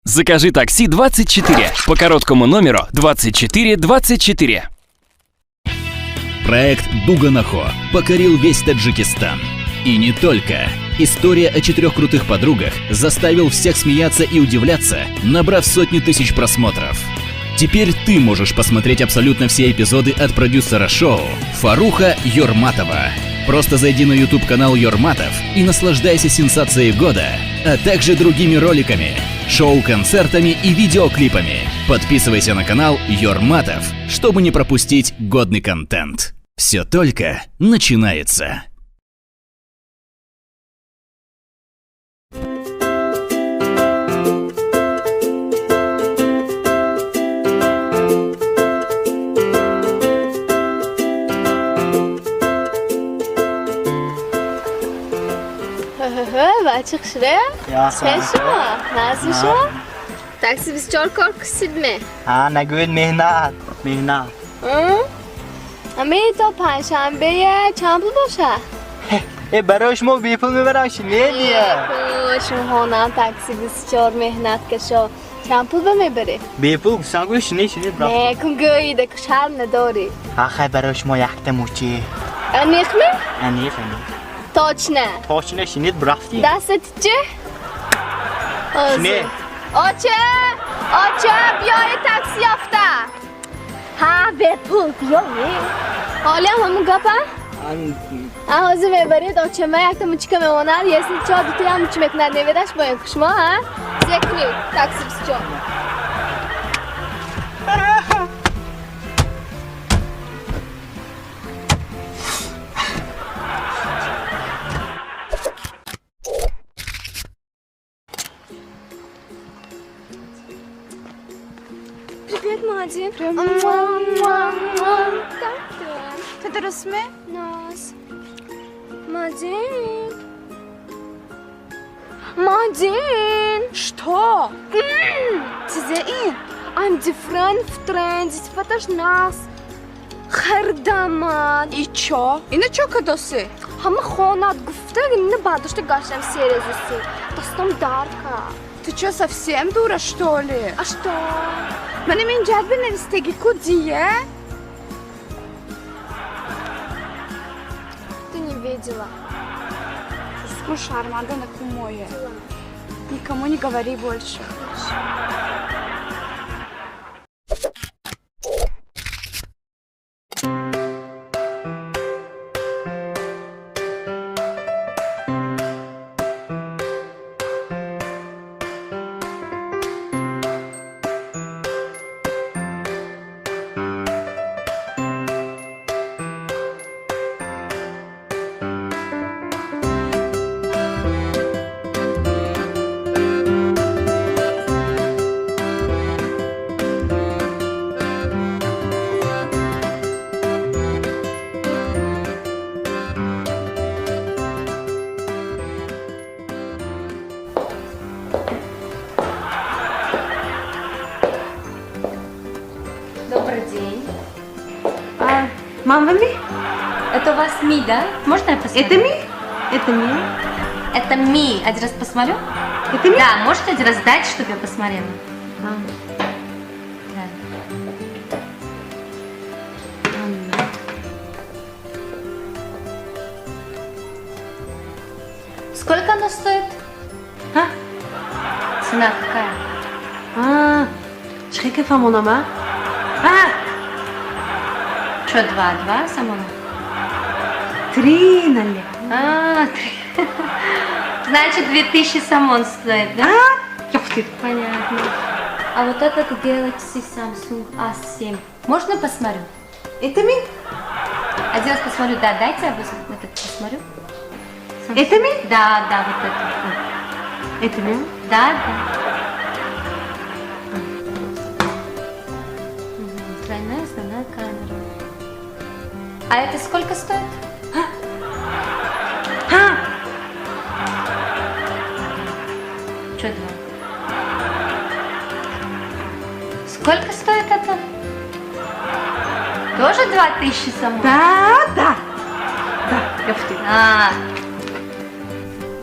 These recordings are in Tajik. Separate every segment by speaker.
Speaker 1: Закажи такси 24 по короткому номеру 24 24.
Speaker 2: Проект «Дуганахо» покорил весь Таджикистан. И не только. История о четырех крутых подругах заставил всех смеяться и удивляться, набрав сотни тысяч просмотров. Теперь ты можешь посмотреть абсолютно все эпизоды от продюсера шоу Фаруха Йорматова. Просто зайди на YouTube-канал Йорматов и наслаждайся сенсацией года, а также другими роликами, шоу-концертами и видеоклипами. Подписывайся на канал Йорматов, чтобы не пропустить годный контент. Все только начинается.
Speaker 3: Бача хушре? Чӣ шумо? Назми шумо? Такси 24 кор кусидме?
Speaker 4: Ҳа, нагӯед, меҳнат, меҳнат.
Speaker 3: Ами то панҷшанбее чанд пул боша?
Speaker 4: Э, барои шумо бепул мебарам, шинедия.
Speaker 3: Шумоҳонам такси 24 меҳнаткашо. Чанд пул ба мебарӣ?
Speaker 4: Бепул гуфтам, гӯ, шине, шине.
Speaker 3: Не, кун, гӯида ку, шарм надорӣ.
Speaker 4: Ҳа, хай, барои шумо якта мучи.
Speaker 3: Аниқми?
Speaker 4: Аниқ, аниқ.
Speaker 3: Точно?
Speaker 4: Точно, шинед, рафтем.
Speaker 3: Дастати чӣ?
Speaker 4: Шине.
Speaker 3: Оча! Оча, биёед, такси ёфта. Ҳа, бепул биёед. Ҳолиам ҳамун гапа? А ҳозир мебаред, очама якта мучика мемонад, если чо дутоям мучи мекунад, неведаш бо ин шумо, ҳа? Зе кунед, такси 24. Привет, Мадин. Как ты?
Speaker 5: Ту дурустме?
Speaker 3: Наз. Мадин. Мадин.
Speaker 5: Что? Чизе ин?
Speaker 3: I'm different в тренде. Сифаташ нас. Хардаман.
Speaker 5: И чо? Ина чо кадоси?
Speaker 3: Ҳама хонат гуфта, ина бардошта гаштам серезуси. Дастам дард кард.
Speaker 5: Ты чё, совсем дура, что ли?
Speaker 3: А что?
Speaker 5: Манам ин ҷадби навистагӣ ку, дия?
Speaker 3: Ты не видела.
Speaker 5: Пускай, шарманда накун мое. Никому не говори больше.
Speaker 3: Хорошо.
Speaker 6: Добрый день.
Speaker 7: А, мама ми?
Speaker 6: Это у вас Ми, да? Можно я посмотрю?
Speaker 7: Это ми? Это ми?
Speaker 6: Это Ми. Один раз посмотрю?
Speaker 7: Это ми?
Speaker 6: Да, можете один раз дать, чтобы я посмотрела?
Speaker 7: А.
Speaker 6: Да. Сколько оно стоит?
Speaker 7: А?
Speaker 6: Цена какая?
Speaker 7: А, чӣ фаҳмонама? А,
Speaker 6: Что, два? Два сомона?
Speaker 7: Три нале.
Speaker 6: А, три. Значит, 2000 сомон стоит, да?
Speaker 7: А? Ёфти.
Speaker 6: Понятно. А вот этот Galaxy Samsung A7. Можно посмотрю?
Speaker 7: Это ми?
Speaker 6: Один раз посмотрю, да, дайте я этот посмотрю. Samsung.
Speaker 7: Это ми?
Speaker 6: Да, да, вот этот.
Speaker 7: Это ми?
Speaker 6: Да, да. Мгм, тройная основная камера. А это сколько стоит?
Speaker 7: А,
Speaker 6: Что два? Сколько стоит это? Тоже 2000 сомон?
Speaker 7: Да, да. Да, ёфти.
Speaker 6: А.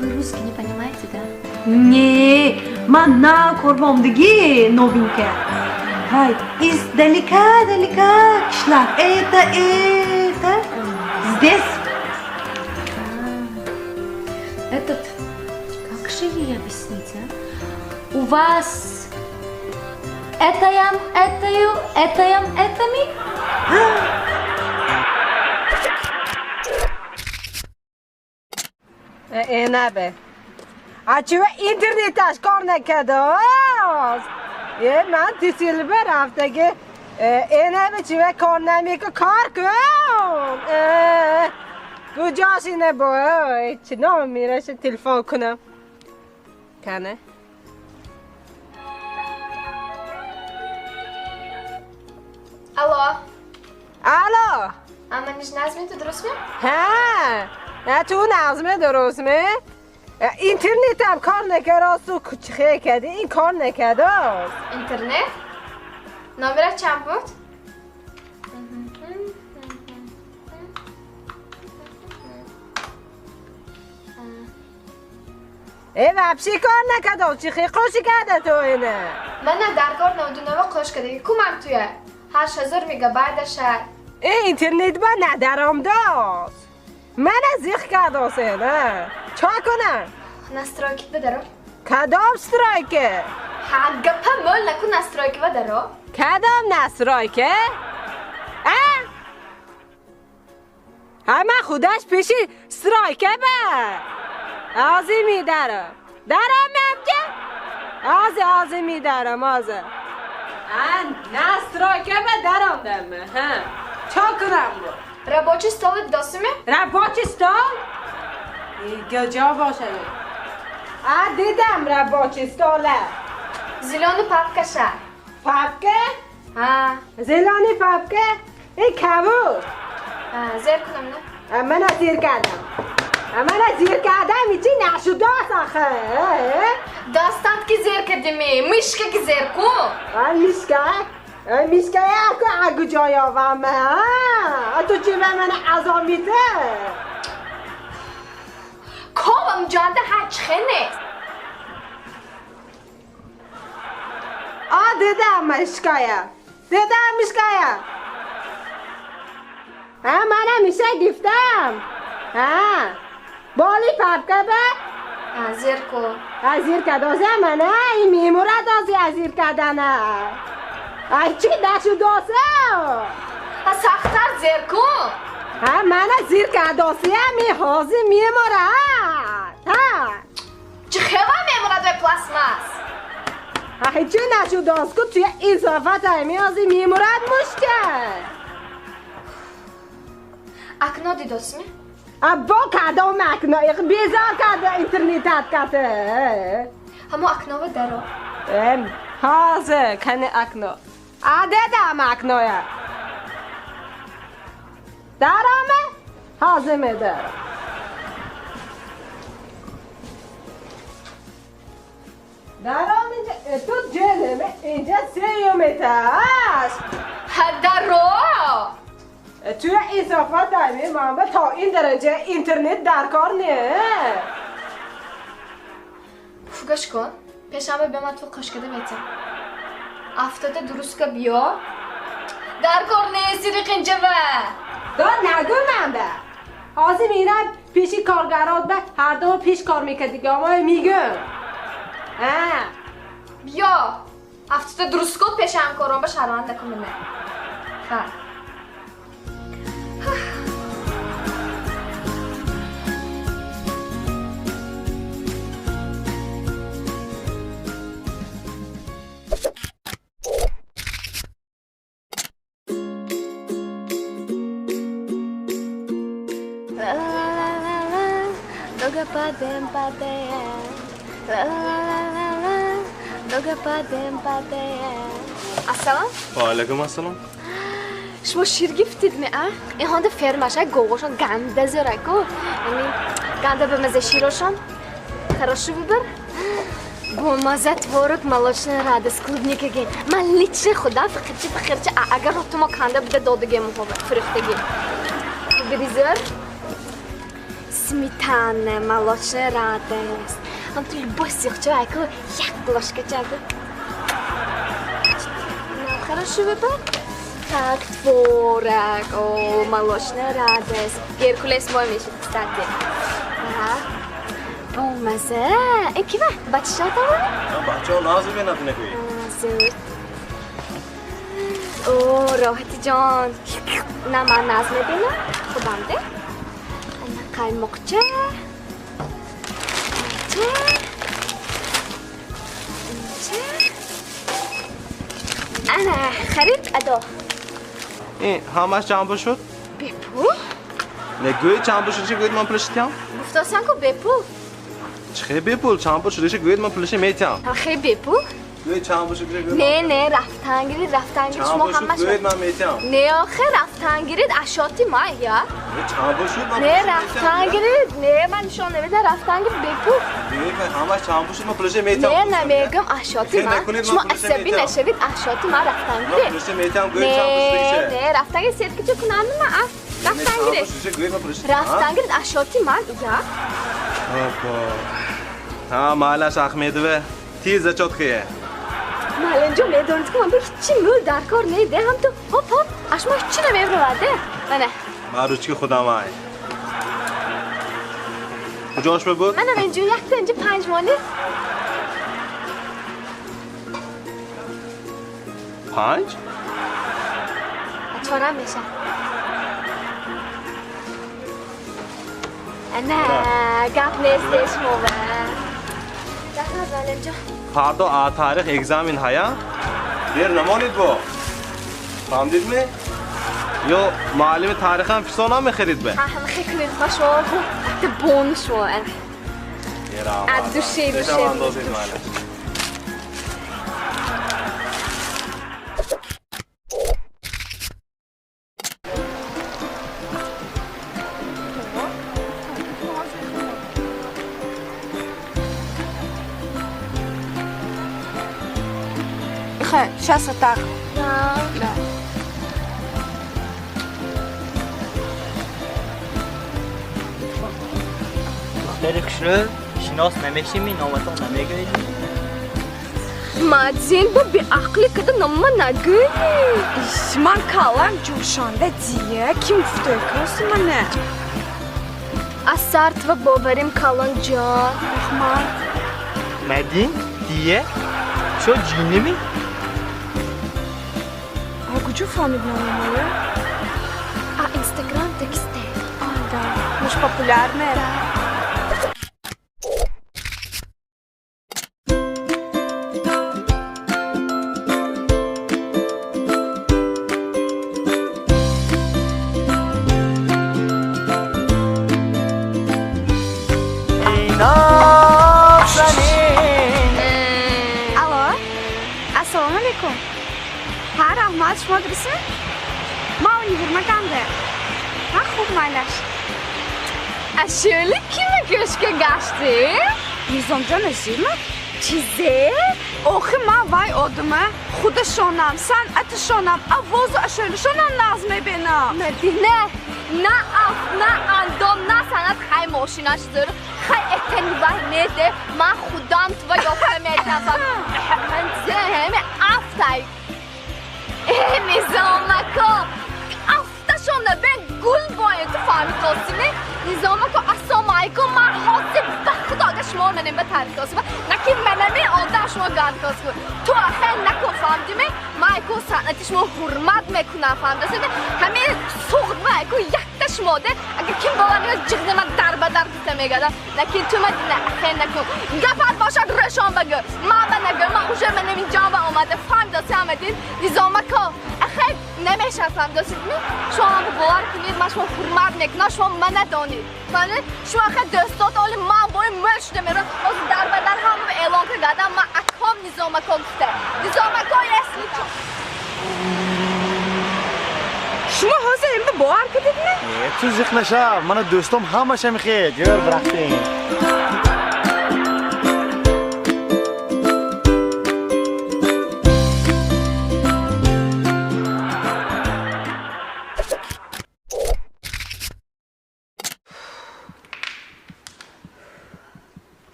Speaker 6: Вы русский не понимаете, да?
Speaker 7: Не, Ман нав корбомдиги новинка. Ҳай, издалека, далека кишлак. Это здесь.
Speaker 6: Этот, как же ей объяснить, а? У вас этаям, этаю, этаям, этами?
Speaker 8: Энабе. А чего интернеташ кор накардааст? Е, ман тисилба рафтаги. Энабе чего кор намеку кор кун. Куҷош ина бо? Чи ном мераша телефон кунам. Кане?
Speaker 3: Алло.
Speaker 8: Алло.
Speaker 3: Ама ниж назми ту дуруст ме?
Speaker 8: Ҳа. На ту назме дуруст ме? Интернетам кор накард, ту чихе кардӣ? Ин кор накардааст.
Speaker 3: Интернет? Номерат чанд буд?
Speaker 8: Э, вообще кор накардааст. Чихе қоши карда ту ина?
Speaker 3: Мана дар кор навдунава қош кардаги. Кумак туя. 8000 мегабайт аша.
Speaker 8: Э, интернет ба надаромдааст. Мана зиқ кардааст ина. Чо кунам?
Speaker 3: Настройки бадаро.
Speaker 8: Кадом стройка?
Speaker 3: Ҳа, гапа мол накун, настройки бадаро.
Speaker 8: Кадом настройка? А? Ҳа, ман худаш пеши стройка ба. Ҳозир медарам. Дарам мамка? Ҳозир, ҳозир медарам, ҳозир. А, настройка ба даромдам. Ҳа. Чо кунам бу?
Speaker 3: Рабочий стол досиме?
Speaker 8: Рабочий стол? Куҷо бошад? А, дидам рабочий стола.
Speaker 3: Зелёный папкаша.
Speaker 8: Папка?
Speaker 3: Ҳа.
Speaker 8: Зелёный папка? Ин кабуд.
Speaker 3: Ҳа, зер кунам, на?
Speaker 8: Мана зер кардам. Мана зер кардам, ичи нашудааст охи.
Speaker 3: Дастат ки зер кардиме, мышка ки зер кун.
Speaker 8: А, мышка? Мышка яку агу ҷой ёвам, ҳа? Ту чи ба мана азоб медиҳӣ?
Speaker 3: Ковам ҷанда ҳар чихе нест.
Speaker 8: А, дидам мышкая. Дидам мышкая. Ҳа, мана миша гифтам. Ҳа. Боли папка ба?
Speaker 3: Ҳа, зер кун.
Speaker 8: Ҳа, зер кардоза мана, ин мемурад ози аз зер кардана. Ай, чи нашудоса?
Speaker 3: Ҳа, сахттар зер кун.
Speaker 8: Ҳа, мана зер кардосия, ми ҳозир мемурад. Ҳа.
Speaker 3: Чи хева мемурад вай пластмасс?
Speaker 8: Ҳа, чи нашудост ку туя изофат ай, ми ҳозир мемурад мушка.
Speaker 3: Акно дидосми?
Speaker 8: А бо кадом акно? Безор карда интернетат ката.
Speaker 3: Ҳамо акнова даро.
Speaker 8: Эм, ҳозир кани акно. А, дедам акноя. Дараме? Ҳозир медарам. Даром инҷа, ту ҷелеме, инҷа сеюм этаж.
Speaker 3: Ҳа, даро!
Speaker 8: Туя изофат дайме, мама то ин дараҷа интернет дар кор не.
Speaker 3: Фугаш кун. Пешанбе ба ман ту қошкада метам. Афтода дурустка биё. Дар кор нест сириқ инҷава.
Speaker 8: Да нагӯ ман ба. Ҳозир мерам пеши коргарот ба ҳар ду пеш кор мекардиги, омай мегӯм. Ҳа.
Speaker 3: Биё. Афтода дуруст кун пеши ҳамкорон ба шарманда накун мена. Ҳа. Падаем, падаем, ла-ла-ла-ла-ла, много падаем, падаем. Ассалом.
Speaker 9: Ва алайкум ассалом.
Speaker 3: Шумо шир гифтид ме, а? Ин ҳонда фермаша говошон ганда зораку. Ами ганда ба маза широшон. Хороший выбор. Бо маза творог, молочная радость, клубника ген. Ман лично худам фақирча фақирча, а агар ротумо канда буда додагем муҳоба фурӯхтагӣ. Выбери зор. Сметана, молочная радость, Ҳам ту любой сиғча айку як ложкача айку. Хорошо выбор. Так, творог, о, молочная радость. Геркулес мой мешит, кстати. Ага. Бомаза. Ин кива? Бачаҳо тамоми?
Speaker 9: Бачаҳо нағз бинад мегӯӣ.
Speaker 3: Зуд. О, роҳати ҷон. На ман нағз мебинам. Худам де. Ана қаймоқча. Ча. Ча. Ана, харид адо.
Speaker 9: Ин ҳамаш чанд пул шуд?
Speaker 3: Бепул?
Speaker 9: Не, гӯй чанд пул шуд, гӯед ман пулаши тиям?
Speaker 3: Гуфтосам ку бепул.
Speaker 9: Чӣ хел бепул? Чанд пул шуд, гӯед ман пулаши метиям.
Speaker 3: Хел бепул?
Speaker 9: Гӯед чанд пул шуд, гӯед.
Speaker 3: Не, не, рафтан гирид, рафтан гирид, шумо ҳамаш.
Speaker 9: Гӯед ман метиям.
Speaker 3: Не, охир рафтан гирид, ашоти ма, я.
Speaker 9: Чанд пул шуд, ман.
Speaker 3: Не, рафтан гирид, не, ман нишон намедам, рафтан гирид бепул.
Speaker 9: Гӯед ман ҳамаш чанд пул шуд, ман пулаши метиям.
Speaker 3: Не, намегам ашоти ма. Шумо асабӣ нашавед, ашоти ма рафтан гирид.
Speaker 9: Ман пулаши метиям, гӯед чанд пул шуд.
Speaker 3: Не, не, рафтан гирид, сеткача кунам ма, а. Рафтан гирид. Рафтан гирид, ашоти ман, я.
Speaker 9: Опа. Ҳа, майлаш Ахмедова, тез зачёт кия.
Speaker 3: Маълимҷон, медонед ки ман ба ҳеҷ мӯл дар кор не, де ҳам ту ҳоп ҳоп, аш мо ҳеҷ намебарад, де. Мана.
Speaker 9: Ман ручки худам ай. Куҷош буд?
Speaker 3: Мана инҷо якта инҷо 5 мони.
Speaker 9: 5?
Speaker 3: 4 меша. Ана, гап нест шумо ва. Раҳмат маълимҷон.
Speaker 9: Фардо тарих экзамен ҳая? Дер намонед бо. Фаҳмидидми? Ё муаллими тарихам фисонам мехарид бе?
Speaker 3: Ҳа, ҳама хел кунед ма шумо. Якта бонус шумо. Аз душе, душе.
Speaker 9: Андозед муаллим.
Speaker 5: Сейчас вот так.
Speaker 3: Да.
Speaker 5: Да.
Speaker 4: Духтари хушрӯ, шинос намешими, номатон намегӯед?
Speaker 3: Мадзин, бу беақлӣ када нома нагӯй.
Speaker 5: Иш, ман калам ҷӯшонда дия, ким гуфта коси мана?
Speaker 3: Аз сартва боварим калон ҷон.
Speaker 5: Раҳмат.
Speaker 4: Мадин, дия, шо ҷинними?
Speaker 5: А куҷо фаҳмид номамоя?
Speaker 3: А Инстаграм тексте.
Speaker 5: А, да. Мы ж популярные.
Speaker 3: Да.
Speaker 5: Алло. Ассалому алайкум. Ҳа, раҳмат, шумо дурустми? Ман универмагамда. Ҳа, хуб, майлаш.
Speaker 3: Ашӯли кима кӯшка гаштӣ?
Speaker 5: Низомҷон Азимов?
Speaker 3: Чизе?
Speaker 5: Охи ман вай одама худашонам, санъаташонам, авозу ашӯлишонам нағз мебинам.
Speaker 3: Мадина, на аф, на андом, на санъат, хай мошинаш зӯр, хай этани вай неде, ман худам тува ёфта метавам. Ҳаме афтай. Э, Низомако, афташон набен гул бояд, ту фаҳмид достиме? Низомако, ассалому алайкум, ман ҳозир ба худо агар шумо манем ба таърих достима, наки манами одам шумо ганд кост кун. Ту ахе накун, фаҳмидиме? Ман айку санъати шумо ҳурмат мекунам, фаҳмидостиме? Ҳамин суғд ма айку якта шумо де, агар ким бовар мекунад, ҷиғни ман дар ба дар гуфта мегардам. Накин ту Мадина, ахе накун. Гапат бошад, рӯшон багӯ. Ман ба нагӯ, ман уже манем инҷо ба омада, фаҳмидости ҳамадин? Низомако, ахе намешавад, фаҳмидостидми? Шумо ман ба бовар кунед, ман шумо ҳурмат мекунам, шумо мана донед. Фаҳмидед? Шумо ахе дӯстот оли ман бои мӯл шуда меравам. Ҳозир дар ба дар ҳама эълон кардам, ман аком Низомако гуфта. Низомако если чо.
Speaker 5: Шумо ҳозир ин ба бовар кардедми?
Speaker 10: Не, ту зиқ нашав, мана дӯстом ҳамаша мехед. Ёр бирахтем.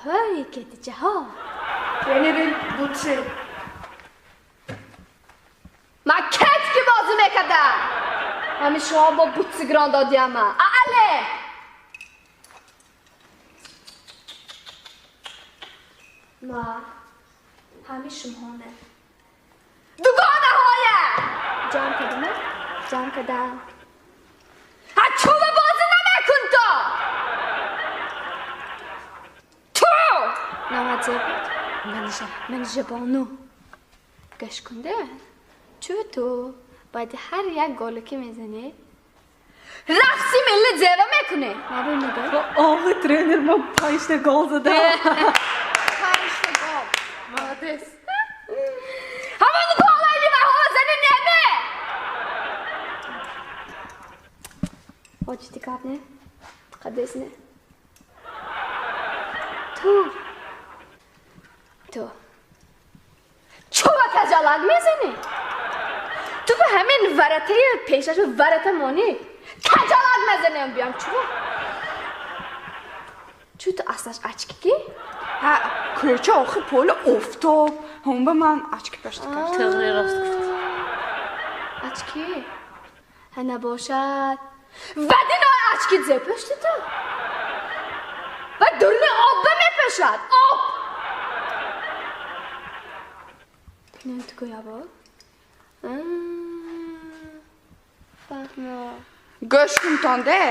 Speaker 3: Ҳой, кетичаҳо.
Speaker 5: Тренери бутси.
Speaker 3: Ман кет ки бозӣ мекардам. Ҳамин шумо бо бутси гирон додиама. Але! Ма ҳамин шумоне. Дугонаҳоя! Ҷамъ кардам, ҷамъ кардам. Ҳа чӯба бозӣ намекун то! Ту! Намадзе буд? Манижа бону. Гӯш кунде? Чӯ ту баъди ҳар як голе ки мезанӣ, рақси милли зева мекунӣ.
Speaker 7: Охи тренер, ман панҷта гол задам.
Speaker 5: Панҷта гол.
Speaker 3: Молодец. Ҳамон голаи ливаҳо зани неме? Очити гап не? Қадес не? Ту. Ту. Чӯба каҷалак мезанӣ? Ту ба ҳамин варатаи пешаш варата монӣ? Каҷалак мезанем биям чӯба? Чӯ ту аслаш очки ки?
Speaker 5: Ҳа, кӯча охи поли офтоб. Ҳам ба ман очки пашта кард.
Speaker 6: Тӯғри рост гуфт.
Speaker 3: Очки? Ҳа набошад. Вадинои очки зе пашти ту? Ва дурни об ба мепашад. Об! Кунем ту гӯябо? Фаҳмо.
Speaker 5: Гӯш кунтонде,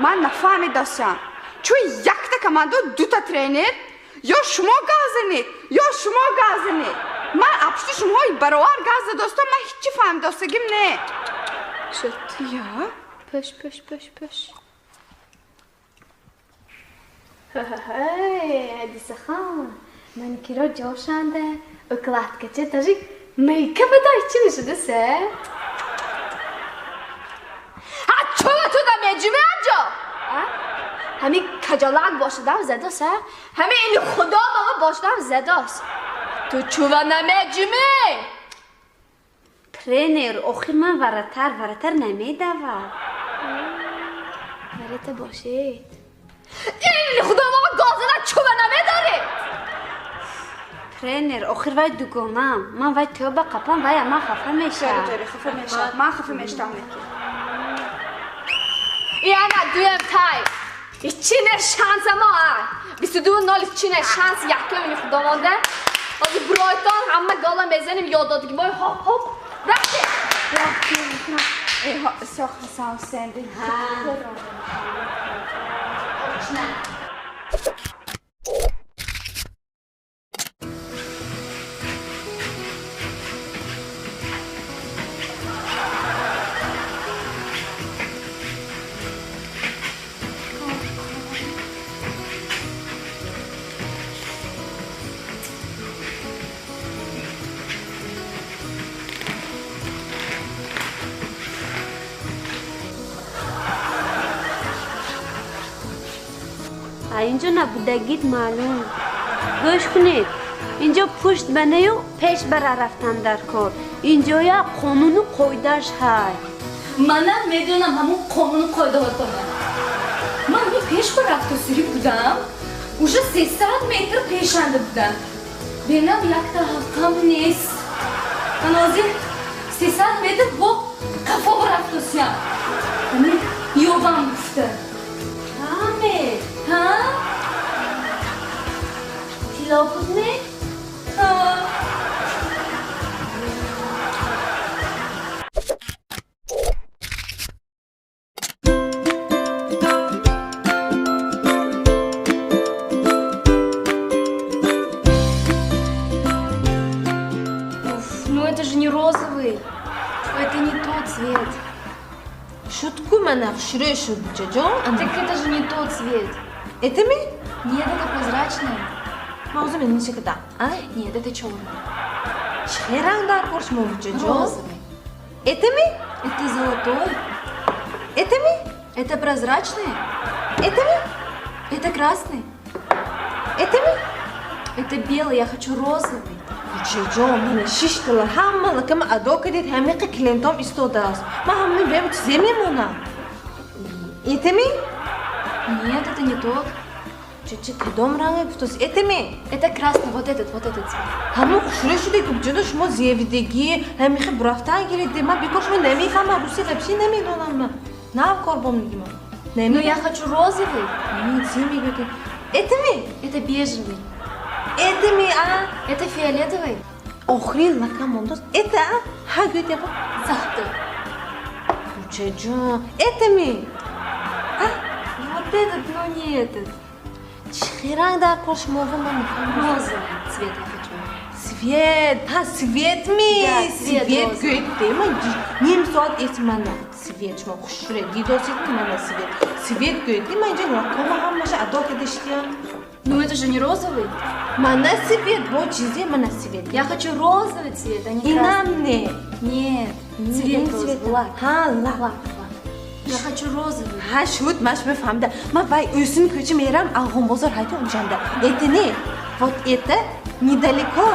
Speaker 5: ман нафаҳмидасам. Чун якта команда дута тренер, ё шумо гап занед, ё шумо гап занед. Ман апшти шумои баровар гап задостам, ман ҳичи фаҳмидостагим не.
Speaker 3: Шуд.
Speaker 5: Я?
Speaker 3: Пӯш, пӯш, пӯш, пӯш. Ҳай, Ҳадисахон, маникюро ҷошанда, укладкача даже мейкапа да ҳичи нашуда се? Ҳа чӯба ту да меҷумӣ анҷо? Ҳамин каҷалак бошадам задост, ҳа? Ҳамин ини худо мама бошадам задост. Ту чӯва намеҷумӣ?
Speaker 6: Тренер, охир ман варатар намедавам.
Speaker 3: Варата бошед. Ини худо мама гозана чӯва намедоред?
Speaker 6: Тренер, охир вай дугонам. Ман вай тӯба қапам, вай ман хафа мешавам.
Speaker 5: Тӯри, хафа мешавам. Ман хафа мешавам лекин.
Speaker 3: Ина дуем тай. Ичине шанса мо, а? 22-0 ичине шанс якум ини худо монда. Ҳозир Брайтон ҳама гола мезанем, ёд додги бой хоп хоп. Рафтем.
Speaker 5: Рафтем. Исоқ Ҳасан Ҳусейн.
Speaker 6: Инҷо набудагит маълум. Гӯш кунед, инҷо пушт ба нею пеш бара рафтан дар кор. Инҷоя қонуну қоидааш ҳай.
Speaker 11: Манам медонам ҳамун қонуну қоидаҳотона. Ман ҳамин пеш ба рафтусирӣ будам, уже 300 метр пешанда будам. Бенам якта ҳаққам нест. Ман ҳозир 300 метр бо қафо рафтусиям. Ҳамин ёбам гуфта.
Speaker 6: Ҳаме?
Speaker 11: Ҳа?
Speaker 6: Тилло буд ме?
Speaker 11: Ҳа.
Speaker 12: Уф, ну это же не розовый. Это не тот цвет.
Speaker 7: Шутку мана хушрӯ шуд, ҷаҷон.
Speaker 12: Так это же не тот цвет.
Speaker 7: Это ми?
Speaker 12: Нет, это прозрачный.
Speaker 7: Мавзу мен ниче ката, а?
Speaker 12: Нет, это черный.
Speaker 7: Чӣ ранг дар кор шумо, ҷаҷон?
Speaker 12: Розовый.
Speaker 7: Это ми?
Speaker 12: Это золотой.
Speaker 7: Это ми?
Speaker 12: Это прозрачный.
Speaker 7: Это ми?
Speaker 12: Это красный.
Speaker 7: Это ми?
Speaker 12: Это белый, я хочу розовый.
Speaker 7: Ҷаҷон, мана шиштала ҳама лакама адо кардед, ҳамиқа клиентом истодааст. Ман ҳамаи бем чизе мемонам. Это ми?
Speaker 12: Нет, это не тот.
Speaker 7: Чӣ кадом ранге гуфтоси? Это ми?
Speaker 12: Это красный, вот этот цвет.
Speaker 7: Ҳамон хушрӯй шуде ки ҷоно шумо зевидагӣ, ҳамихи бурафтан гиридӣ. Ман бекор шумо намефаҳмам, русӣ вообще намедонам ман. Нав кор бом мегӣ ман.
Speaker 12: Ну я хочу розовый.
Speaker 7: Чӣ мегӯӣ? Это ми?
Speaker 12: Это бежевый.
Speaker 7: Это ми, а?
Speaker 12: Это фиолетовый.
Speaker 7: Охири лака мондост. Это, а? Ҳа гӯед яко.
Speaker 12: Завтра.
Speaker 7: Кучаҷон, это ми? А?
Speaker 12: Вот этот, но не этот.
Speaker 7: Чӣ ранг дар кор шумо ман мефаҳмам?
Speaker 12: Розовый цвет я хочу.
Speaker 7: Цвет, ҳа цвет ми?
Speaker 12: Да,
Speaker 7: цвет гӯед ман ним соат эси ман цвет шумо хушрӯй дидосед мана цвет. Цвет гӯед ман инҷо лакома ҳамаша адо карда шидям.
Speaker 12: Ну это же не розовый.
Speaker 7: Мана цвет, бо чизе мана цвет.
Speaker 12: Я хочу розовый цвет, а не красный.
Speaker 7: Инам не.
Speaker 12: Нет, цвет розовый, лак.
Speaker 7: Ҳа, лак.
Speaker 12: Лак, лак. Я хочу розовый.
Speaker 7: Ҳа, шуд, маш мефаҳмда. Ман вай ӯсин кӯча мерам, Алғонбозор ҳайто унҷанда. Это не, вот это недалеко.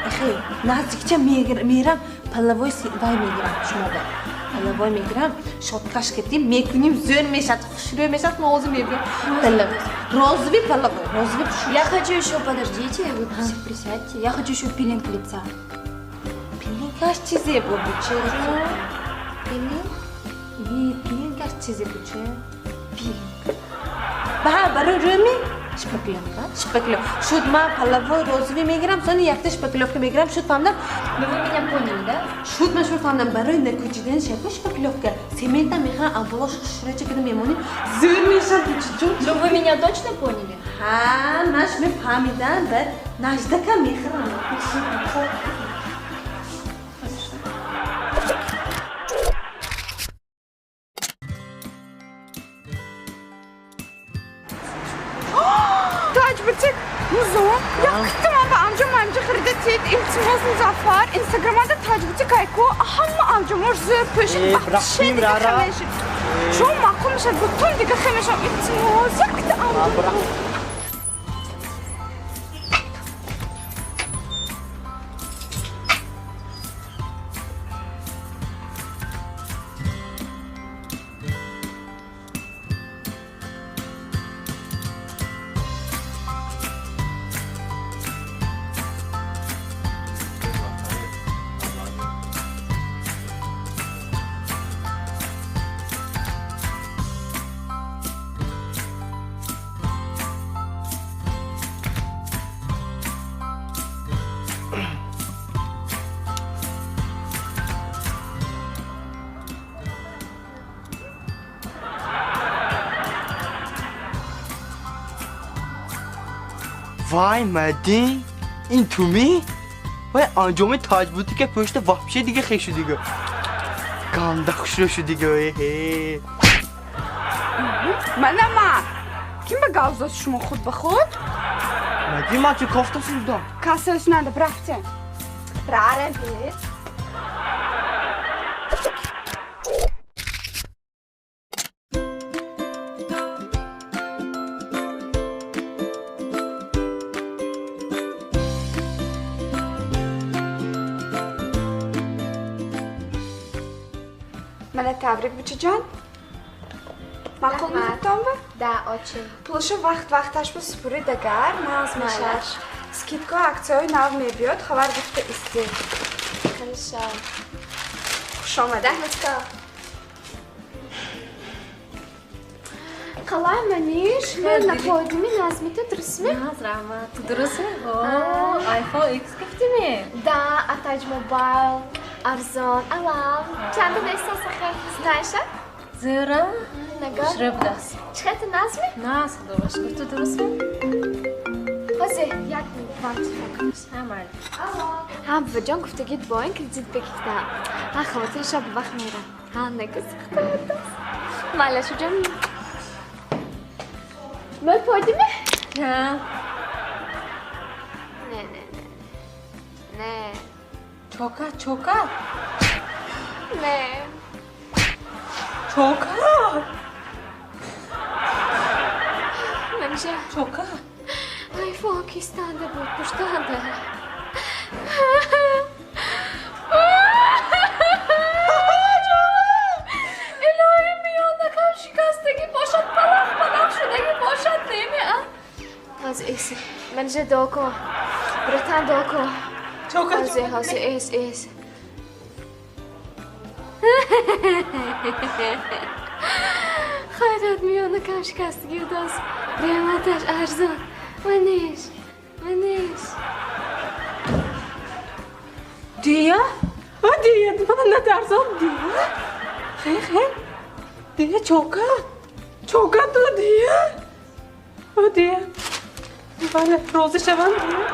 Speaker 7: Эхе, наздикча мерам, половой вай мегирам шумода. Половой мегирам, шоткаш кардим, мекуним, зӯр мешад, хушрӯй мешад, ман ҳозир мебиём. Розовый половой, розовый.
Speaker 12: Я хочу еще, подождите, вы присядьте. Я хочу еще пилинг лица.
Speaker 7: Пилингаш чизе бобуче? Пилинг? Пилингаш чизе буче?
Speaker 12: Пилинг.
Speaker 7: Ба, барои рӯми? Шпаклёвка, шпаклёвка. Шуд ман половой розовый мегирам, сони якта шпаклёвка мегирам, шуд фаҳмдам.
Speaker 12: Ну вы меня поняли, да?
Speaker 7: Шуд ман шуд фаҳмдам, барои накӯчидани шаку шпаклёвка. Семента мехӯрам, аввало хушрӯйча када мемонем, зӯр мешам, чун.
Speaker 12: Ну вы меня точно поняли?
Speaker 7: Ҳа, ман шумо фаҳмидам, ба наждака мехӯрам.
Speaker 5: Музон, якта ман ба анҷом анҷа харида тед, илтимос Музаффар, Инстаграмада Таҷбутик айко, ҳама анҷомош зӯр пӯшид, вообще дига хемешид. Шумо маъқул мешад, бутун дига хемешам, илтимос, якта анҷом.
Speaker 4: Вай мадин, ин туми? Вай анҷоми Таҷбутика пӯшта вообще дига хеш шудига. Ганда хушрӯ шудига. Э.
Speaker 5: Манама. Ким ба гав зад шумо худ ба худ?
Speaker 4: Мадин, ман чӣ кофта шудам?
Speaker 5: Кассаш надо, рафте. Раравед. Мана табрик, бучаҷон. Маъқул мехӯрдонба?
Speaker 3: Да, очень.
Speaker 5: Пулаша вақт вақташ ба супурид агар, нағз мешад. Скидка аксияҳои нав мебиёд, хабар гирифта истед.
Speaker 3: Хорошо.
Speaker 5: Хуш омада, Ахмедка.
Speaker 3: Қалай маниш, ман напойдими назмиту дурустми?
Speaker 8: Наз, раҳмат. Ту дурустми? О, iPhone X гуфтими?
Speaker 3: Да, Атаҷ Мобайл. Арзон, алал. Чанда нестас ахе, знаешь, а?
Speaker 8: Зӯра?
Speaker 3: Нага.
Speaker 8: Хушрӯ будаст.
Speaker 3: Чӣ хел ту назми?
Speaker 8: Наз, худо шукр. Ту дурустми?
Speaker 3: Ҳозир, як минут, вам телефон кунам.
Speaker 8: Ҳа, майли.
Speaker 3: Ҳа, буваҷон гуфтагид бо ин кредит бигирдам. Ҳа, хавотир шаб ба вақт мерам. Ҳа, нага сихтаадас. Майла, шуҷон. Мол пойдими?
Speaker 8: Ҳа.
Speaker 3: Не, не, не. Не.
Speaker 7: Чока, чока?
Speaker 3: Не.
Speaker 7: Чока?
Speaker 3: Манижа.
Speaker 7: Чока?
Speaker 3: Айфон кистанда буд, пуштанда. Илоҳи миёнакам шикастагӣ бошад, палах палах шудагӣ бошад, неме, а? Братан, доко.
Speaker 7: Чока.
Speaker 3: Ҳозир, ҳозир, эс, эс. Хайрат миёна кам шикастагӣ будааст. Қиматаш арзон. Манеш, манеш.
Speaker 8: Дия? А дия, мана натарсон дия. Хе хе. Дия чока. Чока ту дия. О дия. Бале, розӣ шавам дия.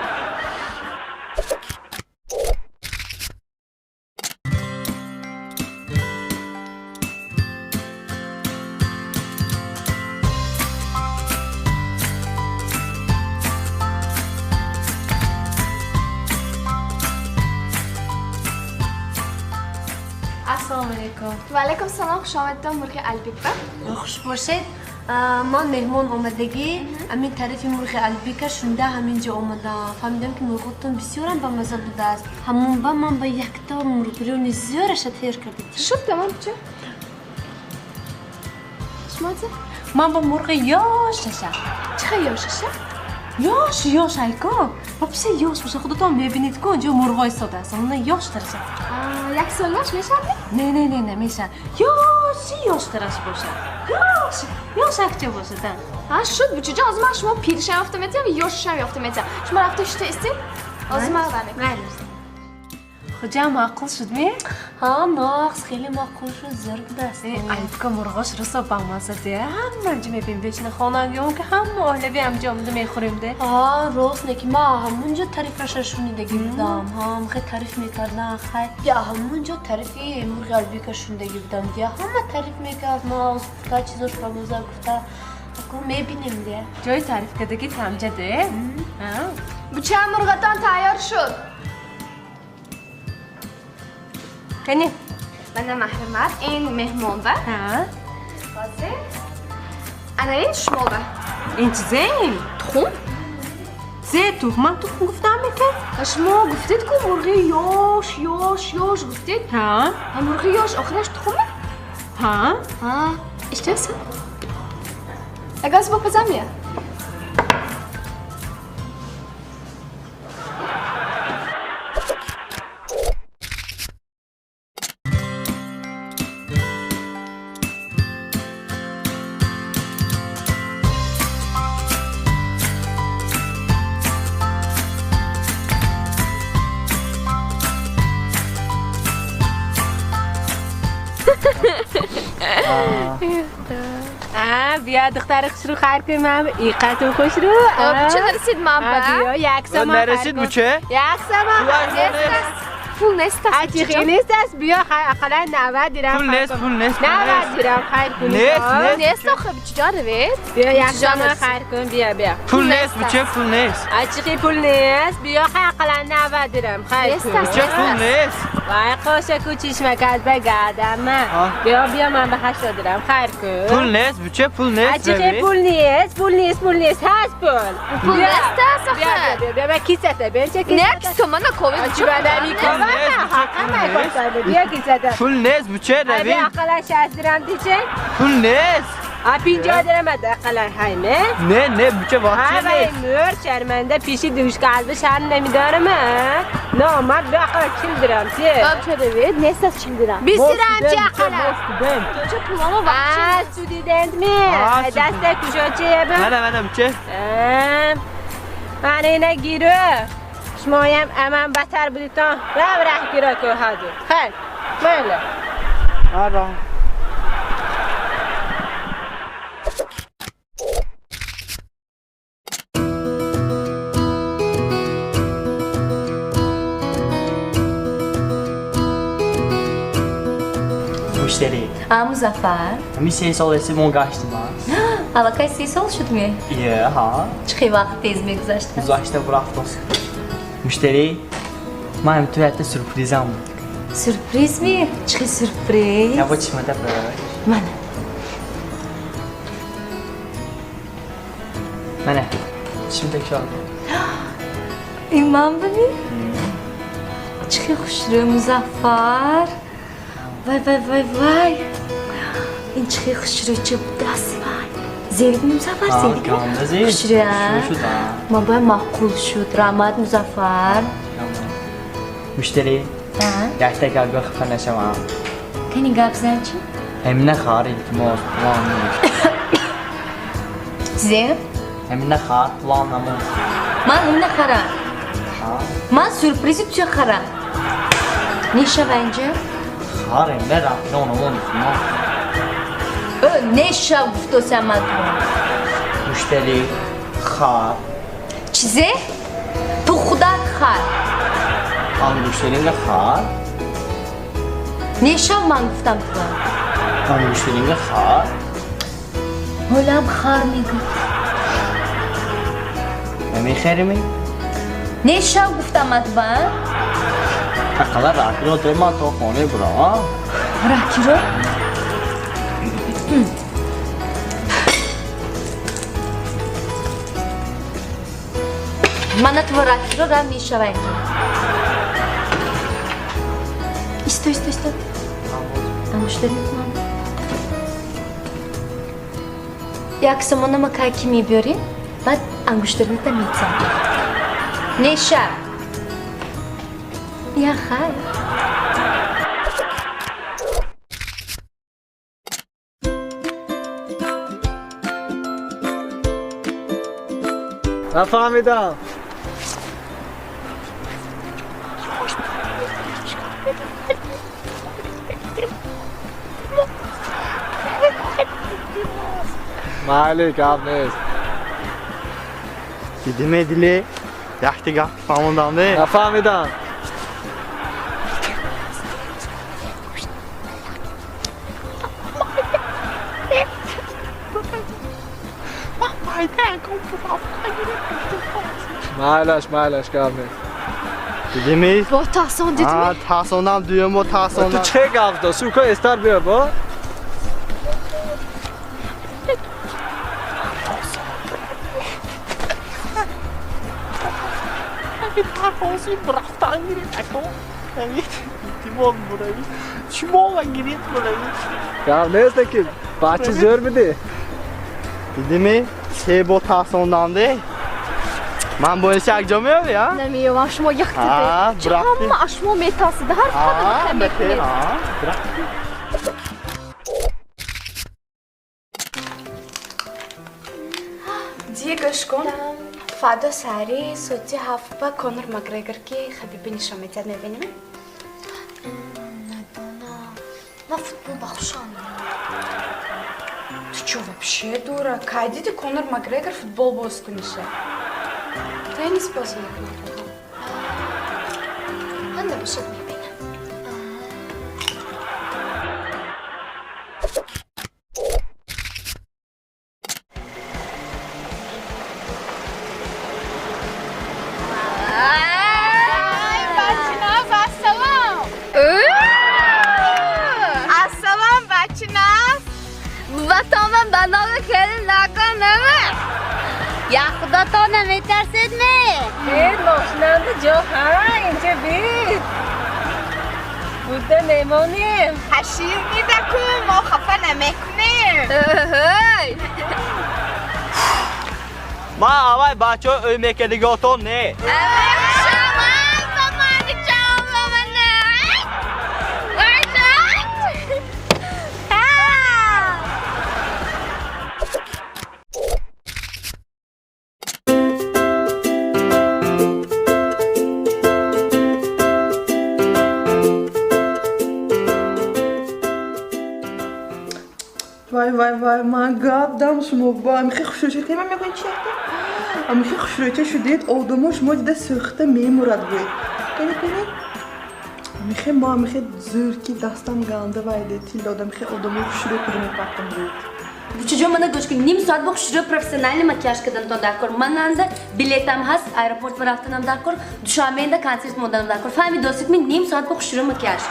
Speaker 7: Ассалому алайкум.
Speaker 3: Ва алайкум салом, хуш омадитон мурғи Албикба.
Speaker 6: Хуш бошед. Ман меҳмон омадагӣ, ҳамин тарафи мурғи Албика шунда ҳамин ҷо омадам. Фаҳмидам, ки мурғотон бисёрам ба мазза будааст. Ҳамон ба ман ба якто мурғбирёни зиёраша тайёр кардед.
Speaker 3: Шуд, тамом, чӣ? Шумо чӣ?
Speaker 7: Ман ба мурғи ёшаша.
Speaker 3: Чӣ хел ёшаша?
Speaker 7: Ёш, ёш айко. Вообще ёш боша, худатон мебинед ку, онҷо мурғҳо истодааст. Ҳамона ёштараша.
Speaker 3: Як солаш мешавад?
Speaker 7: Не, не, не, намешавад. Ёши ёштараш бошад. Ёш, ёшакча бошад, а.
Speaker 3: Ҳа, шуд, бучаҷон, ҳозир ман шумо пиришам ёфта метиҳам, ёшашам ёфта метиҳам. Шумо рафта шута истед, ҳозир ман ва мекунам.
Speaker 7: Майли. Хуҷа маъқул шуд, ме?
Speaker 6: Ҳа, нақс, хеле маъқул шуд, зӯр будааст.
Speaker 7: Албика мурғош русо бамаза де, ҳама ҷо мебинем, бечина хонагиён ки ҳама оилави ҳамҷо омада мехӯрем де.
Speaker 6: Ҳа, рост, не ки ман ҳамун ҷо тарифаша шунидагӣ будам. Ҳа, хеле тариф мекардан, хай. Я ҳамун ҷо тарифи мурғи Албика шунидагӣ будам. Я ҳама тариф мекард, нақс, гуфта, чизош бамаза гуфта. Аку мебинем де.
Speaker 7: Ҷои тариф кардагӣ тамҷа де? Ҳа.
Speaker 3: Буча мурғатон тайёр шуд.
Speaker 7: Кани?
Speaker 3: Мана маҳрамат, ин меҳмонба.
Speaker 7: Ҳа.
Speaker 3: Ҳозир. Ана ин шумоба.
Speaker 7: Ин чизе ин?
Speaker 3: Тухм?
Speaker 7: Зе тухм? Ман тухм гуфтам меке?
Speaker 3: Шумо гуфтед ку мурғи ёш, ёш, ёш гуфтед.
Speaker 7: Ҳа.
Speaker 3: Ҳа, мурғи ёш охираш тухме?
Speaker 7: Ҳа.
Speaker 3: Ҳа, иштиёса? Агар бо пазам я?
Speaker 8: Бия, духтари хушрӯ, хайр кун, ман иқату хушрӯ.
Speaker 3: Чӣ нарасид ман ба?
Speaker 8: Биё, як сомон хайр
Speaker 4: Нарасид
Speaker 8: кун.
Speaker 4: буча?
Speaker 8: Як сомон хайр кун.
Speaker 3: Пул нест аст.
Speaker 8: Ачиқи нест аст, биё, хайр, ақаллан 90 дирам
Speaker 4: Пул
Speaker 8: хайр
Speaker 4: нест,
Speaker 8: кун.
Speaker 4: пул нест, пул
Speaker 8: 90
Speaker 4: нест.
Speaker 8: дирам хайр кун.
Speaker 4: Нест, нест.
Speaker 3: Нест охи, бучаҷон, равед.
Speaker 8: Биё, як
Speaker 3: Бучаҷон,
Speaker 8: сомон
Speaker 3: нарасид.
Speaker 8: хайр кун, биё, биё.
Speaker 4: Пул нест, буча, пул нест.
Speaker 8: Ачиқи пул нест, биё, хайр, ақаллан 90 дирам хайр
Speaker 3: Нест
Speaker 8: кун.
Speaker 3: аст.
Speaker 4: Буча, пул нест.
Speaker 8: Вай, қоша ку чишмак аз ба гадама. Биё, биё, ман ба 80 дирам хайр кун.
Speaker 4: Пул нест, буча, пул нест.
Speaker 8: Ачиқи
Speaker 4: равед.
Speaker 8: пул нест, пул нест, пул нест, ҳаст пул.
Speaker 3: Пул
Speaker 8: Биё.
Speaker 3: нест аст охи.
Speaker 8: Биё, биё, биё, биё, кисата, биё, ча кисата.
Speaker 3: Не, кисомана ковид,
Speaker 8: Ачи
Speaker 3: буча,
Speaker 8: бада
Speaker 3: пул
Speaker 8: микова,
Speaker 3: нест.
Speaker 4: нест, буча,
Speaker 8: ҳаққа
Speaker 4: пул
Speaker 8: май
Speaker 4: нест.
Speaker 8: кофта, биё кисата.
Speaker 4: Пул нест, буча,
Speaker 8: Ай, биё,
Speaker 4: равед.
Speaker 8: ақаллан 60 дирам диче.
Speaker 4: Пул нест.
Speaker 8: А 50 дирам ад ақаллан ҳайме.
Speaker 4: Не, не, буча, вообще
Speaker 8: Ай, вай,
Speaker 4: нест.
Speaker 8: мӯр шарманда пеши душка аз ба шарм намедорам, а? Номард, биё, ақаллан 40 дирам, чи?
Speaker 3: Буча, равед, нест аст 40 дирам.
Speaker 8: 20 дирам, чи ақаллан?
Speaker 3: Буча, пуламо вообще
Speaker 8: А,
Speaker 3: нест.
Speaker 8: судидент ми?
Speaker 4: А,
Speaker 8: Ай, даста кушочи еб.
Speaker 4: Мана, мана, буча.
Speaker 8: Мана ина гиру. Шумоям аман батар будитон. Рав раҳ гиро ку ҳаду. Хайр, майли.
Speaker 4: Ара. Муштари.
Speaker 11: А, Музаффар?
Speaker 4: Ҳамин се сол эси мо гаштим, а?
Speaker 11: Аллакай 3 сол шуд ме?
Speaker 4: Е, ҳа.
Speaker 11: Чӣ хел вақт тез мегузашт?
Speaker 4: Гузашта бурафт оз. Муштари, ман ҳам ту якта сюрпризам буд.
Speaker 11: Сюрприз ми? Чӣ хел сюрприз?
Speaker 4: Я бо чишмата бираш.
Speaker 11: Мана.
Speaker 4: Мана, чишмата кушод.
Speaker 11: Ин ман буди? Чӣ хел хушрӯ, Музаффар. Вай, вай, вай, вай. Ин чӣ хел хушрӯча будааст, вай.
Speaker 6: Зевид Музаффар, зевид?
Speaker 4: Ганда зевид.
Speaker 6: Хушрӯя.
Speaker 4: Шуд, а.
Speaker 6: Ман бояд маъқул шуд. Раҳмат, Музаффар.
Speaker 4: Муштарӣ,
Speaker 6: Да.
Speaker 4: якта гапга хафа нашавам.
Speaker 6: Кани гап зан чи?
Speaker 4: Ҳамина хар, илтимос, план нест.
Speaker 6: Зев?
Speaker 4: Ҳамина хар, план намон.
Speaker 6: Ман ҳамина харам. Ман сюрпризи туя харам. Нешава инҷа?
Speaker 4: Хар, ҳамина ракиро намон, илтимос.
Speaker 6: Э, нешав гуфтосам ман туро.
Speaker 4: Муштарӣ, хар.
Speaker 6: Чизе? Ту худат хар.
Speaker 4: Ангуштаринга хар.
Speaker 6: Нешав ман гуфтам туро.
Speaker 4: Ангуштаринга хар.
Speaker 6: Ҳолам хар мегӯ.
Speaker 4: Намехарими?
Speaker 6: Нешав гуфтам ман туба.
Speaker 4: Ақалла ракиро то ман то хоне бурам.
Speaker 6: Ракиро? Мана ту ракиро рам мешава инҷа. Исто, исто, исто. Ангуштари ман. Як сомона ма кай ки мебиёрӣ, баъд ангуштарината метсам. Неша. Я хай.
Speaker 10: Нафаҳмидам. Майли, гап нест.
Speaker 4: Дидиме, диле? Якта гап фаҳмондам, не?
Speaker 10: Нафаҳмидам. Майлаш, майлаш, гап нест.
Speaker 4: Дидими?
Speaker 3: Бо таҳсон дидими?
Speaker 4: А, таҳсонам, дуюм бо
Speaker 10: Ту
Speaker 4: таҳсонам.
Speaker 10: чӣ гап дод? Сука, эстар биё, бо. Гап нест, ки бача зӯр бидӣ.
Speaker 4: Дидими? Се бо таҳсондам, де? Ман бо ин якҷо меёвӣ, а?
Speaker 3: Намеёвам, шумо якта.
Speaker 4: А,
Speaker 3: Чӣ
Speaker 4: бурафтӣ.
Speaker 3: ҳама аз шумо метарсида, ҳар қадам
Speaker 4: А,
Speaker 3: хел
Speaker 4: бахер,
Speaker 3: мекунед.
Speaker 4: а, бурафтӣ.
Speaker 5: Дие гӯш кун. Фардо саҳари соати 7 ба Конор Макгрегор ки Хабиби нишон медиҳад мебинем?
Speaker 6: Надонам. Ман футбол ба хушам
Speaker 5: Ту чё вообще дура? Кай диди Конор Макгрегор футбол боз куниша? Теннис бозӣ мекунад.
Speaker 6: Ман набошад мебинам.
Speaker 5: Ай, бачиназ, ассалом! Ассалом, бачиназ!
Speaker 3: Ватонам ба номи хеле накунам. Я худатон наметарсед ме?
Speaker 8: Бед мошинанда ҷо ҳа, инҷа бед. Буда мемонем.
Speaker 5: Ҳашир нидаку, мо хафа намекунем.
Speaker 3: Ҳей!
Speaker 4: Ман аввал бачаҳои ӯй мекардиготон не.
Speaker 3: Шаман ба мани ҷамъ не. Ҳа!
Speaker 7: Вай, вай, вай, ман гап дам шумо ба амихи хушрӯча кунем, ман мегӯям чи якта? Амихи хушрӯча шудед, одамо шумо дида сӯхта мемурад гӯед. Кани кунед? Амихи ма амихи зӯр ки дастам ганда вайде тил додам, амихи одамо хушрӯ куда мепартам гӯед.
Speaker 6: Бучаҷон, мана гӯш кун, ним соат бо хушрӯ профессиональный макияж карданатон дар кор. Мананда билетам ҳаст, аэропорт ва рафтанам дар кор, Душанбеинда консерт монданам дар кор. Фаҳми досит ми ним соат бо хушрӯ макияж.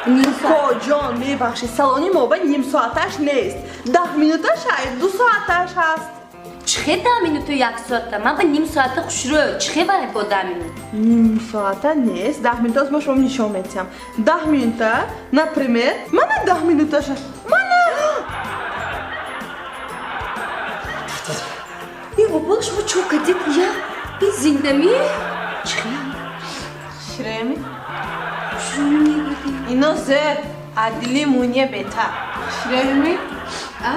Speaker 6: Ним соат.
Speaker 7: Коҷон, мебахшед, салони мо ба ним соаташ нест. 10 минуташ ҳаст, 2 соаташ ҳаст.
Speaker 6: Чихе 10 минуту як соата? Ман ба ним соата хушрӯ. Чихе вай бо 10 минут?
Speaker 7: Ним соата нест, 10 минута мо шумо нишон медиҳам. 10 минута, например, мана 10 минуташа. Мана!
Speaker 11: Бобо, шумо чо кардед? Я ин зиндами? Чихел?
Speaker 7: Ширеми?
Speaker 11: Шумо мегӯдед?
Speaker 7: Ино зер адили муне бета. Ширеми?
Speaker 11: А?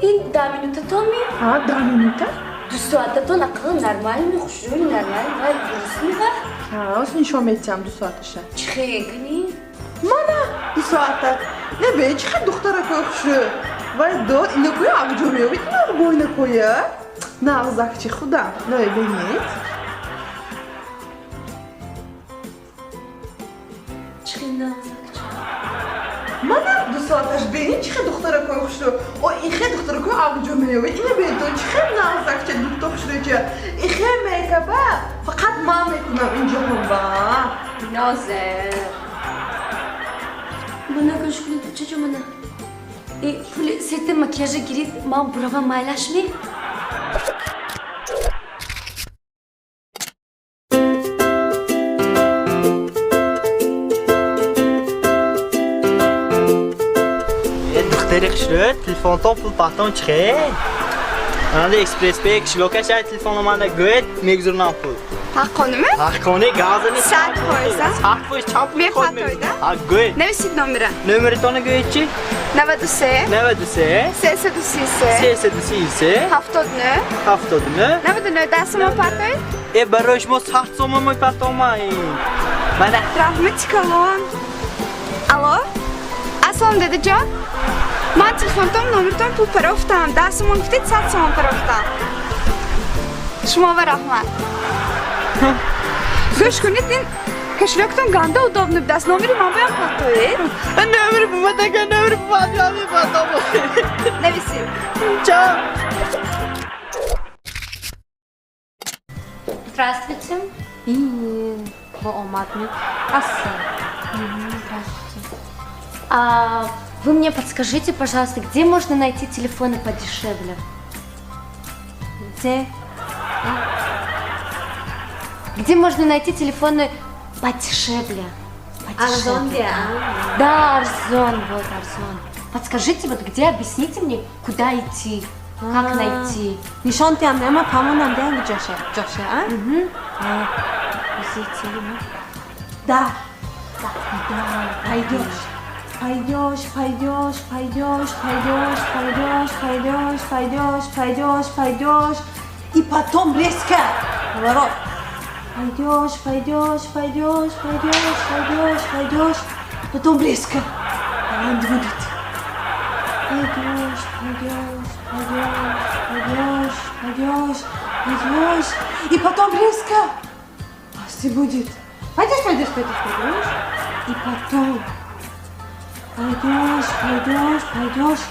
Speaker 11: Ин да минутатон ми?
Speaker 13: А, да минута.
Speaker 11: Ду соататон ақл нормал ми, хушрӯй нормал ва дуруст ми ва?
Speaker 13: А, ос нишон метиҳам ду соаташа.
Speaker 11: Чихел кани?
Speaker 13: Мана ду соата. Не бе, чихел духтаракои хушрӯй. Вай дод, инакоя авҷо меёбед, инаро бо инакоя. Нағзакчи худам. Ной бинед.
Speaker 11: Чихел нағзакчи?
Speaker 13: Мана ду соаташ бинед, чихел духтаракои хушрӯй. О, ихе духтаракои авҷо меёбед. Ина бинед, чихел нағзакча духта хушрӯйча. Ихе мекаба, фақат ман мекунам ин ҷаҳонба.
Speaker 11: Нозер. Мана гӯш кунед, чачо мана. Пули сета макияжа гирид, ман буравам майлаш ми?
Speaker 4: Духтари хушрӯй, телефонтон пул пахтон чихе? Ананда экспресс пей кишлока шай телефон оманда гӯед, мегузурнам пул.
Speaker 5: Ҳаққоними?
Speaker 4: Ҳаққони газани
Speaker 5: 100%, а?
Speaker 4: 100% чанд пул код
Speaker 5: Мепатоида?
Speaker 4: Ҳа, гӯед.
Speaker 5: Нависид номера.
Speaker 4: Номеритонро гӯед чи?
Speaker 5: 93.
Speaker 4: 93.
Speaker 5: 333.
Speaker 4: 333.
Speaker 5: 79.
Speaker 4: 79.
Speaker 5: 99 даҳ сомон партоед?
Speaker 4: Э, барои шумо 100 сомон мепартомам. Мана.
Speaker 5: Раҳмати калон. Алло? Ассалом, дадаҷон. Ман телефонтон номертон пул парофтам. 10 сомон гуфтед, 100 сомон парофтам. Шумо ва раҳмат. Гӯш кунед, ин кошелёктон ганда удобно будаст. Номери ман боям партоед?
Speaker 4: Номери бумадага, номери бумадага мепартом.
Speaker 5: Нависед.
Speaker 4: Чао.
Speaker 6: Здравствуйте. Бо омад ми. Ассалом.
Speaker 12: Здравствуйте. А вы мне подскажите, пожалуйста, где можно найти телефоны подешевле?
Speaker 7: Где?
Speaker 12: Где можно найти телефоны подешевле?
Speaker 7: Арзон где, а?
Speaker 12: Да, Арзон, вот Арзон. Подскажите, вот где, объясните мне, куда идти, как найти.
Speaker 7: Нишон тиам, нема памонам, да, Джоше, Джоше, а?
Speaker 12: Угу.
Speaker 7: А, Да. Да, да, пойдешь. Пойдешь, пойдешь, пойдешь, пойдешь, пойдешь, пойдешь, пойдешь, пойдешь, пойдешь. И потом резко поворот. Пойдешь, пойдешь, пойдешь, пойдешь, пойдешь, пойдешь. Потом резко. Талант будет. Пойдешь, пойдешь, пойдешь, пойдешь, пойдешь, пойдешь. И потом резко. Пасти будет. Пойдешь, пойдешь, пойдешь, пойдешь. И потом пойдешь, пойдешь, пойдешь.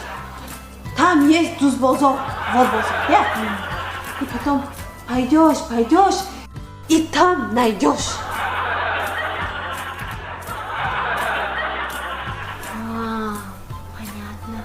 Speaker 7: Там есть дузбозор. Вот бозор. Я. И потом пойдешь, пойдешь. И там найдешь.
Speaker 12: А, понятно.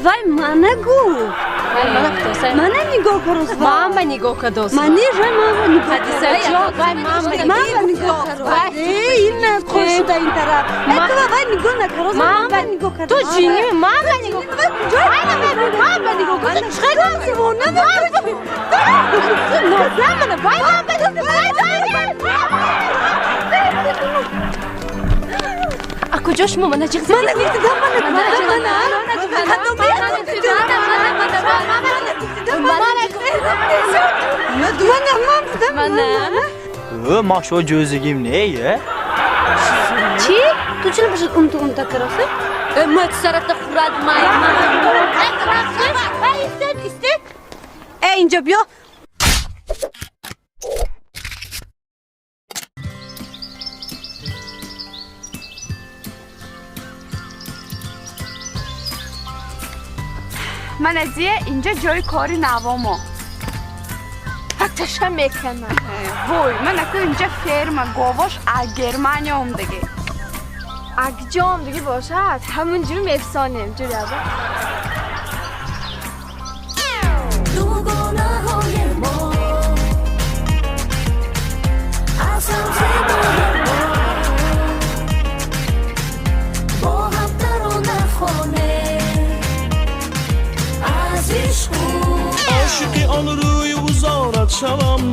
Speaker 6: Вай мана гу. Мана нигоҳ карос.
Speaker 8: Мама нигоҳ кадос.
Speaker 6: Мани жа мама нигоҳ.
Speaker 8: Ҳадиса ҷон, вай мама
Speaker 6: мама нигоҳ карос. Э, ин қошуда ин тараф. Э, ту вай нигоҳ накарос. Мама нигоҳ карос.
Speaker 8: Ту ҷинни мама нигоҳ.
Speaker 6: Вай куҷо?
Speaker 8: Мама нигоҳ кар.
Speaker 6: Чӣ девона?
Speaker 8: Ту нозамана. Вай мама. А куҷо шумо мана ҷиғ
Speaker 7: Мана дидам, мана мана.
Speaker 4: Э, ман шумо ҷӯзигим не, е?
Speaker 6: Чӣ? Ту чӣ бошад умту умта кароса?
Speaker 11: Э, мат сарата хурад май.
Speaker 7: Истед, истед. Э, инҷо биё.
Speaker 5: Мана зия инҷа ҷои кори навомо.
Speaker 3: Таша мекунам.
Speaker 5: Вой, ман аку инҷа ферма говош а Германия омдагӣ.
Speaker 3: Акҷо омдагӣ бошад, ҳамун ҷур мефсонем, ҷуряба.
Speaker 14: Дугонаҳои мо аз ҳам зебои мо бо ҳам тарона хонем аз ишқу
Speaker 15: Ошиқи он рӯю узорат шавам,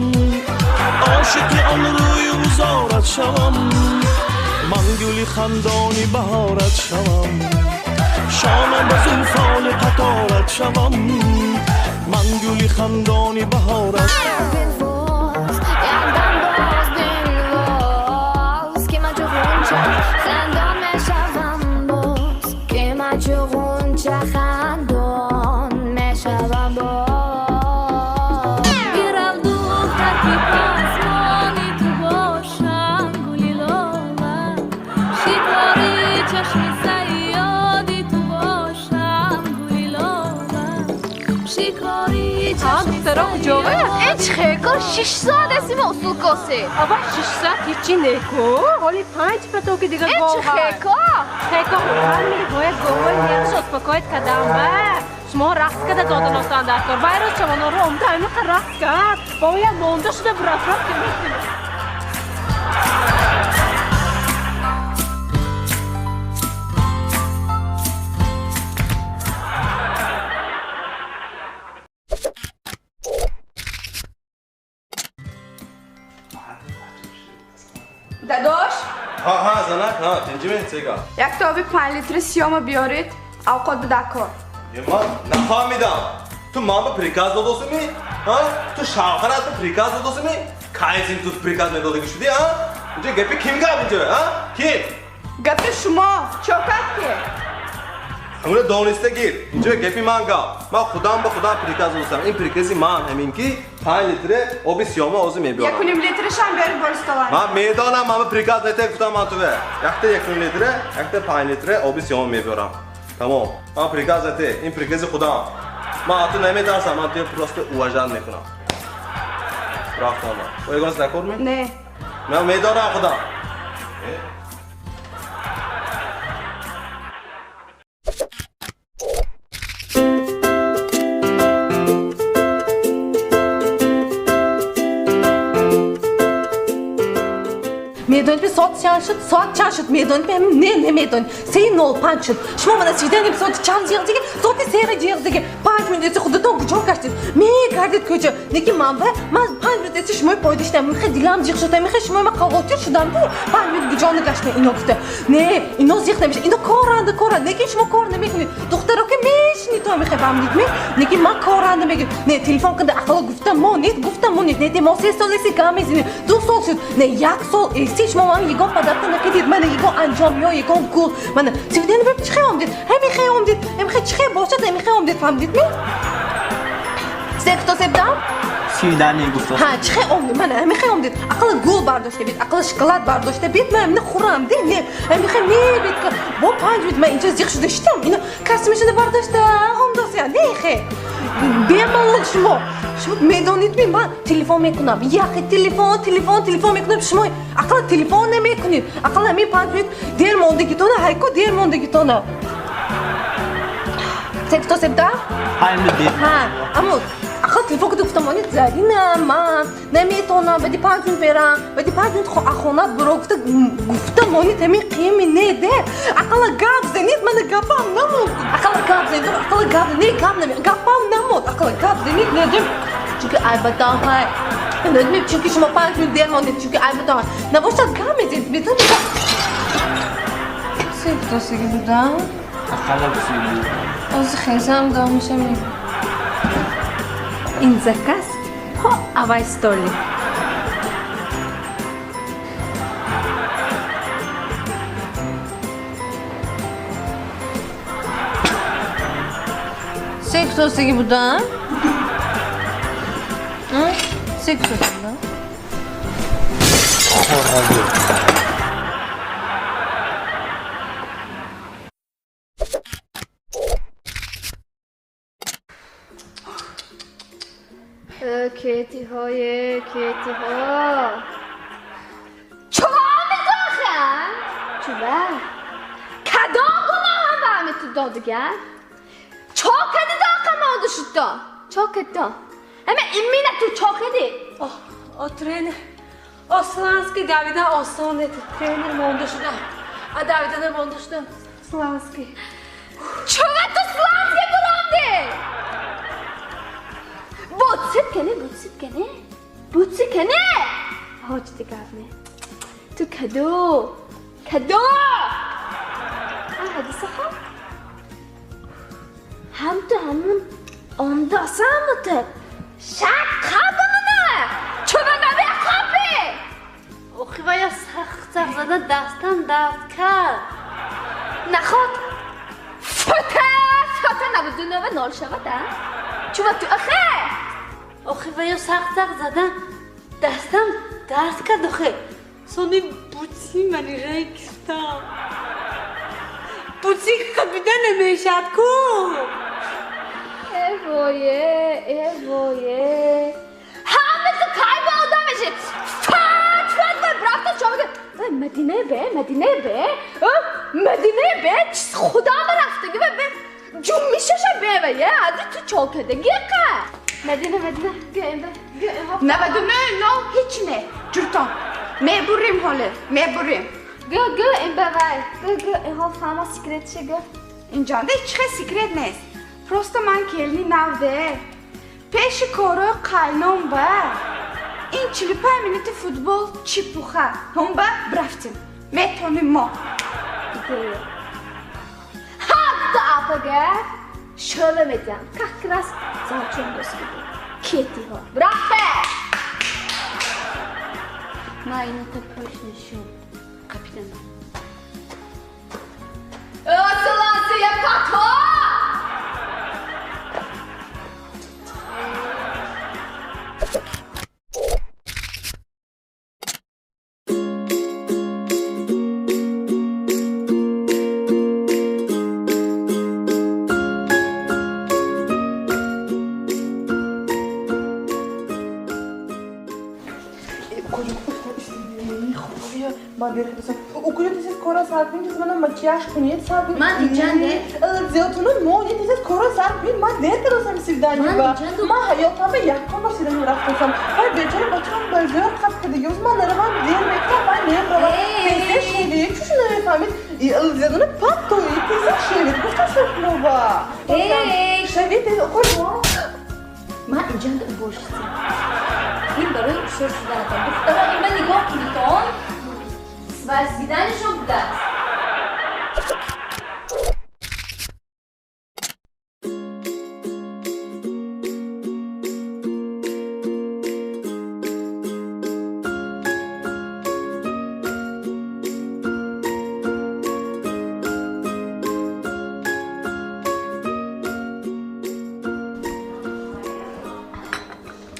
Speaker 15: ошиқи он рӯю узорат шавам, ман гули хандони баҳорат шавам, шона ба зулфони қаторат шавам, ман гули хандони баҳорат.
Speaker 3: Бинвоз, якдам боз бинвоз, ки ман чу ғунча хандон мешавам боз, ки ман чу ғунча хандон мешавам боз.
Speaker 11: Бирав, духтар, ки пасмони ту бошам, гули лола, шикори чашми сайёди ту бошам, гули лола, шикори чашми
Speaker 8: Духтаро куҷова?
Speaker 3: Ин чӣ хел 6 соат аст мо усул косе.
Speaker 8: Аба, 6 соат ҳичи неку. Ҳоли 5 патоки дига.
Speaker 3: Ин чӣ хел кор?
Speaker 8: Хеко ҳамин бояд говои нерш успокоить кардам ба. Шумо рақс када доданостан дар кор. Вайро чавоноро омда ҳамиқа рақс кард. Бояд монда шуда бурафрав ки мекунем.
Speaker 5: Дадош,
Speaker 9: Ҳа, ҳа, занак, ҳа, тинҷиме, сега.
Speaker 5: Якта оби 5 литри сиёма биёред, авқот бидакор.
Speaker 9: Е, ман нафаҳмидам. Ту ман ба приказ додосими? Ҳа? Ту шавҳарат ба приказ додосими? Кайсин ту приказ медодагӣ шудӣ, ҳа? Инҷа гапи ким гап инҷа, ҳа? Ким?
Speaker 5: Гапи шумо, чокат ки?
Speaker 9: Ҳамуна дониста гир. Инҷа гапи ман гап. Ман худам ба худам приказ додосам. Ин прикази ман ҳамин ки 5 литре оби сиёма озӣ мебиёрам.
Speaker 5: 1,5 литришам биёред бори столан.
Speaker 9: Ман медонам, ман ба приказ нетек гуфтам ман туве. Якта 1,5 литре, якта 5 литре оби сиёма мебиёрам. Тамом. Ман приказ нете. Ин прикази худам. Ман аз ту наметарсам, ман туя просто уважать мекунам. Рафтам ман. О, ягон накор ме?
Speaker 5: Не.
Speaker 9: Ман медонам худам. Э?
Speaker 7: Медонед, соат чанд шуд? Соат чанд шуд, медонед? Не, намедонед. 3:05 шуд. Шумо мана свидание соати чанд ҷиғ зиги? Соати 3 ҷиғ зиги. 5 минут эси худатон куҷо гаштед, мегардед кӯча. Неки ман ба ман 5 минут эси шумои пойда шудам, михе дилам ҷиғ шуд, михе шумои ма қавотир шудам. 5 минут куҷо нагаштем ино гуфта. Не, ино зиқ намеша, ино коранда, коранда. Неки шумо кор намекунед, духтаро ки мешинед, то михе фаҳмидед ме. Неки ман коранда мегӯ. Не, телефон кунда, ақалло гуфта монед, гуфта монед. Не, мо 3 сол эси гам мезинем, 2 сол шуд, не, як сол эси шумо ман ягон подарка накардед, мана ягон анҷом ё ягон гул. Мана свидание б чӣ хе омдед, ҳамихе омдед, ҳамихе чӣ хе бошад, ҳамихе омдед, фаҳмидед ме? Се кто себдам?
Speaker 4: Свидание гуфта.
Speaker 7: Ҳа, чӣ хе омдед, мана ҳамихе омдед, ақалла гул бардошта бед, ақалла шоколад бардошта бед, ман ҳамина хӯрам де. Не, ҳамихе мебед ка бо 5 минут ман инҷо зиқ шуда шитам, ино костюмашона бардошта омдосия. Не, хе бемалол. Шумо медонед ми, ман телефон мекунам, яхе телефон, телефон, телефон мекунам, шумо ақалла телефон намекунед. Ақалла ҳамин 5 минут дер мондагитона, ҳайко дер мондагитона. Се кто себда?
Speaker 4: 5 минут дер.
Speaker 7: Ҳа, аммо ақал телефон куда гуфтам, монед, Зарина, ман наметонам, баъди 5 минут мерам, баъди 5 минут хонат биро гуфта, гуфта монед, ҳамин қими не де. Ақалла гап занед, мана гапам намонд. Ақалла гап занед, ақалла гап не, гап наме, гапам намонд, ақалла гап занед, не дем, чунки айбатан ҳай. Медонед, чунки шумо 5 минут дер мондед, чунки айбатан ҳай. Набошад, гап мезанед, медонед. Се гуфтосиги будам?
Speaker 4: Ақалла гуфтӣ.
Speaker 7: Ози хезам домиша ми.
Speaker 11: Ин заказ по авай столик.
Speaker 7: Се гуфтосиги будам? Се гуфтосиги будам?
Speaker 4: Хорҳоги.
Speaker 3: Кетиҳое, кетиҳо. Чува медоха? Чува? Кадом гуноҳам ба ҳами ту додига? Чо кади доқа монду шудто? Чо кади? Ҳама имина ту чо кади?
Speaker 8: О, тренер. О, Слански давидан осон не, тренер монда шудам. А давидана монда шудам. Слански.
Speaker 3: Чува ту Слански буламди? Бутсит кане, бутсит кане? Бутсит кане? Ҳоҷ дигар не. Ту каду? Каду? А ҳадиса хон? Ҳам ту ҳамун ондасам ту. Шак қабмана. Чува намехобӣ?
Speaker 6: Охи вая сахт сахт зада дастам дард кард.
Speaker 3: Наход. Фута, фута навуду нова нол шавад, а? Чува ту ахе?
Speaker 6: Охи вая сахт сахт зада дастам дард кард охе.
Speaker 8: Сони бутси манижаи кистам. Бутси қабида намешад ку.
Speaker 3: Э вое, э вое. Ҳама ту кай ба одам меши? Фат, фат, вай брафта чо мега? Вай Мадинаи бе, Мадинаи бе. Мадинаи бе, чиз худам рафтаги вай бе. Ҷум мишаша бе вай, е, ади ту чо кадаги қа? Мадина, Мадина, биё ин бе, биё ин ҳо.
Speaker 5: 99 0 ҳеч не. Ҷуртон. Мебурим ҳоле, мебурим.
Speaker 3: Гӯ, гӯ ин бе вай. Гӯ, гӯ ин ҳо фама секрет чи гӯ.
Speaker 5: Инҷонда ҳеч хел секрет нест. Просто ман келни навде. Пеши корои қайном ба. Ин 45 минути футбол чепуха. Ҳумба брафтим. Метоним мо.
Speaker 3: Ҳадда апага шӯла медиҳам. Как раз завчон дӯст буд. Кетиҳо. Брафте!
Speaker 6: Ман ината пӯш нишон. Капитан.
Speaker 3: Осиласия пато!
Speaker 13: Макияж кунед, сар кунед.
Speaker 11: Ман инҷанде?
Speaker 13: Зиётуну мо тезед кора сар кунед, ман дер кардосам свидание ба. Ман ҳаётама яккон бор свидание рафтасам. Вай бечора бачаам ба зиёд қаб кардагӣ. Оз ман наравам дер мекунам, ман намеравам. Тезед шевед, чӯ намефаҳмед? Зиётуну паттои тезед шевед. Гуфтам шукнова. Шевед тез кора.
Speaker 11: Ман инҷанде уборщица. Ин барои ушор шуданатон. Духтаро, ин ба нигоҳ кунитон. Свайсиданашон будааст.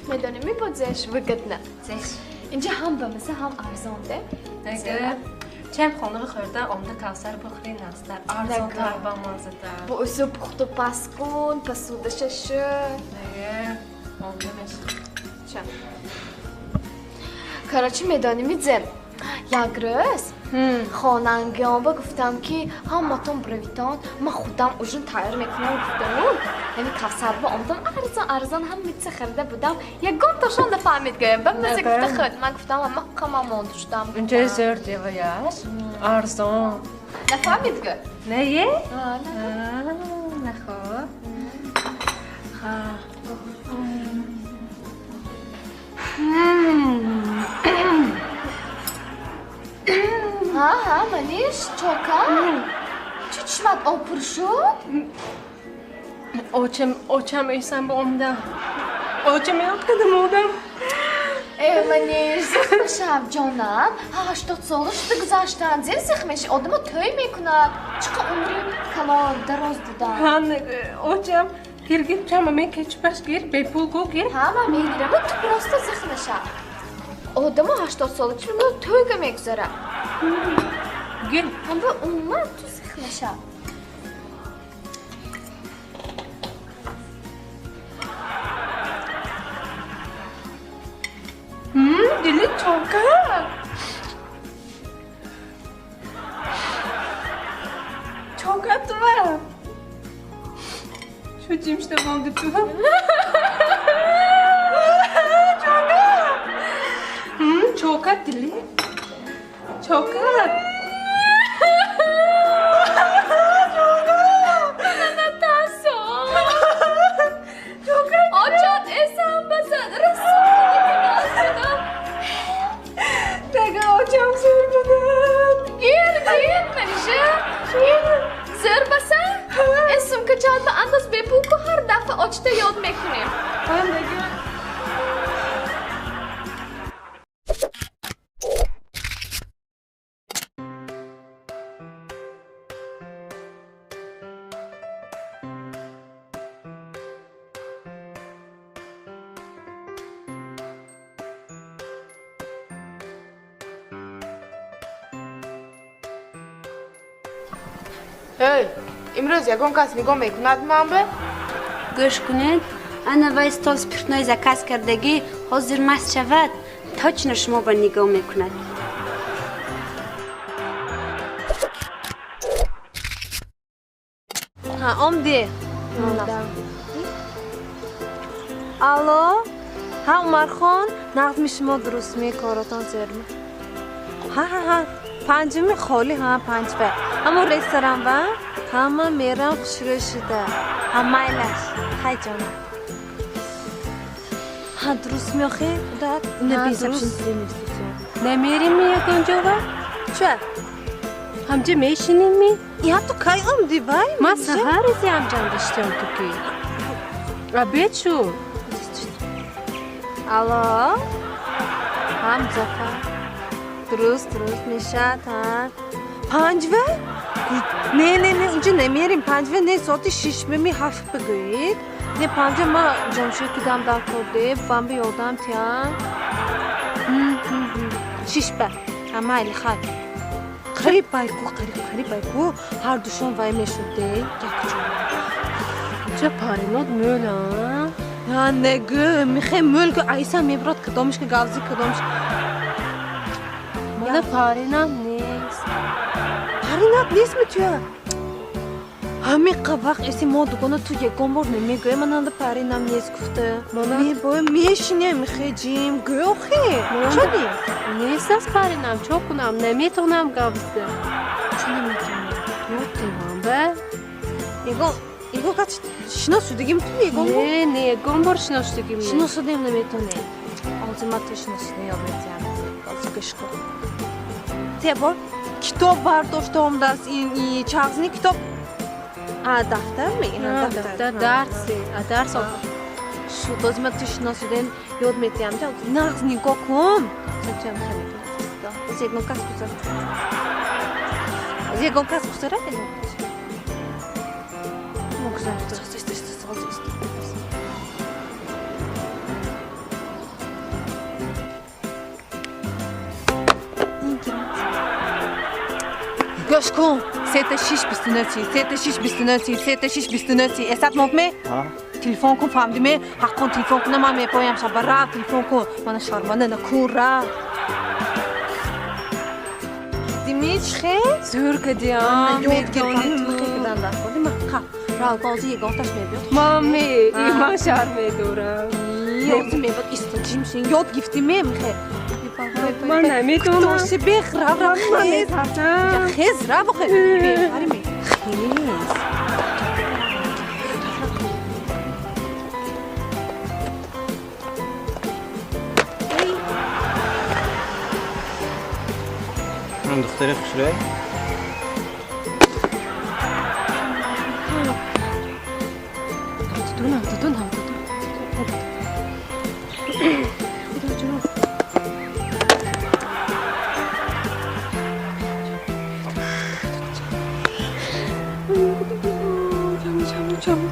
Speaker 11: Медонем мебодзеш выгодно.
Speaker 12: Зеш.
Speaker 3: Инҷа ҳам ба маза, ҳам арзон де.
Speaker 8: Нага. Чем хонага хӯрда омда Кавсар бихӯри настар. Арзонтар ба маззатар.
Speaker 3: Бо усу пухту пас кун, пасудаша шу.
Speaker 8: Нага. Омда меша.
Speaker 3: Ча. Короче, медонем идзем. Як рӯз хонангиёнба гуфтам ки ҳаматон биравитон, ман худам ужин тайёр мекунам гуфтаму. Ҳами Кавсарба омдам арзон арзон ҳам митса харида будам. Ягон тошон нафаҳмид гӯям. Ба маза гуфта худ. Ман гуфтам ҳама қама монду шудам.
Speaker 8: Инҷа зӯр деваяш. Арзон.
Speaker 3: Нафаҳмид гӯ?
Speaker 8: Не е?
Speaker 3: Не.
Speaker 8: Нахо. Ха.
Speaker 3: Ҳа, ҳа, Маниш, чока? Чӣ чишмат об пур шуд?
Speaker 8: Очам, очам эсам ба омда. Очам ёд кардам одам.
Speaker 3: Э, Маниш, зих мешав, ҷонам. 80 сола шуда гузаштанд. Зер зих меши, одамо тӯй мекунад. Чӣ қа умри калон, дароз будан.
Speaker 8: Ҳа, очам, гир, гир, чама мен кетчупаш гир, бепул гу гир.
Speaker 3: Ҳа, ман мегирам, ту просто зих мешав. Одамо 80 сола чӣ мегӯяд, тӯйга мегузарад.
Speaker 8: Гир.
Speaker 3: Ҳамба умуман ту зих мешав.
Speaker 16: Чокат. Чокат тува. Шу ҷимшта монди ту. Чокат. Чокат дили. Чокат.
Speaker 11: Очат эсам базад расул.
Speaker 16: Дага очам зӯр будад.
Speaker 11: Гир, гир, Манижа. Гир. Зӯр баса? Э сумкачат ба андоз бепул ку ҳар дафъа очта ёд мекунем.
Speaker 16: Дага.
Speaker 13: Эй, имрӯз ягон кас нигоҳ мекунад ман бе?
Speaker 6: Гӯш кунед, ана вай стол спиртной заказ кардагӣ, ҳозир маст шавад, точно шумо ба нигоҳ мекунад.
Speaker 7: Ҳа, омдӣ. Алло, ҳа, Умархон, нағзми шумо дурустми, коротон зерми? Ҳа, ҳа, ҳа, панҷуми холӣ, ҳа, панҷба. Ҳамо ресторан ба? Ҳама мерам хушрӯ шуда. Ҳа, майлаш, хай ҷонам. Ҳа, дуруст меохӣ? Худат?
Speaker 8: Намерим ягон ҷова?
Speaker 7: Ча?
Speaker 8: Ҳамҷа мешинем ми?
Speaker 7: Я ту кай омдӣ вай?
Speaker 8: Ман саҳар изи ҳамҷам даштям ту ки. Обед шуд.
Speaker 7: Алло? Ҳа, Музаффар. Дуруст, дуруст мешавад, ҳа. Панҷва? Не, не, не, унҷа намерим. Панҷва не, соати шишмами ҳафт бигӯед. Не, панҷва ма ҷомшӯй кидам дар корде, бам ба ёрдам тиям. Шишба. Ҳа, майли, хай. Қариб байку, қариб, қариб байку. Ҳар душон вай мешуд, де, якҷо.
Speaker 8: Ча паринот мӯл, а?
Speaker 7: Ҳа, негӯ, михе мӯл ку айса мебирод, кадомиш ки гавзи, кадомиш.
Speaker 8: Мана паринам нест.
Speaker 7: Паринат нестми туя? Ҳамин вақт эси мо дугона ту ягон бор намегӯя, мананда паринам нест гуфта. Мебоя мешинем, михе ҷим, гӯ охе. Чо нест?
Speaker 8: Нест аст паринам, чо кунам, наметавонам гавзда.
Speaker 7: Чо наметавонӣ?
Speaker 8: Ёд девам ба.
Speaker 7: Ягон ягон кас шинос шудагим ту ягон бор?
Speaker 8: Не, не, ягон бор шинос шудагим не.
Speaker 7: Шинос шудем наметавонӣ. Ҳозир ман ту шинос шудем ёд метиҳам. Ҳозир гӯш кун. Те бор китоб бардошта омадааст, ин чағзни китоб. А, дафтар ми?
Speaker 8: Дафтар, дарси, а дарс
Speaker 7: шуд. Ҳозир ман ту шинос шудем ёд метиҳам. Нағз нигоҳ кун. Чам хел мекунад. Ҳозир ягон кас гузарад. Ҳозир ягон кас гузарад, ягон кас. Гӯш кун, сета шиш бисту нӯси, сета шиш бисту нӯси, сета шиш бисту нӯси. Эсат мондме? Телефон кун, фаҳмдиме? Ҳаққон телефон кунам, ман мепоям шаба рав, телефон кун. Мана шарманда накун, рав. Дими чӣ хел?
Speaker 8: Зӯр кадиам.
Speaker 7: Ёд гирифтам, михе кадан дар ходи ман қап. Рав, ҳозир ягонташ мебиёд.
Speaker 8: Мами, ман шарм медорам.
Speaker 7: Ҳозир мебиёд, иста ҷимшин. Ёд гирифтиме, михе?
Speaker 8: Ман наметавонам.
Speaker 7: Кутоши бех, рав, рав,
Speaker 8: Ман
Speaker 7: хез.
Speaker 8: метарсам.
Speaker 7: Хез, рав, охе. Бехари ме. Хез.
Speaker 4: Духтари хушрӯй.
Speaker 8: Навду, навду, навду. Худо ҷон. Чамо, чамо, чамо.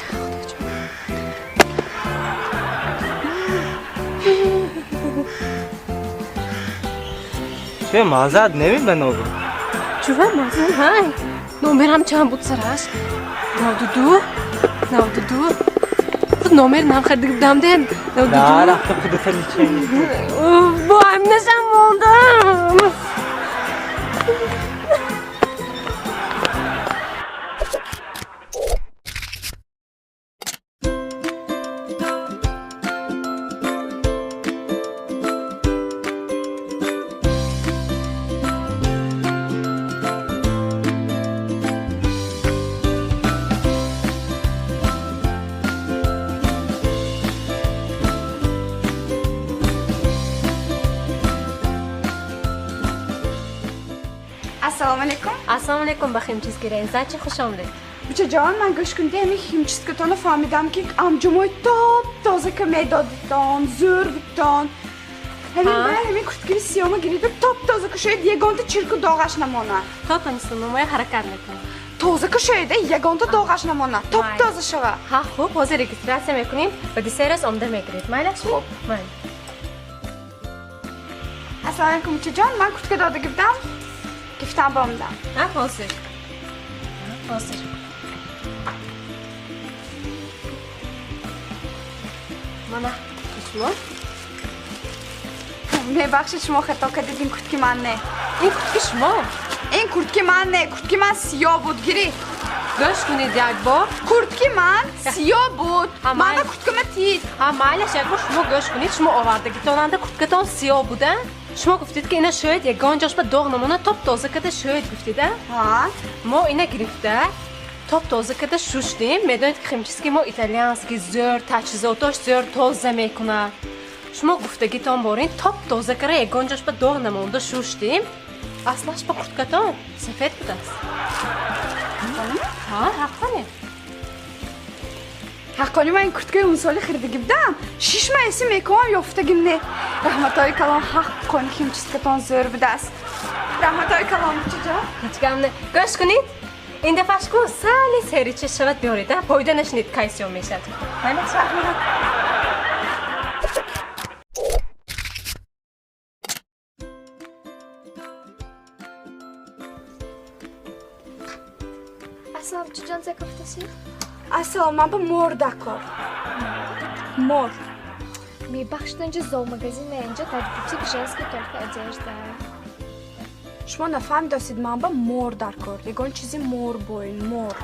Speaker 8: Худо ҷон.
Speaker 4: Че маззат намебинобӣ?
Speaker 8: Чува маззат ҳай? Номерам чанд буд сараш? 92, 92. Худ Номер нам харидагӣ будам де.
Speaker 4: Да, рафта худата лечение.
Speaker 8: Бо ҳаминашам мондам.
Speaker 5: Ассалому алайкум.
Speaker 8: Ассалому алайкум, ба химчистки Рензачи хуш омадед.
Speaker 5: Бучаҷон, ман гӯш кунед, ҳамин химчисткатонро фаҳмидам, ки анҷумои топ тоза ка медодитон, зӯр будтон. Ҳамин
Speaker 8: Ҳа?
Speaker 5: ба ҳамин курткаи сиёма гирида топ тоза кушоед, ягонта чирку доғаш намонад.
Speaker 8: То тонистон моя ҳаракат мекунем.
Speaker 5: Тоза кушоед, ягонта доғаш намонад, топ
Speaker 8: Майли.
Speaker 5: тоза шавад.
Speaker 8: Ҳа, хуб, ҳозир регистрация мекунем ва ди се рӯз омода мегиред. Майлаш? Хуб. Майли.
Speaker 5: Ассалому алайкум, бучаҷон, ман куртка дода гирдам, гифтам ба омадам.
Speaker 8: Ҳа, ҳозир. Ҳозир. Мана, шумо?
Speaker 5: Мебахшед, шумо хато кардед, ин куртки ман не.
Speaker 8: Ин куртки шумо?
Speaker 5: Ин куртки ман не, куртки ман сиёҳ буд, гирӣ.
Speaker 8: Гӯш кунед як бор.
Speaker 5: Куртки ман сиёҳ буд.
Speaker 8: Ҳа,
Speaker 5: Ман
Speaker 8: майли.
Speaker 5: ба курткама тид.
Speaker 8: Ҳа, майлаш, як бор шумо гӯш кунед, шумо овардагитонанда курткатон сиёҳ буда. Шумо гуфтед, ки ина шояд ягон ҷош ба доғ намонад, топ тоза карда шояд гуфтед, а?
Speaker 5: Ҳа.
Speaker 8: Мо ина гирифта, топ тоза карда шуштем. Медонед, ки химчистки мо итальянский зӯр, таҷҳизотош зӯр тоза мекунад. Шумо гуфтагитон борин, топ тоза карда ягон ҷош ба доғ намонда шуштем. Аслаш ба курткатон сафед будааст. Ҳа, ҳаққоне.
Speaker 5: Ҳаққони, ман ин курткаи он соли харидагӣ будам. 6 моҳ эси мекунам, ёфтагим не. Раҳматҳои калон, ҳаққони химчисткатон зӯр будааст. Раҳматҳои калон, бучаҷон.
Speaker 8: Ҳеҷ гап не. Гӯш кунед, ин дафъаш ку сали серича шавад биёред, а? Пойда нашинед, кай сиёҳ мешавад. Майлаш?
Speaker 5: Раҳмат.
Speaker 3: Ассалом, бучаҷон, закафтасӣ?
Speaker 5: Ассалом, ман ба мор дакор. Мор.
Speaker 3: Мебахшед, инҷа зоомагазин не, инҷа дар бутик женский только одежда.
Speaker 5: Шумо нафаҳмидостед, ман ба мор дар кор. Ягон чизи мор боин, мор.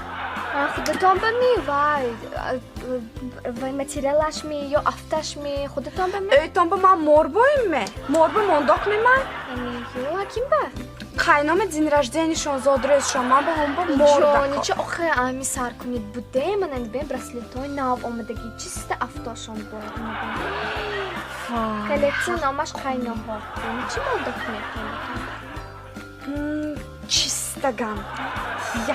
Speaker 3: А, худатон ба ми, вай, вай материалаш ми ё афташ ми, худатон ба ми?
Speaker 5: Ӯйтон ба ман мор боин ме? Мор ба мондок ме ман?
Speaker 3: Ё, ким ба?
Speaker 5: Қайнома день рожденияшон, зодрӯзшон, ман ба ҳам ба мор
Speaker 3: Ҷони,
Speaker 5: дакор.
Speaker 3: чи охе ами сар кунед буде, мананд бе браслетҳои нав омадагӣ, чиста афтошон бо. Коллекция номаш қайноҳо. Чӣ мондок мекунед?
Speaker 5: Чиста гам.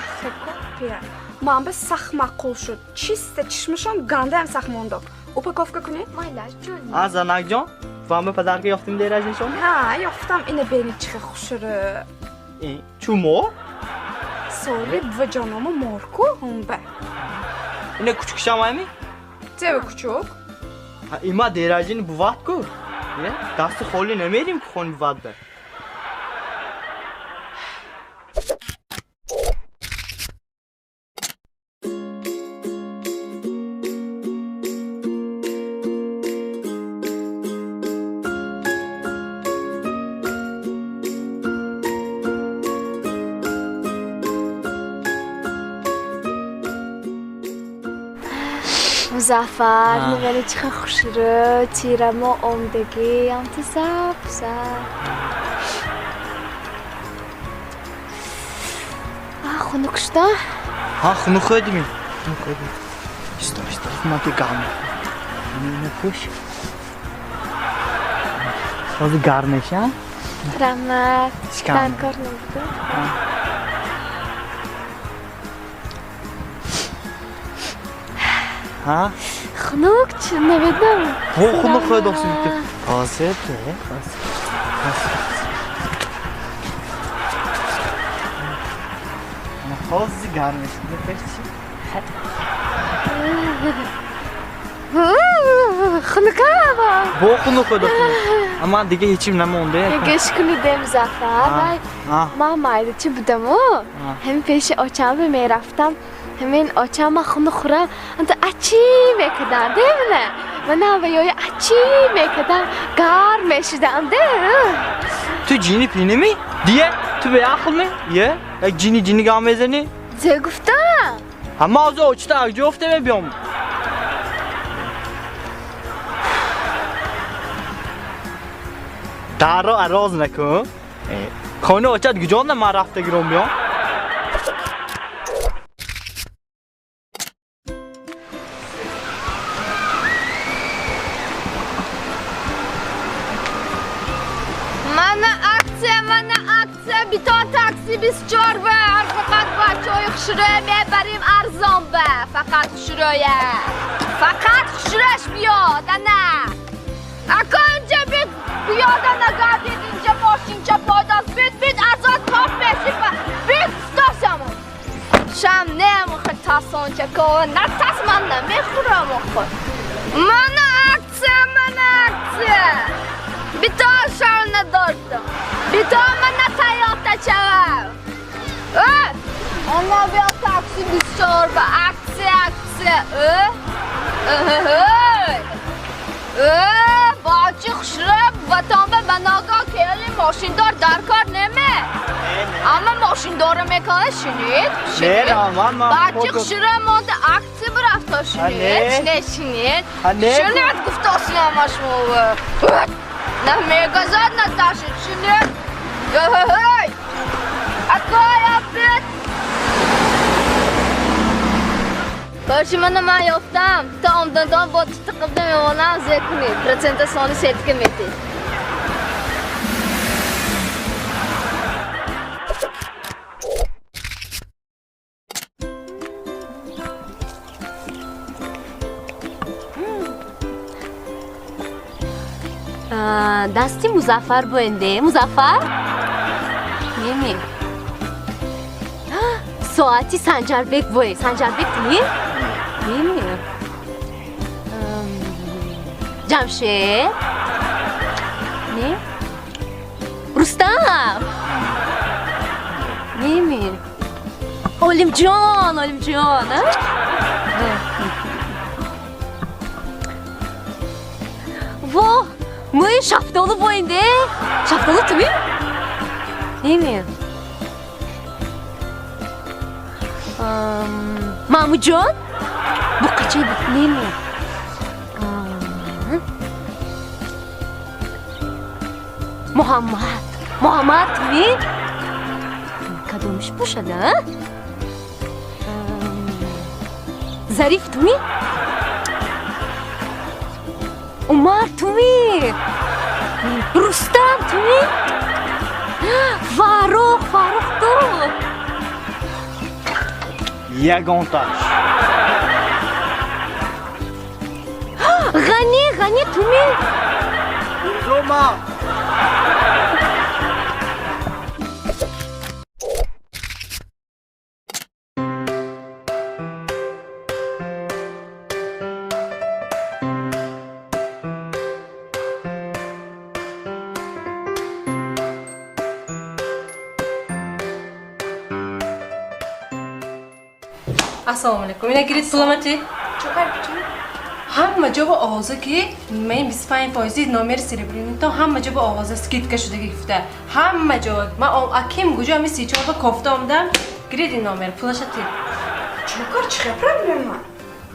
Speaker 5: Яхе копия. Ман ба сахт маъқул шуд. Чиста чишмашон гандаям сахт мондок. Упаковка кунед?
Speaker 3: Майлаш, ҷони.
Speaker 4: А, занакҷон, вам ба подарка ёфтим день рожденияшон?
Speaker 5: Ҳа, ёфтам, ина бени чихе хушрӯ.
Speaker 4: Чу мор?
Speaker 5: Соли буваҷонома морку ҳумба.
Speaker 4: Ина кучукшам ами?
Speaker 5: Зева кучук?
Speaker 4: Ҳа, има день рождения бувад ку. Е, дасти холӣ намерим ку хони бувад ба.
Speaker 3: Музаффар,
Speaker 4: А.
Speaker 3: нигали чиха хушрӯ, тирамо омдагӣ, амти саб саб. А, хунук шуда?
Speaker 4: Ҳа, хунук хӯрдим. Хунук хӯрдим. Исто, исто, ман ки гарм. Ина пӯш. Ҳозир гарм меша?
Speaker 3: Раҳмат.
Speaker 4: Шикам.
Speaker 3: Дар кор набуда?
Speaker 4: Ҳа?
Speaker 3: Хунук чи намедонам.
Speaker 4: Ҳо, хунук хӯрдосим. Ҳозир, ҳозир. Ҳозир гарм меша. Ина пӯш чи?
Speaker 3: Хунука ҳаво.
Speaker 4: Бо хунук хӯрдосим. Амма дига ҳечим намонда.
Speaker 3: Гӯш кунед, Музаффар, вай
Speaker 4: А.
Speaker 3: ман майдачи будаму, ҳамин пеши очам мерафтам, Ҳамин очам ман хуна хӯрам, анта ачи мекардам, демина. Манам ва ёя ачи мекардам, гарм мешудам, де.
Speaker 4: Ту ҷини пиними? Дия, ту беақлми? Е, як ҷини ҷини гам мезанӣ?
Speaker 3: Зе гуфтам?
Speaker 4: Ҳама ҳозир очита акҷо ёфта мебиём. Дарро ароз накун. Хона очат куҷонда ман рафта гиром биём?
Speaker 3: Мана акция, мана акция, битон такси 24 ба, фақат бачаҳои хушрӯя мебарим арзон ба, фақат хушрӯя. Фақат хушрӯяш биёд, ана. Ака инҷа бит, пиёда нагардид, инҷа мошинча пойдост, бит, бит, арзон топ меши, бит, стосам. Шам немухи тасонча, кова, на тас ман намехӯрам охир. Мана акция, мана акция. Битон шар надордам. Битон мана Тойота чавам. Ана биё такси 24 ба, акция, акция. Бачи хушрӯ ватон ба баногоҳ кели мошиндор дар кор неме. Амма мошиндора мекона шинид.
Speaker 4: Не, Раман, ман
Speaker 3: Бачи хушрӯ монда акция бирафто шинид. Не шинид. Шинид гуфтосин ама шумо. На мегазад на ташид шинид. Эй! Акай апет. Короче, мана ман ёфтам. То омдандон бо тути қилдам мемонам зе кунед. Процента сони сетка метед.
Speaker 12: Дасти Музаффар боенде. Музаффар? Неми. Соати Санҷарбек бое. Санҷарбек ту? Неми. Ҷамшед? Не? Рустам? Неми. Олимҷон, Олимҷон, а? Во, мӯи шафтолу боинде. Шафтолу ту ми? Неми. Маҳмудҷон? Буқачаи буқ неми. Муҳаммад. Муҳаммад ту ми? Кадомиш бошад, а? Зариф ту ми? Умар ту ми? Рустам ту ми? Фаррух, Фаррух ту?
Speaker 4: Ягонташ.
Speaker 12: Ғани, Ғани ту ми?
Speaker 4: Рома.
Speaker 16: Ассалому алайкум. Ина гирит пуламати?
Speaker 5: Чокар чӣ?
Speaker 16: Ҳама ҷо ба овоза ки мен 25% номери серебряный то ҳама ҷо ба овоза скидка шудаги гуфта. Ҳама ҷо. Ман аким куҷо ами 34 ба кофта омдам. Гирит ин номер, пулаша ти.
Speaker 5: Чокар чӣ проблема?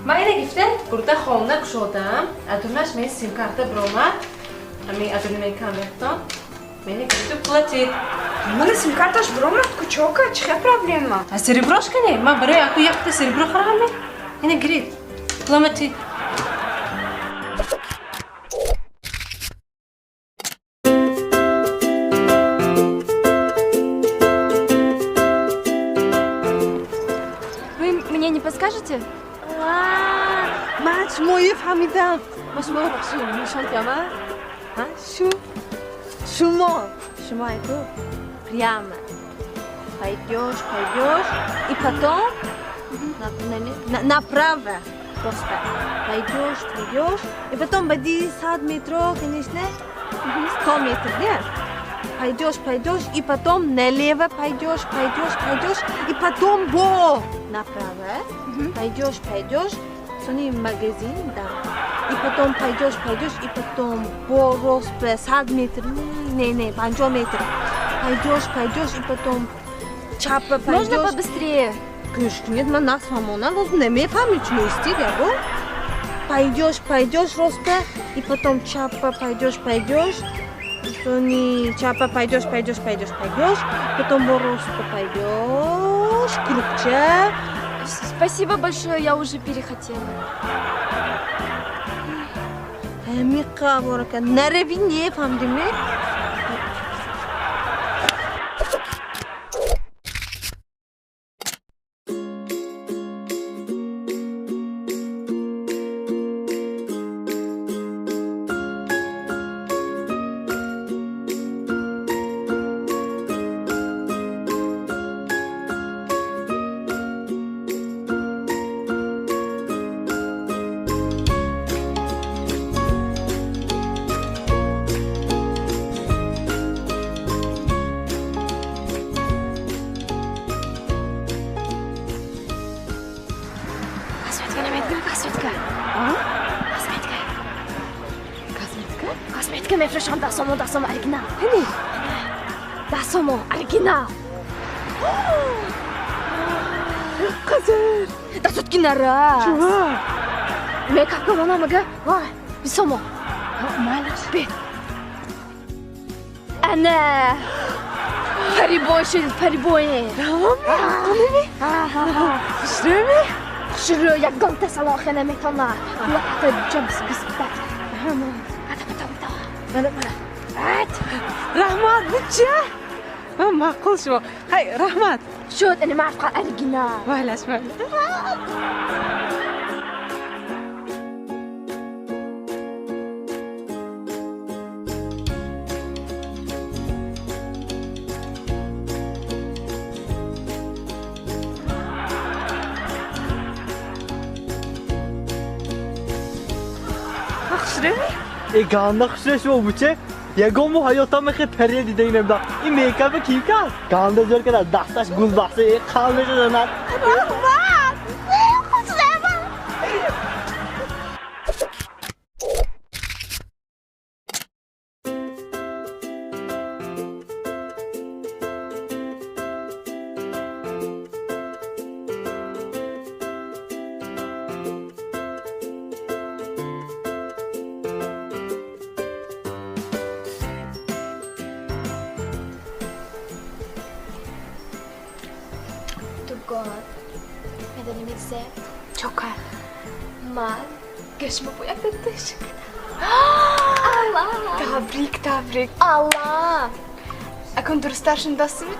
Speaker 16: Ман ина гифта бурда хона кушодам. Адурнаш мен сим-карта биромад. Ами адурни мен камертон. Мени гириту пулати.
Speaker 5: Мана сим-карташ биромад ку чока, чӣ проблема?
Speaker 16: А сереброш кане? Ман барои аку якта серебро харам. Ина гирит. Пуламати.
Speaker 3: Вы мне не подскажете?
Speaker 7: Ман шумои фаҳмидам. Ман шуморо бахши нишон диҳам, а? Шу? Шумо. Шумо айку прямо. Пойдешь, пойдешь, и потом направо просто. Пойдешь, пойдешь, и потом бади 100 метров, конечно, 100 метров, да? Пойдешь, пойдешь, и потом налево пойдешь, пойдешь, пойдешь, и потом бо. Направо, пойдешь, пойдешь, сони магазин, да. И потом пойдешь, пойдешь, и потом по рост 100 метр, не, не, 50 метр. Пойдешь, пойдешь, и потом чапа пойдешь.
Speaker 3: Можно побыстрее?
Speaker 7: Гӯш кунед, ман нафаҳмонам, боз намефаҳмӣ чӣ истид, ябо. Пойдешь, пойдешь, росте, и потом чапа пойдешь, пойдешь, сони чапа пойдешь, пойдешь, пойдешь, пойдешь, потом бо росте пойдешь, кругча.
Speaker 3: Спасибо большое, я уже перехотела.
Speaker 7: Ҳамиқа борака, нарави, нефаҳмдиме?
Speaker 3: Косметика. Косметика.
Speaker 13: Косметика?
Speaker 3: Косметика мефурӯшам, 10 сомон, 10 сомон, оригинал. 10 сомон, оригинал.
Speaker 13: Қазір.
Speaker 3: Дастотки нарас.
Speaker 13: Чува?
Speaker 3: Мейкап кунонам ага. Вай, 20 сомон.
Speaker 13: Майлаш.
Speaker 3: Бе. Ана. Парибой шуд, парибой.
Speaker 13: Равами? Хушрӯми?
Speaker 3: Хушрӯ, ягонта салохия наметонад. Лата ҷабс биста. Ата, ата, ата.
Speaker 13: Мана, мана. Раҳмат, буча. Ман маъқул шумо. Хай, раҳмат.
Speaker 3: Шуд, ини мафқа оригинал.
Speaker 13: Майлаш, майлаш.
Speaker 4: Э, ганда хушрӯ шумо, буче. Ягон мо ҳаётам мехе пария дидаи набуда. Ин мейкапа ки кард? Ганда зӯр карда, дасташ гулбахса, э, қалбеша занад.
Speaker 3: Раҳмат. Хушрӯ. Дугон. Медонӣ, Мирзе, чокар. Ман гӯшма бояд тӯш кунам. Алла!
Speaker 5: Табрик, табрик.
Speaker 3: Алла!
Speaker 5: Акун дурусттар шунидастими?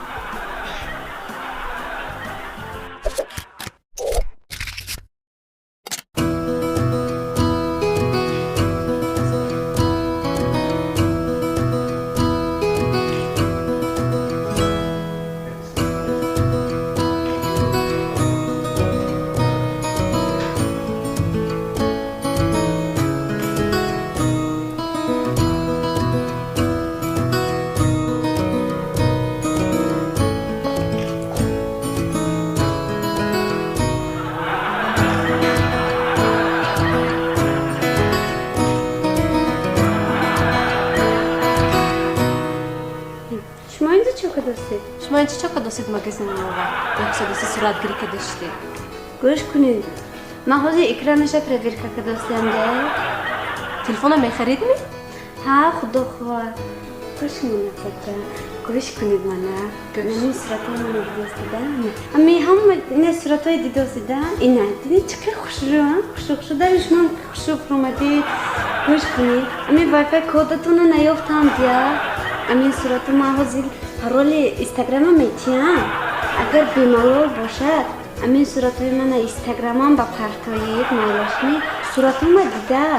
Speaker 12: Шумо инҷо чӣ кадостед?
Speaker 16: Шумо инҷо чӣ кадостед магазини мова? Яксадаси суратгирӣ кадаштед.
Speaker 12: Гӯш кунед. Ман ҳозир экранаша проверка кадостам, да?
Speaker 16: Телефона мехаридми?
Speaker 12: Ҳа, худо хоҳад. Гӯш кунед, апаҷон. Гӯш кунед мана. Ман суратҳои мана дидостида. Ами ҳама ина суратҳои дидостида. Ина, дидед чӣ қадр хушрӯ, а? Хушрӯ, хушрӯ. Дар шумо ҳам хушрӯ фуромадед. Гӯш кунед. Ами Wi-Fi кодатонро наёфтам, дия. Ами сурату ман ҳозир пароли Инстаграма метиҳам. Агар бемалол бошад, ами суратҳои мана Инстаграмам ба партоед, майлашми. Суратҳома дида.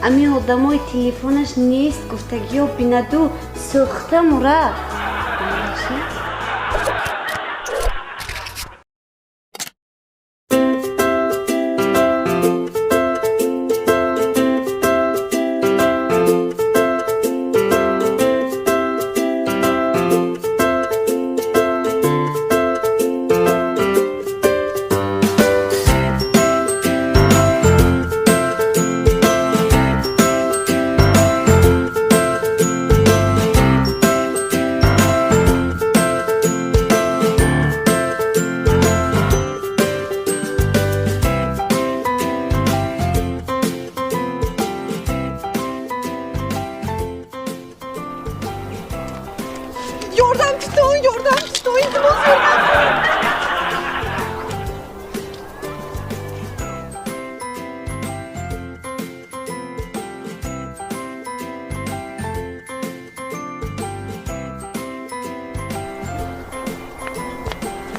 Speaker 12: Ами одамои телефонаш нест гуфтагиё бинаду сӯхта мурад. Майлашми.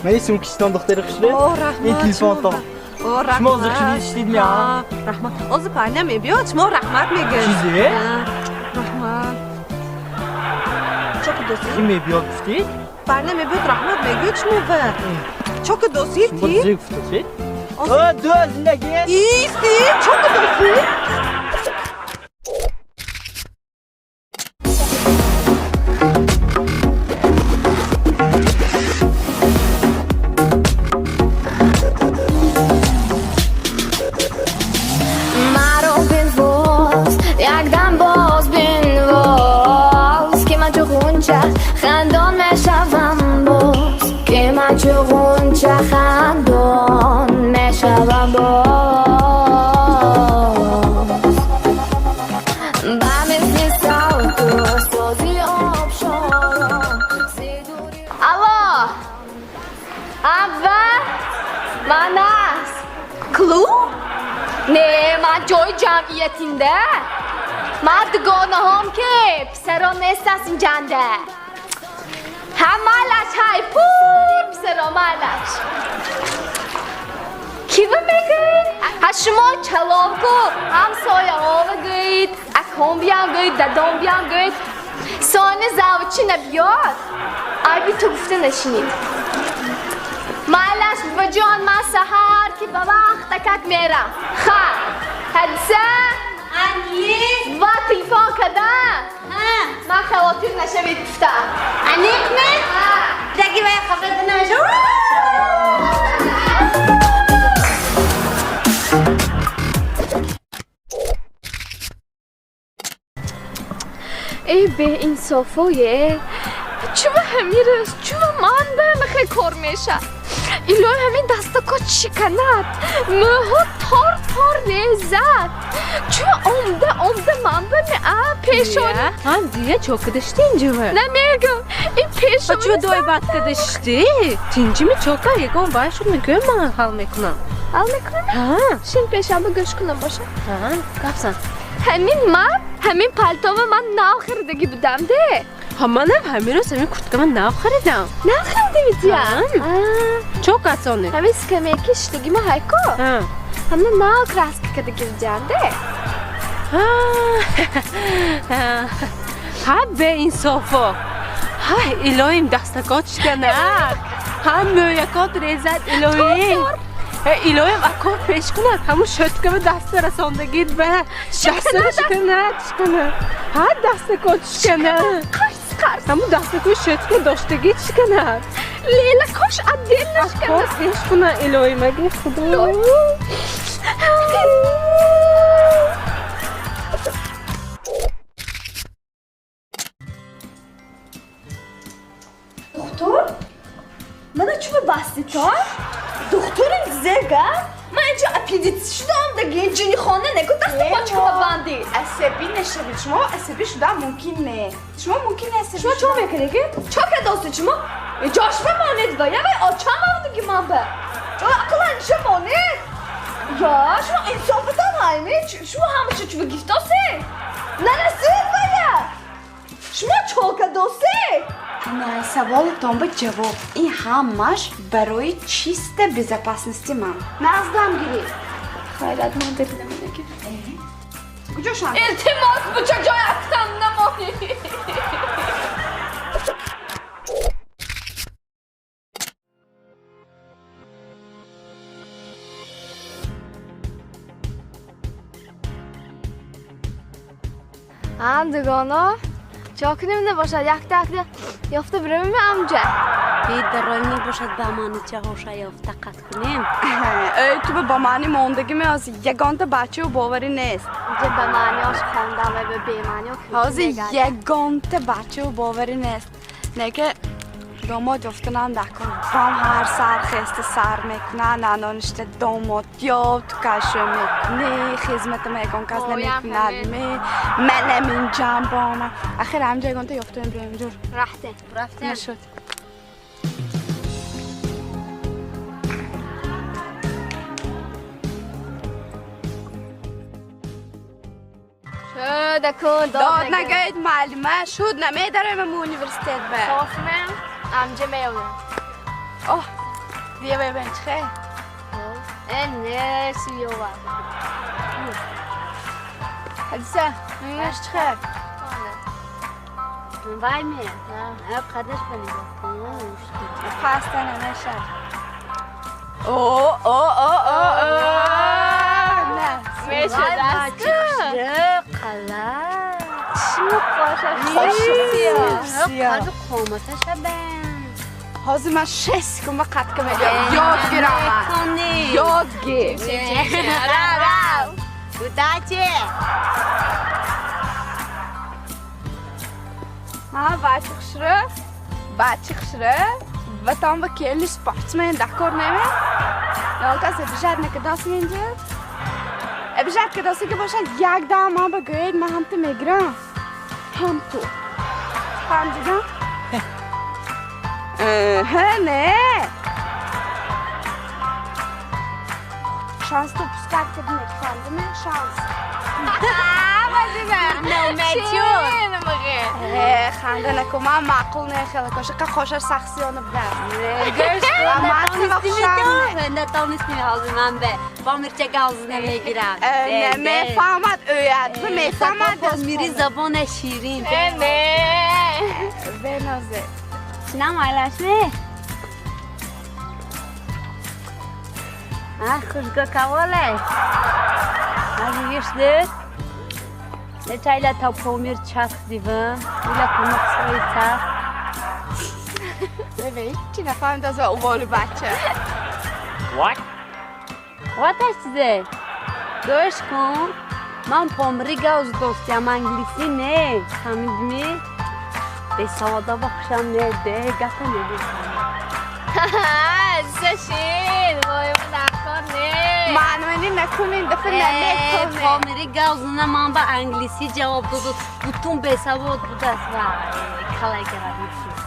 Speaker 4: Мани сумкистон духтари хушрӯ.
Speaker 7: О, раҳмат.
Speaker 4: Ин телефонтон.
Speaker 7: О, раҳмат.
Speaker 4: Шумо зиқ шудед, шидед ми, а?
Speaker 7: Раҳмат. Ҳозир парня мебиёд, шумо раҳмат мегӯед.
Speaker 4: Чизе?
Speaker 7: Раҳмат. Чо кудосӣ?
Speaker 4: Ки мебиёд гуфтед?
Speaker 7: Парня мебиёд, раҳмат мегӯед шумо ва. Чо кудосӣ
Speaker 4: Шумо
Speaker 7: ти?
Speaker 4: зиқ гуфтед? О, ду зиндагӣ.
Speaker 7: Исти, чо кудосӣ?
Speaker 3: Маро бинвоз, якдам боз бинвоз, ки ман чу ғунча хандон мешавам боз, ки ман чу ғунча хандон мешавам боз. Ба мисли савту сози обшорон зидури. Алло, авва, ман аст. Клуб? Не, ман ҷои ҷамъиятинда. Ман дугонаҳом ки писарон нестаст инҷанда. Ҳа, майлаш, ҳай, пур писаро майлаш. Кива мегӯед? Ҳа, шумо чаловку ҳамсояҳова гӯед, аком биям гӯед, дадом биям гӯед. Сони завучи набиёд, айби ту гуфта нашинид. Майлаш, бибаҷон, ман саҳар ки ба вақт акак мерам. Ха, ҳадиса? Ва телефон када? Ман хавотир нашавед гуфтам.
Speaker 12: Аниқ ме? Даги вай хабар намешав.
Speaker 3: Эй, беинсофое! Чува ҳамин рӯз, чува ман ба мехе кор меша. Илоҳи, ҳамин дастако шиканад, мӯҳо тор тор резад. Чува омда омда ман ба меа пешони.
Speaker 16: Ҳам дия чо кадашти инҷува?
Speaker 3: Намегӯм, ин пешони.
Speaker 16: Чува дой бад кадашти? Тинҷими чока ягон вай шуд мегӯям, ман ҳал мекунам.
Speaker 3: Ҳал мекунам?
Speaker 16: Ҳа.
Speaker 3: Шин пешамба гӯш кунам боша.
Speaker 16: Ҳа, гапсан.
Speaker 3: Ҳамин ман, ҳамин палтова ман нав харидаги будам де.
Speaker 16: Ҳа, манам ҳамин рӯз ҳамин курткама нав харидам.
Speaker 3: Нав харидами тия?
Speaker 16: Ҳа. Чо касоне?
Speaker 3: Ҳамин скамейки шидагима ҳайко?
Speaker 16: Ҳа.
Speaker 3: Ҳамна нав краска кадаги будам де.
Speaker 16: Ҳа. Ҳа, беинсофо. Ҳа, илоҳим, дастакот шиканад. Ҳа, мӯякот резад, илоҳим. Илоҳим, ако пеш кунад, ҳамун шӯткама даста расондагид ба даста шиканад, шиканад. Ҳа, дастакот шиканад.
Speaker 3: Қарс, қарс.
Speaker 16: Ҳамун дастакои шӯтка доштагид шиканад.
Speaker 3: Лелакош отдельно шиканад.
Speaker 16: Ако пеш кунад, илоҳим, аги худо.
Speaker 3: Духтур? Мана чува баститон? Духтурим зега? Ман инҷо аппендицит шудам, даги ҷинихона неку даста почкама банди.
Speaker 5: Асабӣ нашавед, шумо асабӣ шудан мумкин не. Шумо мумкин не асабӣ.
Speaker 3: Шумо чо мекунеги? Чо кардосед шумо? Ҷошба монед ва я вай очам авдуги ман ба. Ақлан ниша монед? Я, шумо инсофатан ҳайми? Шумо ҳамаша чува гифтосед? Нарасид ва я? Шумо чо кардосед?
Speaker 5: Саволатон ба ҷавоб. Ин ҳамаш барои чиста безопасности ман. Наздам гиред.
Speaker 3: Хайрат, ман бибинам инаги.
Speaker 5: Куҷо шанд?
Speaker 3: Илтимос, буча ҷой афтам намонӣ. Ам дугоно, чо кунем набошад, якта якта ёфта биравем амҷа.
Speaker 12: Бедароим набошад, ба маъни ҷаҳоша ёфта қат кунем.
Speaker 5: Эй, ту ба маъни мондагӣ меози, ягонта бачаю боварӣ нест.
Speaker 3: Инҷа ба маъниош хондам ва ба бемаънио
Speaker 5: Ҳозир ягонта бачаю боварӣ нест. Неке домод ёфтанам дакор. Бам ҳар сар хеста сар мекуна, наноништа домод ёфт, ту кашо мекунӣ, хизматама ягон кас намекунад ме, манам инҷам бона. Ахир ҳамҷа ягонта ёфтаем биёем ҷур.
Speaker 3: Рафтем.
Speaker 12: Рафтем.
Speaker 5: Нашуд.
Speaker 3: Шуда кун,
Speaker 5: Дод нагӯед, муаллима, шуд намедароем мо университет ба.
Speaker 3: Софмем, амҷа меёвем.
Speaker 5: Оҳ. Дия бебен чихе?
Speaker 6: Не, сиёва.
Speaker 5: Ҳадиса, меаш чихе?
Speaker 12: Вай ме? На, қадаш ба нигоҳ кун.
Speaker 5: Паста намеша. О, о, о, о, о. На,
Speaker 3: меша даст.
Speaker 12: Қала.
Speaker 3: Чӣ қоша?
Speaker 12: Қаду қоматаша бен.
Speaker 5: Ҳозир ман 6 секунда қатка мегирам. Ёд гирам ман. Ёд гир.
Speaker 12: Рав, рав. Удачи.
Speaker 5: Ҳа, бачи хушрӯ. Бачи хушрӯ. Ватан ба келни спортсмен дакор неме? Ё кас обижать накардост инҷа? Обижать кардост ки бошад як дам ман ба гӯед ман ҳам ту мегирам. Ҳам ту. Фаҳмидам? Ҳа, не. Шанс ту пускать кардӣ фаҳмидӣ? Шанс. Ханда накун, ман маъқул не хеле коша, қа қошаш сахсиёна будам.
Speaker 12: Натонистем ҳозир ман бе помирча гавз намегирам.
Speaker 5: Мефаҳмад ӯяд, мефаҳмад.
Speaker 12: Помири забона ширин.
Speaker 3: Не.
Speaker 5: Бенозе.
Speaker 12: Чинам айлашме? А, хушго каволе. Азигишдед? Чайла та помир чарх дивам, ила кумак сои чарх.
Speaker 5: Бебе, чи нафаҳмид аз уволи бача.
Speaker 12: What? What аш чизе? Гӯш кун, ман помири гавз достиам, англисӣ не, фаҳмидми? Бесавода ба хушам не, де, гапа небисам.
Speaker 3: Сашин, вой дар кор не.
Speaker 5: Манмани накунин, дафа наметонем.
Speaker 12: Помири гавзна ман ба англисӣ ҷавоб доду, бутун бесавод будаст ва қалай гарад мешуд.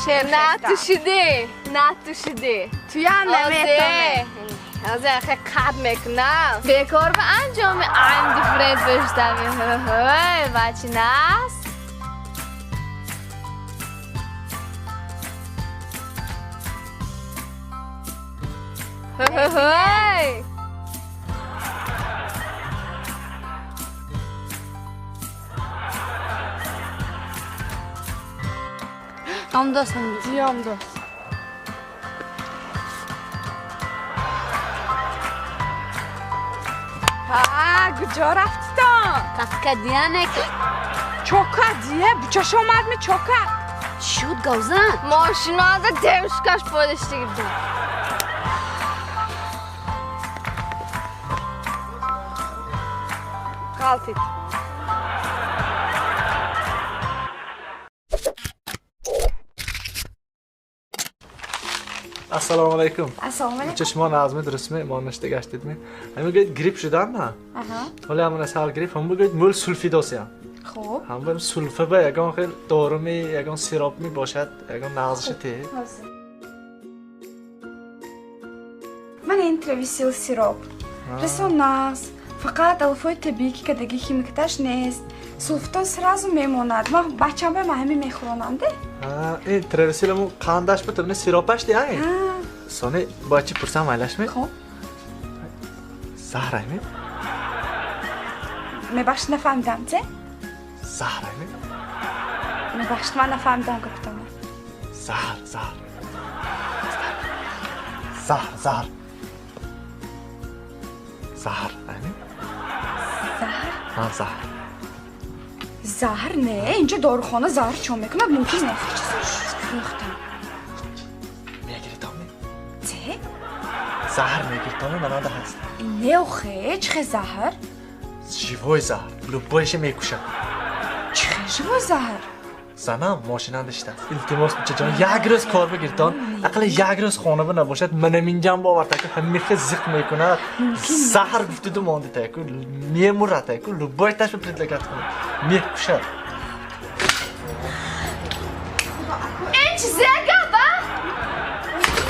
Speaker 5: Шер
Speaker 3: натушидӣ, натушидӣ.
Speaker 5: Туям наметонӣ.
Speaker 3: Ҳозир хе қад мекунам. Бекор ба анҷоми I'm different бештам. Ҳой, бачи нас. Ҳой.
Speaker 12: Амдос,
Speaker 5: амдос. Ҳа, куҷо рафтитон?
Speaker 12: Қафкадиянек.
Speaker 5: Чокадие? Бучаш омадми чока?
Speaker 12: Чӣ шуд, гавзан?
Speaker 3: Мошинада девушкаш подиштиги буд.
Speaker 5: Ғалтид.
Speaker 17: Ассалому алайкум.
Speaker 5: Ассалому алайкум.
Speaker 17: Чашмон азми дурустми? Мо ништа гаштидми? Ҳамин гӯяд грипп шудан на? Ҳоле ҳамон асал грипп, ҳам бигӯяд мӯл сулфидосиям.
Speaker 5: Хуб.
Speaker 17: Ҳам бим сулфа ба ягон хел доруми, ягон сиропми бошад, ягон нағзиши те.
Speaker 5: Ман ин Тревисил сироп. Расо нағз, фақат алфои табиӣ ки кадаги химикаташ нест. Сулфтон сразу мемонад. Ман бачам ба ман ҳамин мехӯронам де.
Speaker 17: Ин Тревисил ҳамун қандаш буд, ин сиропаш ди ай? Сони бояд чӣ пурсам айлашми?
Speaker 5: Хуб.
Speaker 17: Заҳрайми?
Speaker 5: Мебахшид, нафаҳмидам, че?
Speaker 17: Заҳрайми?
Speaker 5: Мебахшид, ман нафаҳмидам гуфтам.
Speaker 17: Заҳр, заҳр. Заҳр, заҳр. Заҳр, айми?
Speaker 5: Заҳр?
Speaker 17: Ҳа, заҳр.
Speaker 5: Заҳр не, инҷо дорухона заҳр чон мекунад, мумкин не. Фурӯхтам.
Speaker 17: Мегиритоми?
Speaker 5: Че?
Speaker 17: Заҳр мегиритоми, мананда ҳаст.
Speaker 5: Не, охе, чӣ хе заҳр?
Speaker 17: Живой заҳр, любойше мекушад.
Speaker 5: Чӣ хе живой заҳр?
Speaker 17: Занам мошинанда иштааст. Илтимос, бачаҷон, як рӯз кор бигиртон, ақалла як рӯз хона ба набошад, манам инҷам бовар таку, ҳамихе зиқ мекунад. Заҳр гуфтиду монди таку, мемурад таку, любой ташба предлагать кунад. Мекушад.
Speaker 3: Ин чизе гап, а?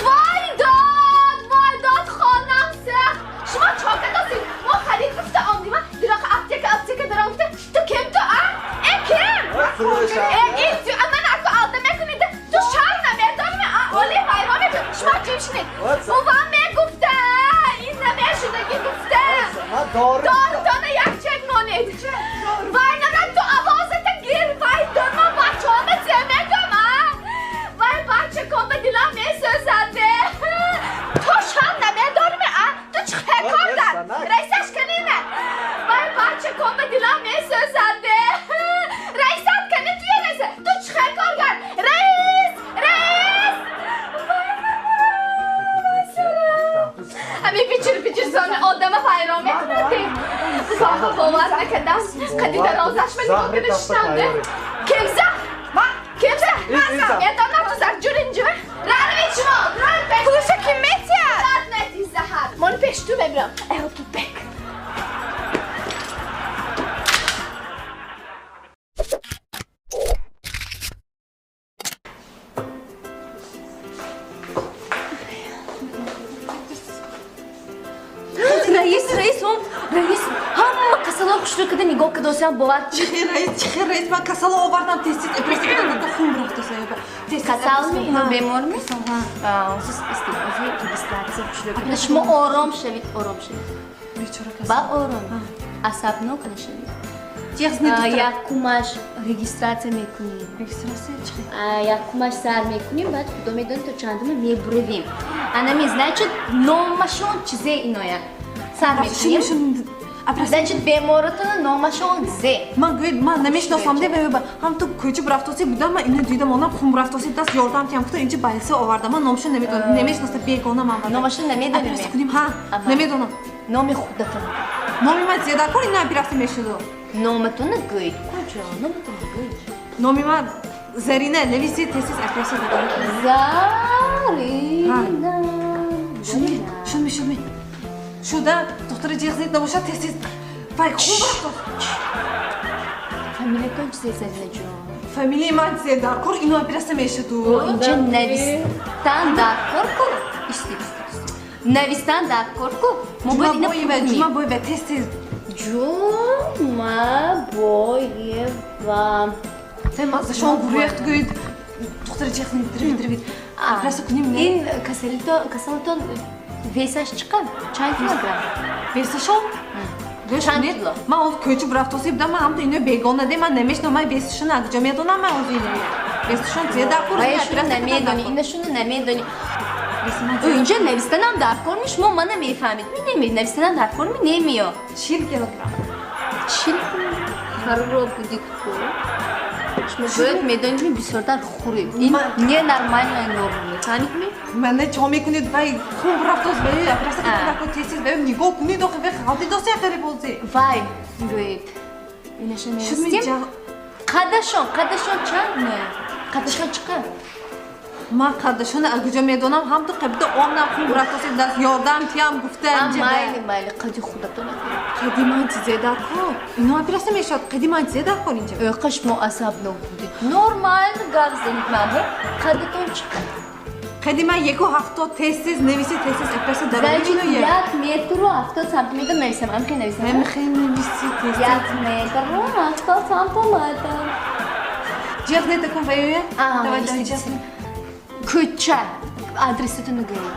Speaker 3: Вой дод, вой дод, хонам сахт. Шумо чока досед? Мо харид гуфта омдим, дироқа аптека, аптека даром гуфта, ту кем ту, а? Э, кем? Э, ин ту, ман аку алда мекунед, ту шарм намекунӣ?
Speaker 17: Дору.
Speaker 3: Дорутона як чек монед. Вай нарам ту овозата гир. Вай дорма бачаҳома зе мегӯям, а? Вай бачакон ба дилам месӯзад. Ту шам намедорми, а? Ту чӣ хел кор дар? Раисаш канина. Вай бачакон ба дилам месӯзад. Раисат кани туя раиса. Ту чӣ хел кор кар? Раис! Раис! Ҳамин пичир пичир зони одама ҳайрон мекунад. Баха бовар накардам. Қади дарозаш ма нигоҳ карда шиштам. Кемза? Кемза? Медонам ту зар ҷур инҷа. Равед шумо, равед пеш.
Speaker 5: Пулша ким метиҳад?
Speaker 3: Рад мети заҳар. Мон пеш ту мебирам. Эҳо ту бек.
Speaker 11: Раис, раис, он раис, ҳама касалҳои хушрӯ када нигоҳ кадосиам бовар.
Speaker 13: Чихе раис, чихе раис, ман касало овардам, тез-тез операция кардам, то хун рафта саёба.
Speaker 11: Касалми, ино беморми? Ҳозир истед, ҳозир регистрация хушрӯ када. Шумо ором шавед, ором шавед.
Speaker 13: Бечора касал.
Speaker 11: Ба ором. Асабнок нашавед. Якумаш регистрация мекунем.
Speaker 13: Регистрация чихе?
Speaker 11: Якумаш сар мекунем, баъд худо медонад то чандума мебуравем. Анами, значит, номашон чизе иноя. Сар мекунем. Значит, беморотона номашон зе.
Speaker 13: Ман гӯед, ман намешиносам, де ваёба. Ҳам ту кӯча бурафтоси будам, ман ино дидам, онам хун бурафтоси даст ёрдам тиям, гуфта инҷа балиса овардам. Ман номашон намедонам, намешиноса, бегона ман вада.
Speaker 11: Номашон намедонем.
Speaker 13: Операция кунем, ҳа, намедонам.
Speaker 11: Номи худатон.
Speaker 13: Номи ман зедакор ино операция мешуду.
Speaker 11: Номатона гӯед. Куҷо? Номатона гӯед.
Speaker 13: Номи ман Зарина, нависи тез-тез операция дорам.
Speaker 11: Зарина.
Speaker 13: Шудми, шудми, шудми. Шуда, духтари ҷиғ зид набошад, тез-тез. Вай, хун бурафтост.
Speaker 11: Фамилиятон чизе, Зарина ҷон?
Speaker 13: Фамилияи ман Зедаркор, ино операция мешуду.
Speaker 11: Инҷа навистан даркор ку? Истед, истед, истед. Навистан даркор ку? Мо бояд ина пур кунем.
Speaker 13: Ҷумабоева, тез-тез.
Speaker 11: Ҷумабоева.
Speaker 13: Сен маззашон гурехт гӯед. Духтари ҷиғ зид, дривид, дривид. Операция кунем, не?
Speaker 11: Ин касалитон весаш чӣ қадр? Чанд килограмм?
Speaker 13: Весашон?
Speaker 11: Чанд кило?
Speaker 13: Ман оз кӯча бурафтоси будам, ман ҳамто ино бегона де, ман намешинам, ман весашон куҷо медонам, ман оз ино. Весашон зе даркор?
Speaker 11: Вайшуно намедонӣ, инашуно намедонӣ. Инҷа навистанам даркор ми, шумо мана мефаҳмед. Ми неми, навистанам даркор ми немиё.
Speaker 13: 40 килограмм.
Speaker 11: 40 килограмм? Харро будид ку. Шумо бояд медонед, ми бисёртар хӯред. Ин ненормальная норма, мефаҳмед ми?
Speaker 13: Мана чо мекунед, вай хун бурафтост, вай операция кунед, тез-тез вай нигоҳ кунед, охи вай халти доси ахири бози.
Speaker 11: Вай, гӯед. Инаша навистем? Қадашон, қадашон чанд ноя? Қадашон чӣ қадр?
Speaker 13: Ман қадашона аз куҷо медонам, ҳам ту қабида омнам хун бурафтоси даст ёрдам тиям гуфта инҷа.
Speaker 11: Майли, майли, қади худатон накунед.
Speaker 13: Қади ман чизе даркор? Ино операция мешавад, қади ман чизе даркор инҷа?
Speaker 11: Ӯ шумо асабнок будед. Нормально гап занед ман. Қадатон чӣ қадр?
Speaker 13: Қади ман 1,70, тез-тез нависи, тез-тез операция дароварӣ
Speaker 11: Значит,
Speaker 13: ино як.
Speaker 11: 1 метру 70 сантиметр нависам, амхе нависам?
Speaker 13: Амхе нависи, тез-тез.
Speaker 11: 1 метру 70 сантиметр.
Speaker 13: Ҷиғ не такун ваёя? Давай, давай, ҷиғ.
Speaker 11: Кӯча. Адресатонро гӯед.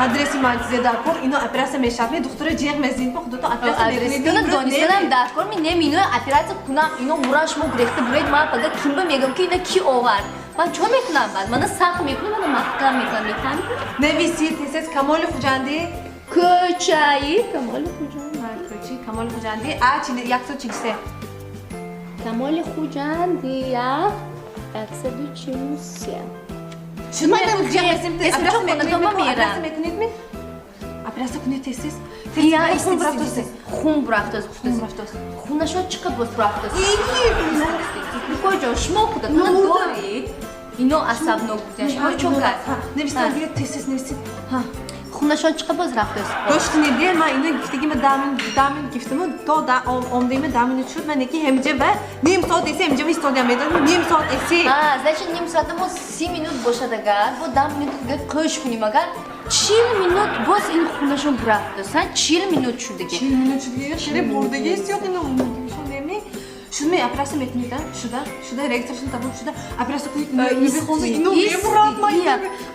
Speaker 13: Адреси ман чизе даркор, ино операция мешавад. Ме духтура ҷиғ мезинед, мо худатон операция мекунед.
Speaker 11: Адресатонро донистанам даркор, ми нем ино операция кунам, ино муран шумо гурехта буред, ман пага кимба мегӯям ки ина ки овард. Ман чо мекунам баъд? Мана сахт мекунам, мана маҳкам мекунам, мефаҳмед?
Speaker 13: Нависи, тез-тез Камоли Хуҷандӣ.
Speaker 11: Кӯчаи Камоли Хуҷандӣ.
Speaker 13: Кӯчаи Камоли Хуҷандӣ, а 143.
Speaker 11: Камоли Хуҷандӣ, 143.
Speaker 13: Шумо
Speaker 11: Ман
Speaker 13: ҷиғ мезинед,
Speaker 11: эс
Speaker 13: операция
Speaker 11: чо
Speaker 13: мекунед,
Speaker 11: хонатон
Speaker 13: операция
Speaker 11: мерам.
Speaker 13: мекунед ми? Операция кунед тез-тез.
Speaker 11: Я,
Speaker 13: Тез-тез, хун
Speaker 11: истед,
Speaker 13: бурафтост.
Speaker 11: истед. Хун бурафтост,
Speaker 13: Хун бурафтост.
Speaker 11: Хунашон чӣ қадр боз бурафтост? Куҷо? Шумо худатон доред. Ино асабнок буданд. Шумо чо кард?
Speaker 13: Нависед, гиред, тез-тез нависед. Ҳа.
Speaker 11: Хунашон чӣ қадр боз рафтост?
Speaker 13: Гӯш кунед, де, ман ино гифтагима дамин гифтаму, то омдагима дамин шуд, ман неки ҳемҷа ва ним соат эси ҳемҷа истодиам, медонӣ, ним соат эси.
Speaker 11: А, значит, ним соата мо 30 минут бошад агар, бо 10 минут дигар қӯш кунем агар, 40 минут боз ин хунашон бурафтост, ҳа? 40 минут шуд диге.
Speaker 13: 40 минут шуд диге, хеле бурдагист ёқ ино шон неми. Шуд ми операция мекунед, а? Шуда, шуда, регистрашон табоб шуда, операция кунед, ино мехонад, ино мемурад,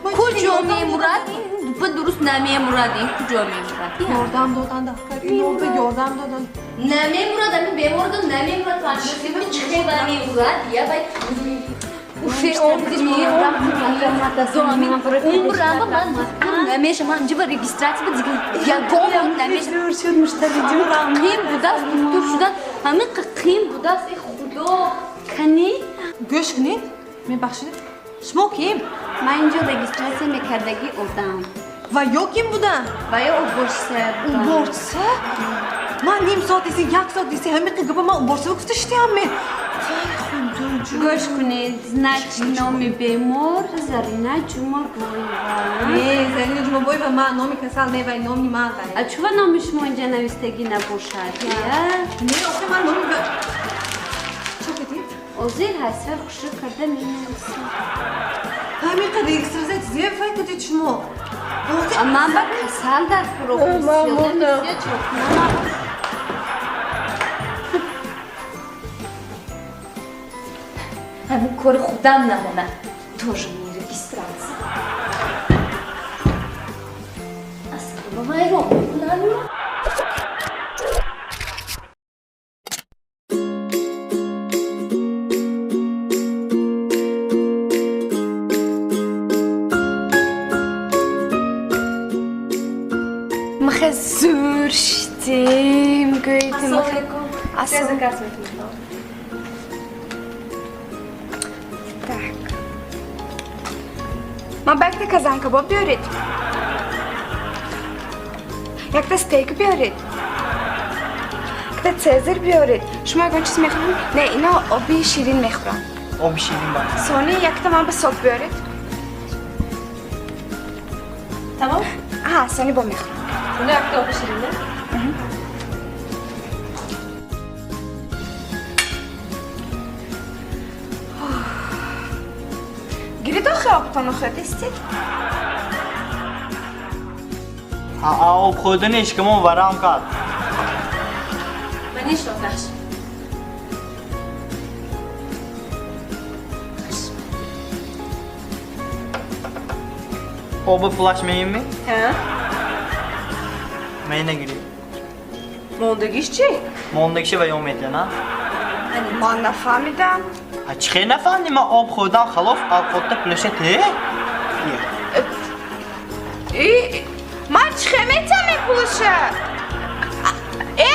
Speaker 13: ман
Speaker 11: Куҷо мемурад? Ин Тупа дуруст намемурад, ин куҷо мемурад?
Speaker 7: Ёрдам додан дафтар, ино ба ёрдам додан.
Speaker 11: Намемурад, ами беморда намемурад. Фаҳмидӣ, чӣ хел мемурад? Я вай уфе омдими, умрам ман духтур намешам, ман инҷа ба регистратсия ба дига ягон намешам. Қим будааст духтур шудан, ҳамин қим будааст, э худо.
Speaker 12: Кани?
Speaker 7: Гӯш кунед, мебахшед. Шумо ким?
Speaker 12: Ман инҷо регистратсия мекардагӣ одам.
Speaker 7: Ва ё ким будам?
Speaker 12: Ва ё уборщица будам.
Speaker 7: Уборщица? Ман ним соат еси, як соат еси, ҳамин гапа ман уборщица гуфта шудиам мен.
Speaker 12: Гӯш кунед, значит, номи бемор Зарина Ҷумабоева.
Speaker 7: Не, Зарина Ҷумабоева ман номи касал не, вай номи ман вай.
Speaker 12: А чува номи шумо инҷа навистагӣ набошад, я?
Speaker 7: Не, охи ман номи чо кардӣ?
Speaker 12: Озир ҳасфар хушрӯ карда менависам.
Speaker 7: Ҳамин қадар регистратсия зеб вай кардед шумо.
Speaker 12: А ман ба касал дар фурӯх чокунам.
Speaker 11: Ҳамин кори худам намона. Тоже не регистратсия. Асло вайрон мекунам.
Speaker 3: Махе зур шидем, гӯед.
Speaker 16: Ассалому алайкум.
Speaker 3: Ассалому.
Speaker 16: Заказ мекунам.
Speaker 5: Так. Ман ба якта казанкабоб биёред. Якта стейк биёред. Якта цезар биёред. Шумо ягон чиз мехӯред? Не, ино оби ширин мехӯрам.
Speaker 4: Оби ширин ба.
Speaker 5: Сони якта ман ба сок биёред.
Speaker 16: Тамом?
Speaker 5: Аҳа, сони бо мехӯрам.
Speaker 16: Сони якта оби ширин, не?
Speaker 5: Гиред охи обтон хӯрдистед?
Speaker 4: Об хӯрдани шикамон варам кард.
Speaker 16: Ман нишнохташ.
Speaker 4: Оби пулаш меем-ми?
Speaker 16: Ҳа?
Speaker 4: Мена гиред.
Speaker 16: Мондагиш чӣ?
Speaker 4: Мондагиша ва ё метиҳан, а?
Speaker 5: Ман нафаҳмидам.
Speaker 4: А чӣ хел нафаҳмидӣ? Ман об хӯрдам, халос, овқотда пулаша те?
Speaker 5: Ман чӣ хел метиҳам ин пулаша?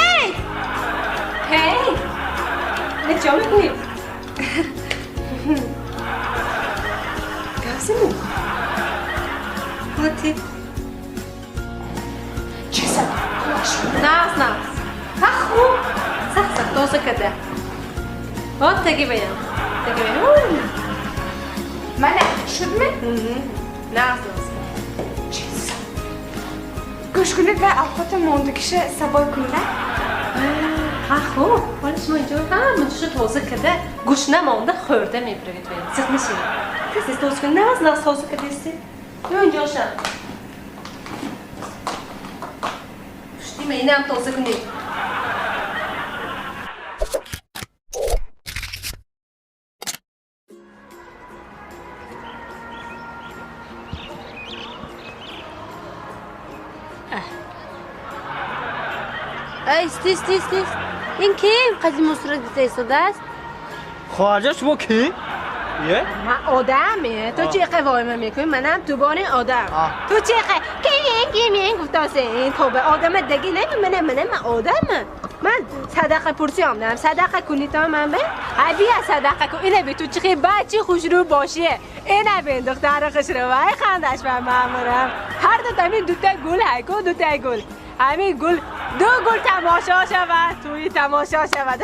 Speaker 5: Эй!
Speaker 16: Ҳей! Не чӣ мекунӣ? Гап зани? Ҳати.
Speaker 5: Чӣ сад? Пулаш.
Speaker 16: Нағз, нағз. Ҳа хуб. Сахт сахт тоза карда. Вот таги баям. Таги баям.
Speaker 5: Мана шудми?
Speaker 16: Нағз, нағз.
Speaker 5: Чӣ сад? Гӯш кунед ва овқоти мондагиша сабой кунед.
Speaker 16: Ҳа хуб. Ҳоли шумо инҷо ҳама чизо тоза карда, гӯшна монда хӯрда мебаред баям. Зиқ нашавед. Тез тез тоза кунед. Нағз, нағз тоза кардасти. Ё инҷоша. Пуштима инам тоза кунед.
Speaker 12: Ист, ист, ист, ист. Ин ким? Қади мусра дида истодааст?
Speaker 4: Хоҳарҷон, шумо кӣ? Е?
Speaker 8: Ман одаме. Ту чӣ қавойма мекунӣ? Манам тубони одам. Ту чӣ ким ким ин гуфтасе? Ин тоба одама даги не, мана мана ман одам. Ман садақа пурсӣ омадам. Садақа кунӣ то ман бе? Ай бия садақа кун. Ина би ту чӣ бачи хушрӯ бошӣ. Ина бин духтари хушрӯ. Вай хандаш ба мамурам. Ҳар ду тамин дута гул ҳайку дута гул. Ҳамин гул ду гул тамошо шавад, туи тамошо шавад,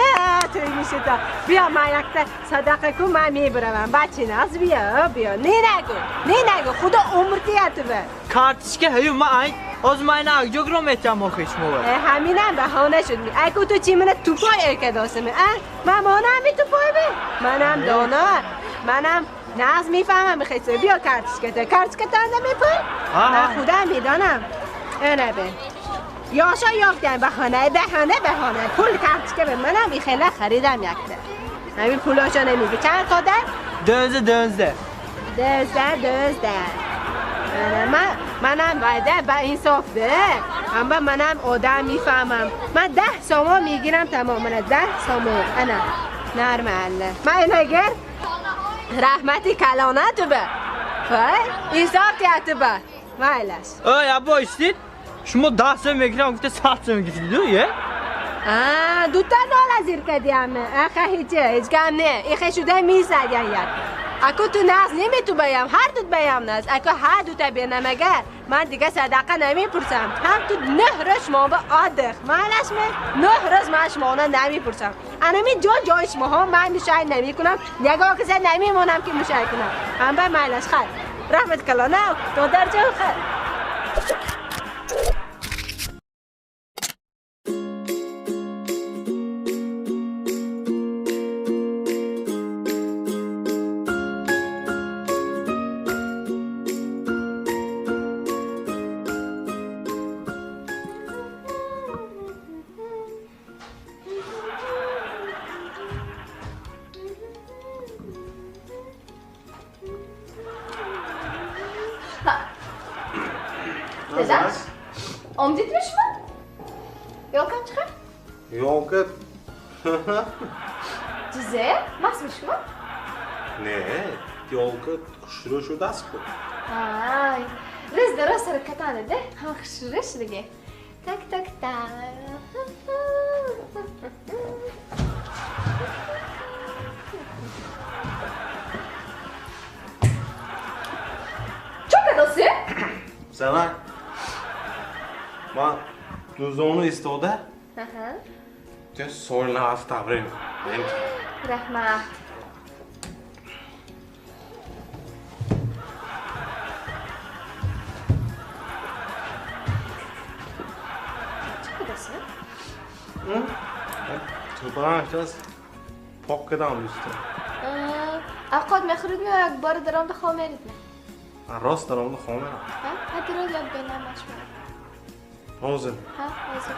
Speaker 8: туи мешита. Биё ман якта садақа кун, ман мебаравам. Бачи нағз биё, биё. Не нагу, не нагу, худо умр диҳад туба.
Speaker 4: Карточка ҳаю ман ай, ҳозир ман ина акҷо гиром метиҳам охи шумо.
Speaker 8: Ҳаминам баҳона шуд. Айку ту чӣ мана тупой эркадосами, а? Ман монам би тупой бе? Манам доно, манам нағз мефаҳмам хесо. Биё карточката, карточкатан намепул? Ман худам медонам. Ана бе. Ёша ёфтам баҳона, баҳона, баҳона. Пул карточка ба манам и хела харидам якта. Ҳамин пулошо намеги. Чанд қадар?
Speaker 4: 12, 12.
Speaker 8: 12, 12. Ана ман Манам вайда ба инсоф де. Амба манам одам мефаҳмам. Ман 10 сомон мегирам тамом. Мана 10 сомон. Ана. Нормально. Ман инагар раҳмати калона ту ба. Вай, инсоф тияту ба. Майлаш.
Speaker 4: Ой, або истид. Шумо 10 сом мегирам, гуфта 100 сом гирифтиду, е?
Speaker 8: Дута дола зир кардиам. Аха ҳеҷ гам не. Ихе шуда мизадян як. Ако ту нағз немету баям, ҳар дут баям нағз. Ако ҳар дута бенам агар, ман дига садақа намепурсам. Ҳам ту 9 рӯз шумо ба отдых. Майлаш ме? 9 рӯз ман шуморо намепурсам. Анами ҷо ҷои шумоҳо ман мушай намекунам, ягон каса намемонам ки мушай кунам. Ҳам ба майлаш хайр. Раҳмат калона, додарҷон хайр.
Speaker 3: Омдидми шумо? Ёлкам чӣ хел?
Speaker 9: Ёлка.
Speaker 3: Ҷизе? Мастми шумо?
Speaker 9: Не, ёлка хушрӯ шудааст ку.
Speaker 3: Ай, рӯз дароз ҳаракатане де, ҳама хушрӯ шудаге. Так, так, так. Чӣ кардоси?
Speaker 9: Занак, ман дузону истода ту соли нав табрик.
Speaker 3: Раҳмат. Чӣ кардоси?
Speaker 9: Тӯпаранаш пок кардам дӯстон.
Speaker 3: Авқот мехӯред ё як бора даромда хоб мерид?
Speaker 9: Рост даромда хоб мерам.
Speaker 3: Ҳа, дароз як бенамаш мерам.
Speaker 9: Ҳозир.
Speaker 3: Ҳа, ҳозир.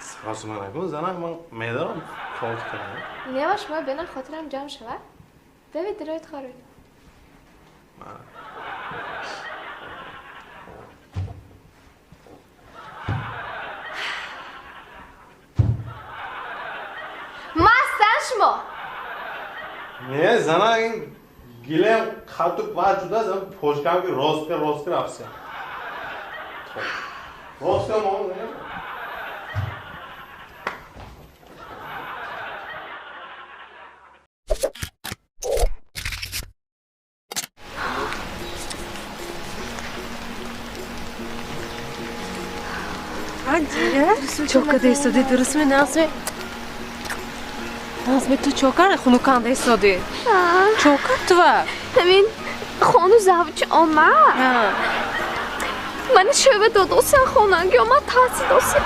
Speaker 9: Саросима накун, занак, ман медорам кор кардам.
Speaker 3: Не, ма шумо бенам хотирам ҷамъ шавад. Давид, дароед хоред. Мастан шумо?
Speaker 9: Не, занак, ин гилем хату бад шудааст, почкам ки ростка ростка рафтам. Ростка мон.
Speaker 16: Чокада истоди, дурустми, Назми? Назми, ту чокар хунуканда истоди? Чокар тува?
Speaker 3: Ҳамин хону завчи омад. Мани шӯва додосиан хонанги омад, тарси досиан.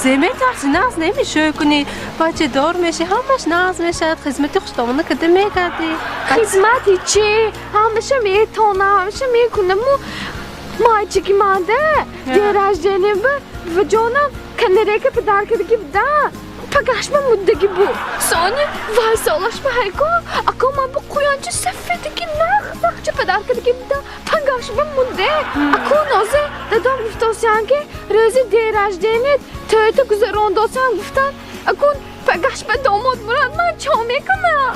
Speaker 16: Зе метарси, нағз намешӯй кунӣ. Бачадор мешӣ, ҳамаш нағз мешавад. Хизмати хуштомона када мекардӣ.
Speaker 3: Хизмати чӣ? Ҳамаша метонам, ҳамаша мекунаму мальчики манда день рождения ба ҷонам канарейка подарка даги буда. Пагашма муддаги бу. Сони вай солашма ҳайко, ако ман бу қуёнчи сафедаги нағз-нағча подарка даги буда. Пагашма мудде. Ако нозе дадом гуфтосиан ки рӯзи день рождения тӯйта гузарондосиан гуфтан. Ако пагашма домод мурад, ман чо мекунам?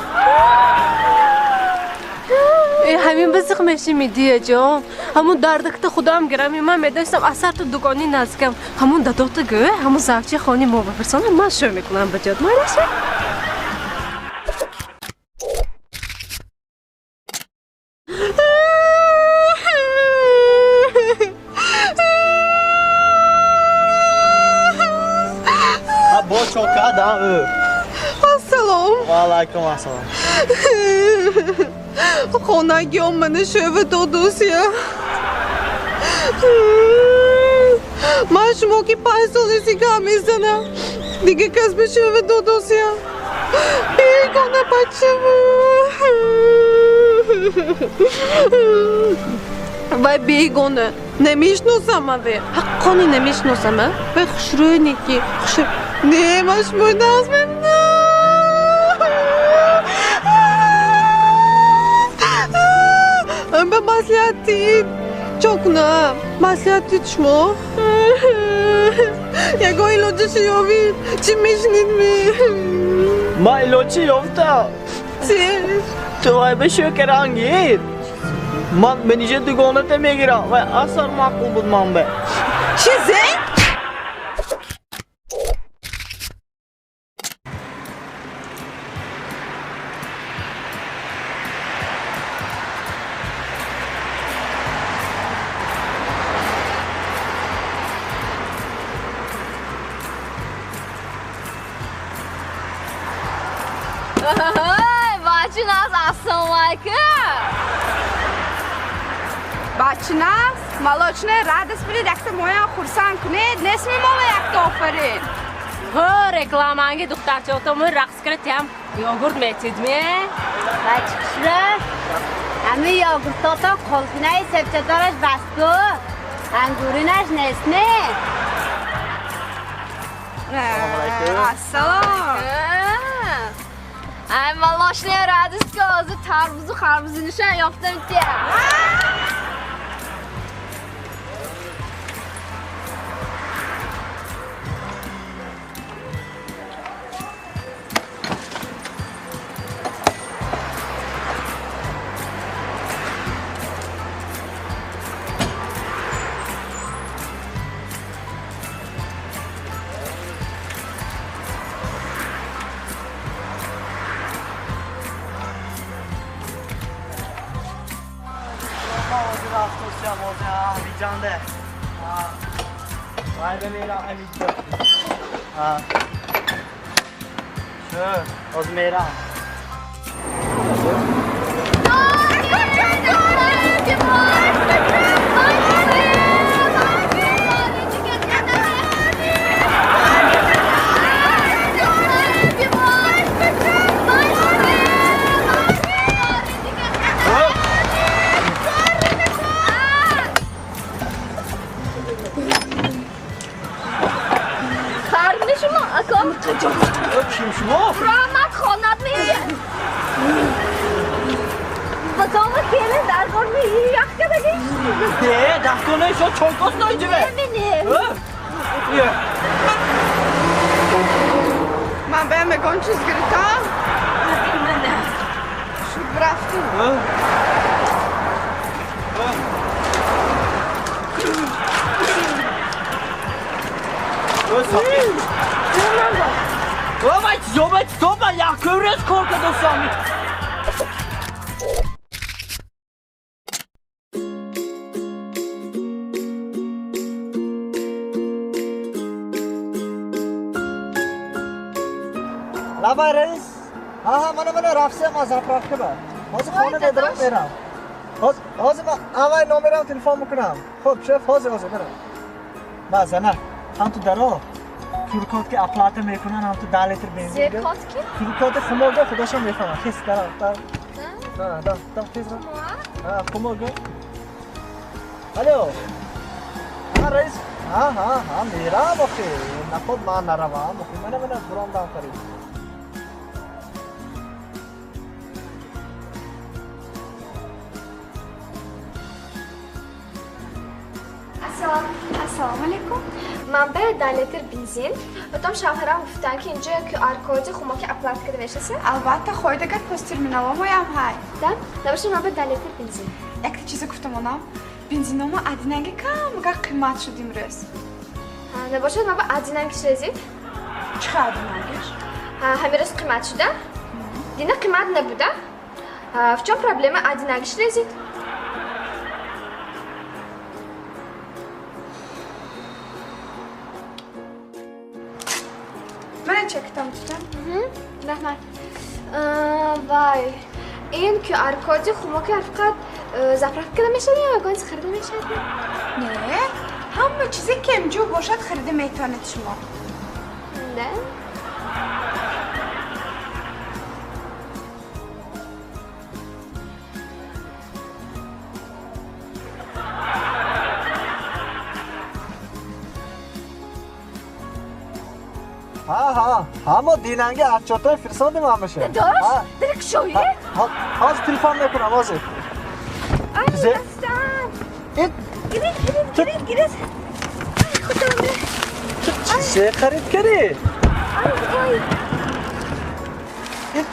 Speaker 16: Ҳамин бизиқ мешими, дияҷон. Ҳамун дардакта худам гирам, ман медонистам асар ту дугони наздикам. Ҳамун дадота гӯ, ҳамун завчи хони мо бапурсона, ман шӯ мекунам ба ҷод. Майлаша?
Speaker 17: Бо чокадам.
Speaker 13: Ассалом.
Speaker 17: Ва алайкум ассалом.
Speaker 13: Хонаги омана шӯва додосия. Ман шумо ки 5 соли сига мезанам. Дига кас ба шӯва додосия. Бегона бачаву. Вай бегона. Намешносам аве. Ҳаққони намешносам, а? Вай хушрӯй неки. Хушрӯй. Не, ман шумои нағз мебинам. Ба маслиҳат диҳед. Чо кунам? Маслиҳат дид шумо? Ягон илоҷашо ёвид? Чӣ мешунид ми?
Speaker 4: Ман илоҷи ёфтам.
Speaker 13: Чӣ?
Speaker 4: Ту вай ба шӯкарангид. Ман менеҷер дугоната мегирам. Вай асар маъқул буд ман ба.
Speaker 13: Чӣ зе?
Speaker 3: Бачиназ, ассалому алайкум.
Speaker 5: Бачиназ, молочная радость билед, якта моям хурсанд кунед, несми мола якта офарин.
Speaker 8: Ҳо, рекламанги духтарчаотому рақс кара тиям йогурт метидме?
Speaker 12: Бачикшра, ҳами йогуртотон қулфинаи себчадораш бастку, ангуринаш нестме?
Speaker 5: Ассалом.
Speaker 3: Ай, молочная радость ки ҳозир тарбузу харбузинишам ёфтам тия.
Speaker 5: Ман баям ягон чиз гирифтам? Шуд рафту.
Speaker 17: Лабай раис. Ҳа, мана мана рафсем аз заправка ба. Ҳозир хона медарам мерам. Ҳозир ман аввал номерам телефон мекунам. Хуб, шеф, ҳозир ҳозир мерам. Ма зана, ҳам ту даро кюркод ки оплата мекунан, ҳам ту 10 литр бензин.
Speaker 3: Зеркод ки?
Speaker 17: Кюркод хумога худашон мефаҳманд. Хес даро, дар. Да, да, да, тез ра. Ҳа, хумога. Алло. Ҳа, раис. Ҳа, ҳа, ҳа, мерам охи. Наход ман наравам охи. Мана мана буромдам қариб.
Speaker 3: Ассалому алайкум. Ман ба 10 литр бензин. Потом шавҳарам гуфтанд ки инҷо QR-коди хумоки оплата карда мешаса.
Speaker 5: Албатта, хойдагар посттерминалҳоям ҳай.
Speaker 3: Да? Набошад ман ба 10 литр бензин.
Speaker 5: Якта чиза гуфтам онам. Бензинома адинанги камгар қимат шуд имрӯз.
Speaker 3: Набошад ман ба адинанги шезид.
Speaker 5: Чӣ хел адинангиш?
Speaker 3: Ҳамин рӯз қимат шуда? Дина қимат набуда? В чём проблема адинанги шезид?
Speaker 5: Чектам тутам.
Speaker 3: Раҳмат. Вай, ин QR-коди хумоки фақат заправка карда мешавад ё ягон чиз харида мешавад?
Speaker 5: Не, ҳама чизе кемҷӯ бошад харида метавонед шумо.
Speaker 3: Да?
Speaker 17: Ҳа, ҳамо динанги отчётҳои фирсодим ҳамаша.
Speaker 3: Дадош, дили кушоӣ?
Speaker 17: Ҳозир телефон мекунам, ҳозир.
Speaker 3: Ай, дастам.
Speaker 17: Ин
Speaker 3: Гиред, гиред, гиред, гиред. Ай, худо.
Speaker 17: Чизе харид кардӣ?
Speaker 3: Ай, ой.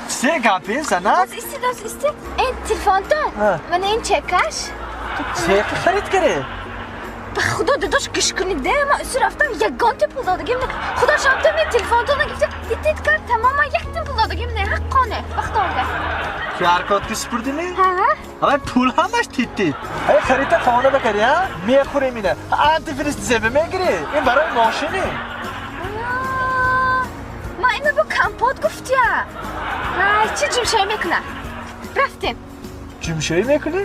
Speaker 17: Чизе гапи, занак?
Speaker 3: Истед, истед. Ин телефонтон. Мана ин чекаш.
Speaker 17: Чизе харид кардӣ?
Speaker 3: Ба худо дадош гӯш кунед, ман усу рафтам ягонте пул додагим не. Худо шабтам ин телефонтонро гирифта, дидед кард тамоман яктин пул додагим не, ҳаққоне, вақтонда.
Speaker 17: QR код ки супурдӣ?
Speaker 3: Ҳа.
Speaker 17: Ҳамаи пул ҳамаш тит-тит. Ҳай харида хона бакарӣ, ҳа? Мехӯрем ина. Антифриз зеба мегирӣ. Ин барои мошинӣ.
Speaker 3: Ман ина бо компот гуфтия. Ҳай, чӣ ҷумшоӣ мекунам? Рафтем.
Speaker 17: Ҷумшоӣ мекунӣ?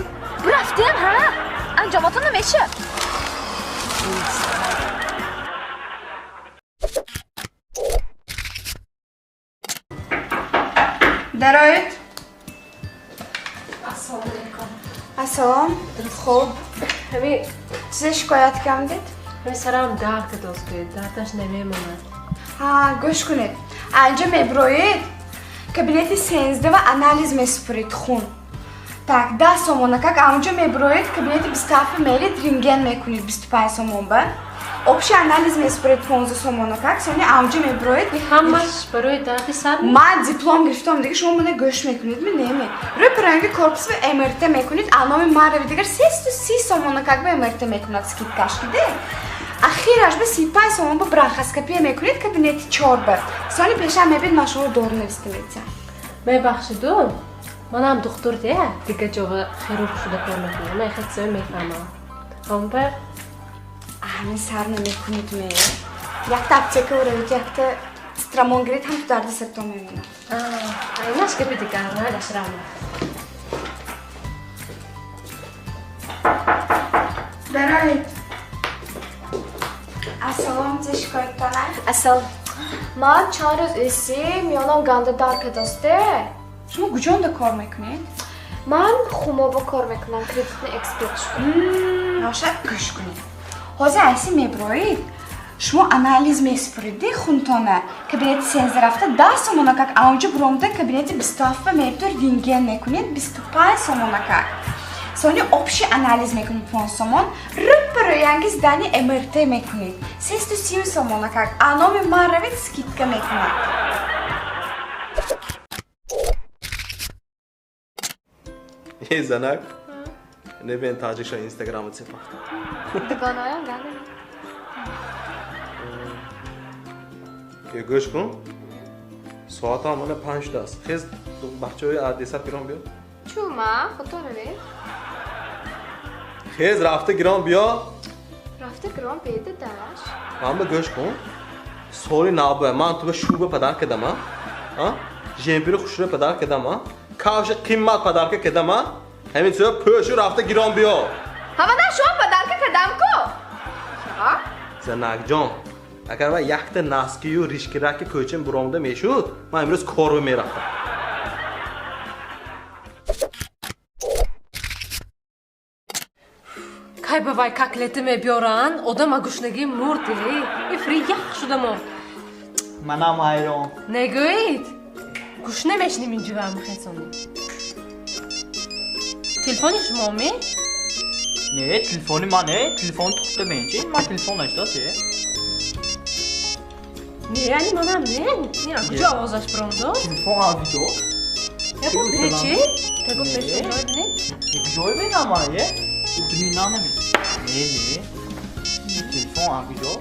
Speaker 3: Рафтем, ҳа? Анҷомотон намешавад.
Speaker 5: Дароед.
Speaker 6: Ассалому алайкум.
Speaker 5: Ассалом. Хуб.
Speaker 6: Ҳами
Speaker 5: Чизе шикоят кардед?
Speaker 6: Ҳами сарам дард кардост, дардаш намемонад.
Speaker 5: Ҳа, гӯш кунед. Анҷо меброед, кабинети 13 ва анализ месупуред хун. Так, 10 сомона как анҷо меброед, кабинети 27 меред, рентген мекунед 25 сомон ба. Общий анализ месупуред 15 сомона как, сони анҷо меброед.
Speaker 6: Ҳамаш барои дарди сар?
Speaker 5: Ман диплом гирифтам, дига шумо мана гӯш мекунед, ми неме. Рӯи пиранги корпус ва МРТ мекунед, а номи ман рави дигар 330 сомона как ба МРТ мекунад скидкаш киде. Ахираш ба 35 сомон ба бронхоскопия мекунед кабинети 4 ба. Сони пешам мебид ман шумо дору нависта метиҳам.
Speaker 6: Мебахшиду, манам духтур де, дига ҷоға хирург шуда кор мекунам. Ман хеле чизо мефаҳмам. Ҳамба
Speaker 5: ҳамин сар намекунед ме. Якта аптека уравед, якта страмон гиред, ҳам ту дарди сартон мемонад.
Speaker 6: Инаш гапи дигар, майлаш равам.
Speaker 5: Дароед. Ассалом, чӣ шикояттона?
Speaker 3: Ассалом. Ман чанд рӯз иси миёнам ганда дард кардосте.
Speaker 5: Шумо куҷонда кор мекунед?
Speaker 3: Ман Хумоба кор мекунам, кредитный эксперт шудам.
Speaker 5: Ношад гӯш кунед. Ҳозир айси меброед, шумо анализ месупуред хунтона. Кабинети 13 рафта 10 сомона как, аунҷо буромда кабинети 27 мебтур рентген мекунед 25 сомона как. Сони общий анализ мекунед 5 сомон, рӯпарӯянги здани МРТ мекунед 330 сомона как, а номи ман равед скидка мекунад.
Speaker 9: Эй, занак, небен таҷикшо инстаграму цепахта.
Speaker 3: Дугонаям ганда.
Speaker 9: Е, гӯш кун. Соатам мана 5 шудааст. Хез бачаҳои Одесса гирон биё.
Speaker 3: Чӯ ма, худто равед.
Speaker 9: Хез рафта гирон биё.
Speaker 3: Рафта гирон беда даш.
Speaker 9: Ман ба гӯш кун. Соли нав ба ман ту ба шуба падар кардам, а? Жемпири хушро падар кардам, а? Кавши қиммат падарка кардам, а? Ҳамин чизо пӯшу рафта гирон биё.
Speaker 3: Ҳамана шумо падарка кардам ку?
Speaker 9: Занакҷон, агар ва якта наскию ришкираки кӯчам буромда мешуд, ман имрӯз корва мерафтам.
Speaker 16: Кай ба вай котлета мебиёранд, одам гушнагӣ мурд, ифри ях шуда мурд.
Speaker 4: Манам ҳайрон.
Speaker 16: Негӯед? Гушна мешнем инҷо мехесонем. Телефони шумо ме?
Speaker 4: Не, телефони ман не, телефон тухта менчи, ман телефон нашдост.
Speaker 16: Не, яъни манам не. Не, куҷо овозаш биромдо?
Speaker 4: Телефон авидо.
Speaker 16: Яко печи? Таго печи ҷой бинед?
Speaker 4: Ҷой бинам ман, е? Удмина наме. Не, не. Телефон авидо.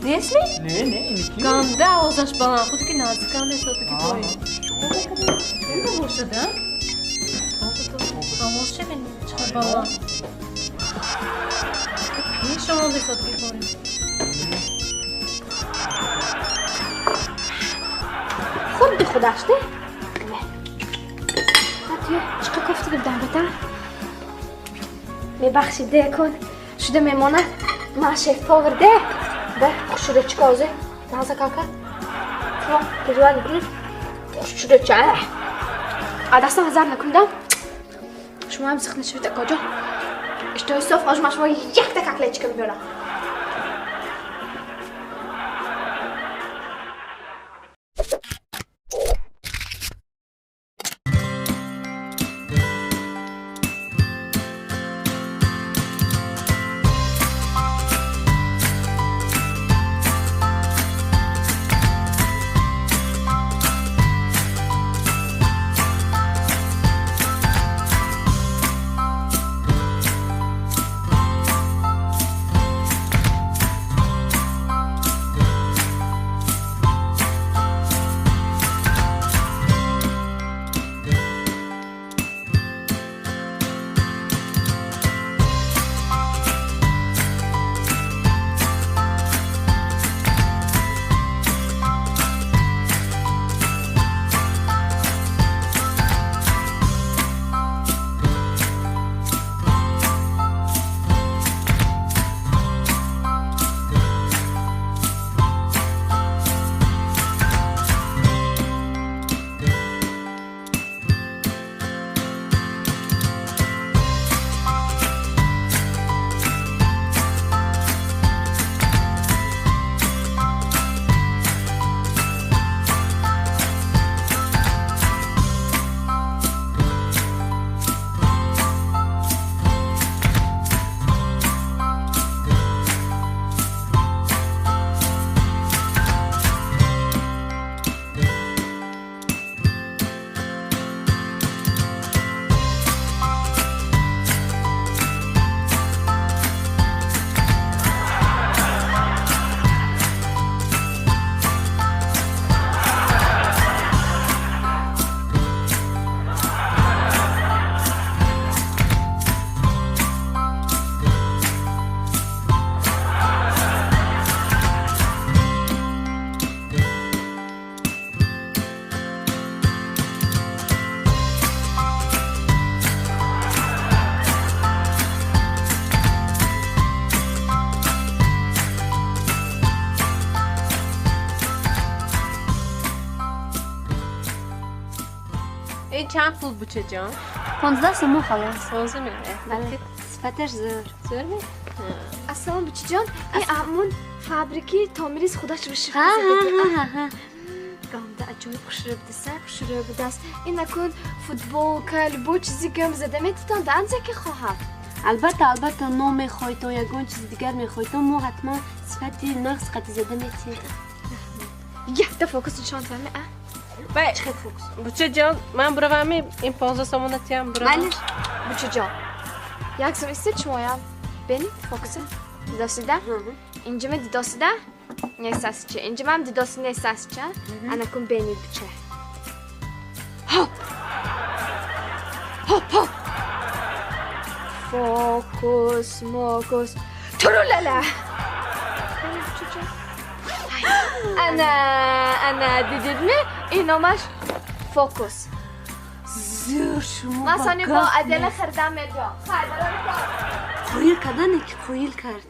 Speaker 16: Несли?
Speaker 4: Не, не, иники.
Speaker 16: Ганда овозаш баланд, худ ки наздикам несодаги бой. Инда бошад, а? Овоз че бинед, чӣ баланд. Пеш омонда содги борем.
Speaker 3: Худди худаш, не? Матюе, чӣ кофта гирдам бата? Мебахшид, де кун. Шуда мемонад. Ман шеф-повар, де? Бе, хушрӯчка ҳозир. Наза кака. Шумо переживать накунед. Хушрӯча. А дастам ҳазар накунидам. Шумо ҳам зиқ нашавед, акоҷон. Иштои соф, ҳозир ман шумо якта котлетчика мебиёрам.
Speaker 16: Ин чанд пул, бучаҷон?
Speaker 12: 15 сомон, халос.
Speaker 16: 15 ми?
Speaker 12: Бале, сифаташ зӯр.
Speaker 16: Зӯр ми?
Speaker 3: Ассалом, бучаҷон. Ин амун фабрики Томирис худаш вышивка
Speaker 12: Ҳа,
Speaker 3: задаги.
Speaker 12: ҳа, ҳа, ҳа.
Speaker 3: Ганда аҷоиб хушрӯ будаса, хушрӯ будааст. Ин акун футболка, любой чизи гам зада метитон, да анзе ки хоҳам.
Speaker 12: Албатта, албатта, ном мехоҳитон, ягон чизи дигар мехоҳитон, мо ҳатман сифати нағз қати зада метиҳем.
Speaker 3: Якта фокус нишон твами, а?
Speaker 16: Вай, бучаҷон, ман буравами, ин 15 сомона тиям, буравам.
Speaker 12: Майли.
Speaker 3: Бучаҷон, як сом истед шумоям. Бенед фокуса. Дидосида? Инҷама дидосида? Нестасча. Инҷамам дидоси нестасча. Анакун бенед буча. Хоп! Хоп, хоп! Фокус, мокус. Турулала! Бенед бучаҷон. Ана, ана, дидидми? Ин номаш фокус.
Speaker 12: Зӯр шумо
Speaker 3: Ман
Speaker 12: ба
Speaker 3: сони бо
Speaker 12: гап
Speaker 3: адела хирдам медиҳам. Хай, барори кор.
Speaker 12: Қоил кардане ки қоил кард.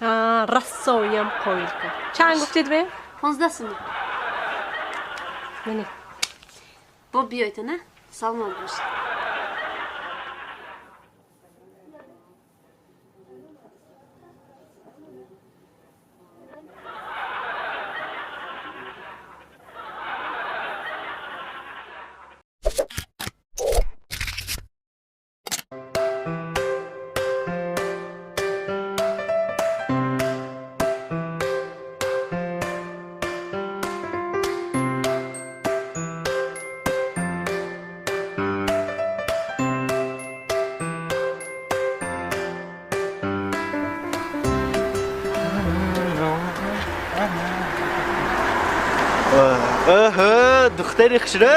Speaker 16: Ҳа, рассоям қоил кард. Чанд гуфтед бе?
Speaker 12: 15 сомон.
Speaker 16: Мене.
Speaker 12: Бо биёйтон, а? Саломат бошед.
Speaker 4: Оҳо, духтари хушрӯ,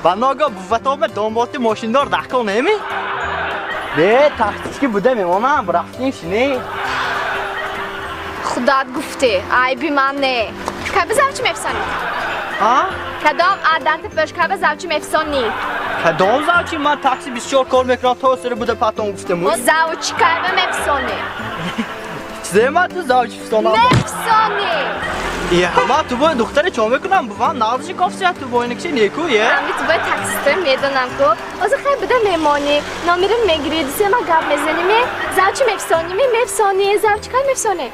Speaker 4: ба ногоҳ бувватоба домоти мошиндор даҳкон неми? Бе, тахтички буда мемонам, рафтем шине.
Speaker 3: Худат гуфте, айби ман не. Каби завчи мефсонӣ?
Speaker 4: А?
Speaker 3: Кадом адати пӯш каби завчи мефсонӣ?
Speaker 4: Кадом завчи? Ман такси 24 кор мекунам, то сири буда патон гуфтем.
Speaker 3: О, завчи кайба мефсонӣ?
Speaker 4: Чизе ман ту завчи фисонам?
Speaker 3: Мефсонӣ!
Speaker 4: Е, ман ту бо духтари чо мекунам? Бувам нағзиши кофсия ту бо инакши неку, е?
Speaker 3: Ами ту бо таксиста медонам ку. Оза хай буда мемонӣ, номерим мегирӣ, дисе ма гап мезанӣ, ме завчи мефсонӣ, ме мефсонӣ, завчи кай мефсонӣ?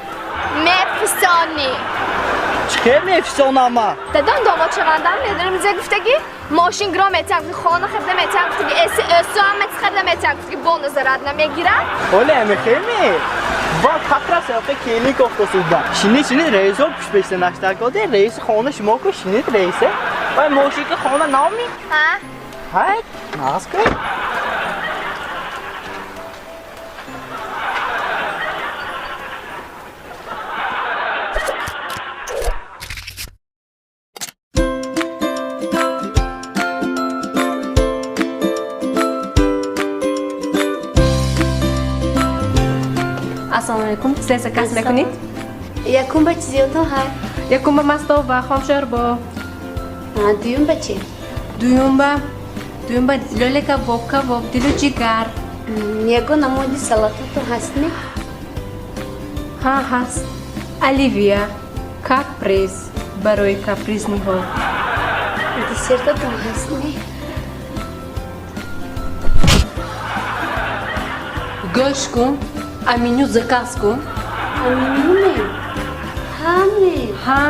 Speaker 3: Мефсонӣ.
Speaker 4: Чӣ хел мефсонам ман?
Speaker 3: Дадон домод шавандам медонам зе гуфтагӣ, мошин гиро метиҳам, гуфти хона хирда метиҳам, гуфтагӣ эси өсу ҳам мети хирда метиҳам, гуфтагӣ бо назарат намегирам.
Speaker 4: Оле, ами хел ме? Ва как раз яқи келин кофтасуда. Шини шини раисо пушпешта наштакоде, раиси хона шумо ку шинид раисе. Вай мошинки хона нами?
Speaker 3: Ҳа?
Speaker 4: Ҳай, нағз ку.
Speaker 16: Ассалому алайкум. Сиз заказ мекунед?
Speaker 12: Якум ба чизиётон ҳай?
Speaker 16: Якум ба мастова, хомшорбо.
Speaker 12: Дуюм ба чи?
Speaker 16: Дуюм ба лёле кабоб, кабоб, дилу ҷигар.
Speaker 12: Ягон намуди салатото ҳаст ми?
Speaker 16: Ҳа, ҳаст. Оливия, каприз барои капризниҳо.
Speaker 12: Десертотон ҳаст ми?
Speaker 16: Гӯш кун, аменю заказ кун.
Speaker 12: Аменю ме? Ҳа ме?
Speaker 16: Ҳа.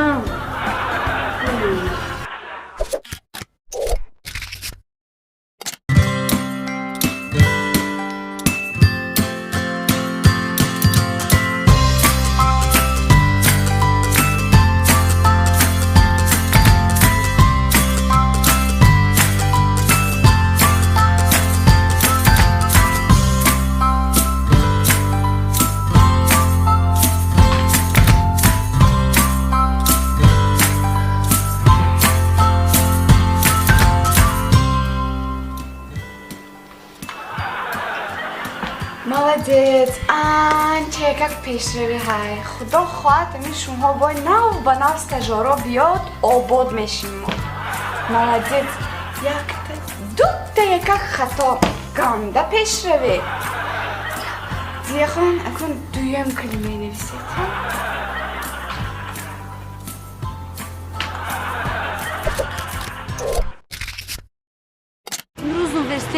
Speaker 5: Молодец, анча якак пешравӣ ҳай. Худо хоҳад, ами шумоҳо бо нав ба нав стажёро биёд, обод мешем мо. Молодец, якта, дута якак хато, ганда пешравӣ. Зияхон, акун дуюм калима менависед.
Speaker 12: Имрӯз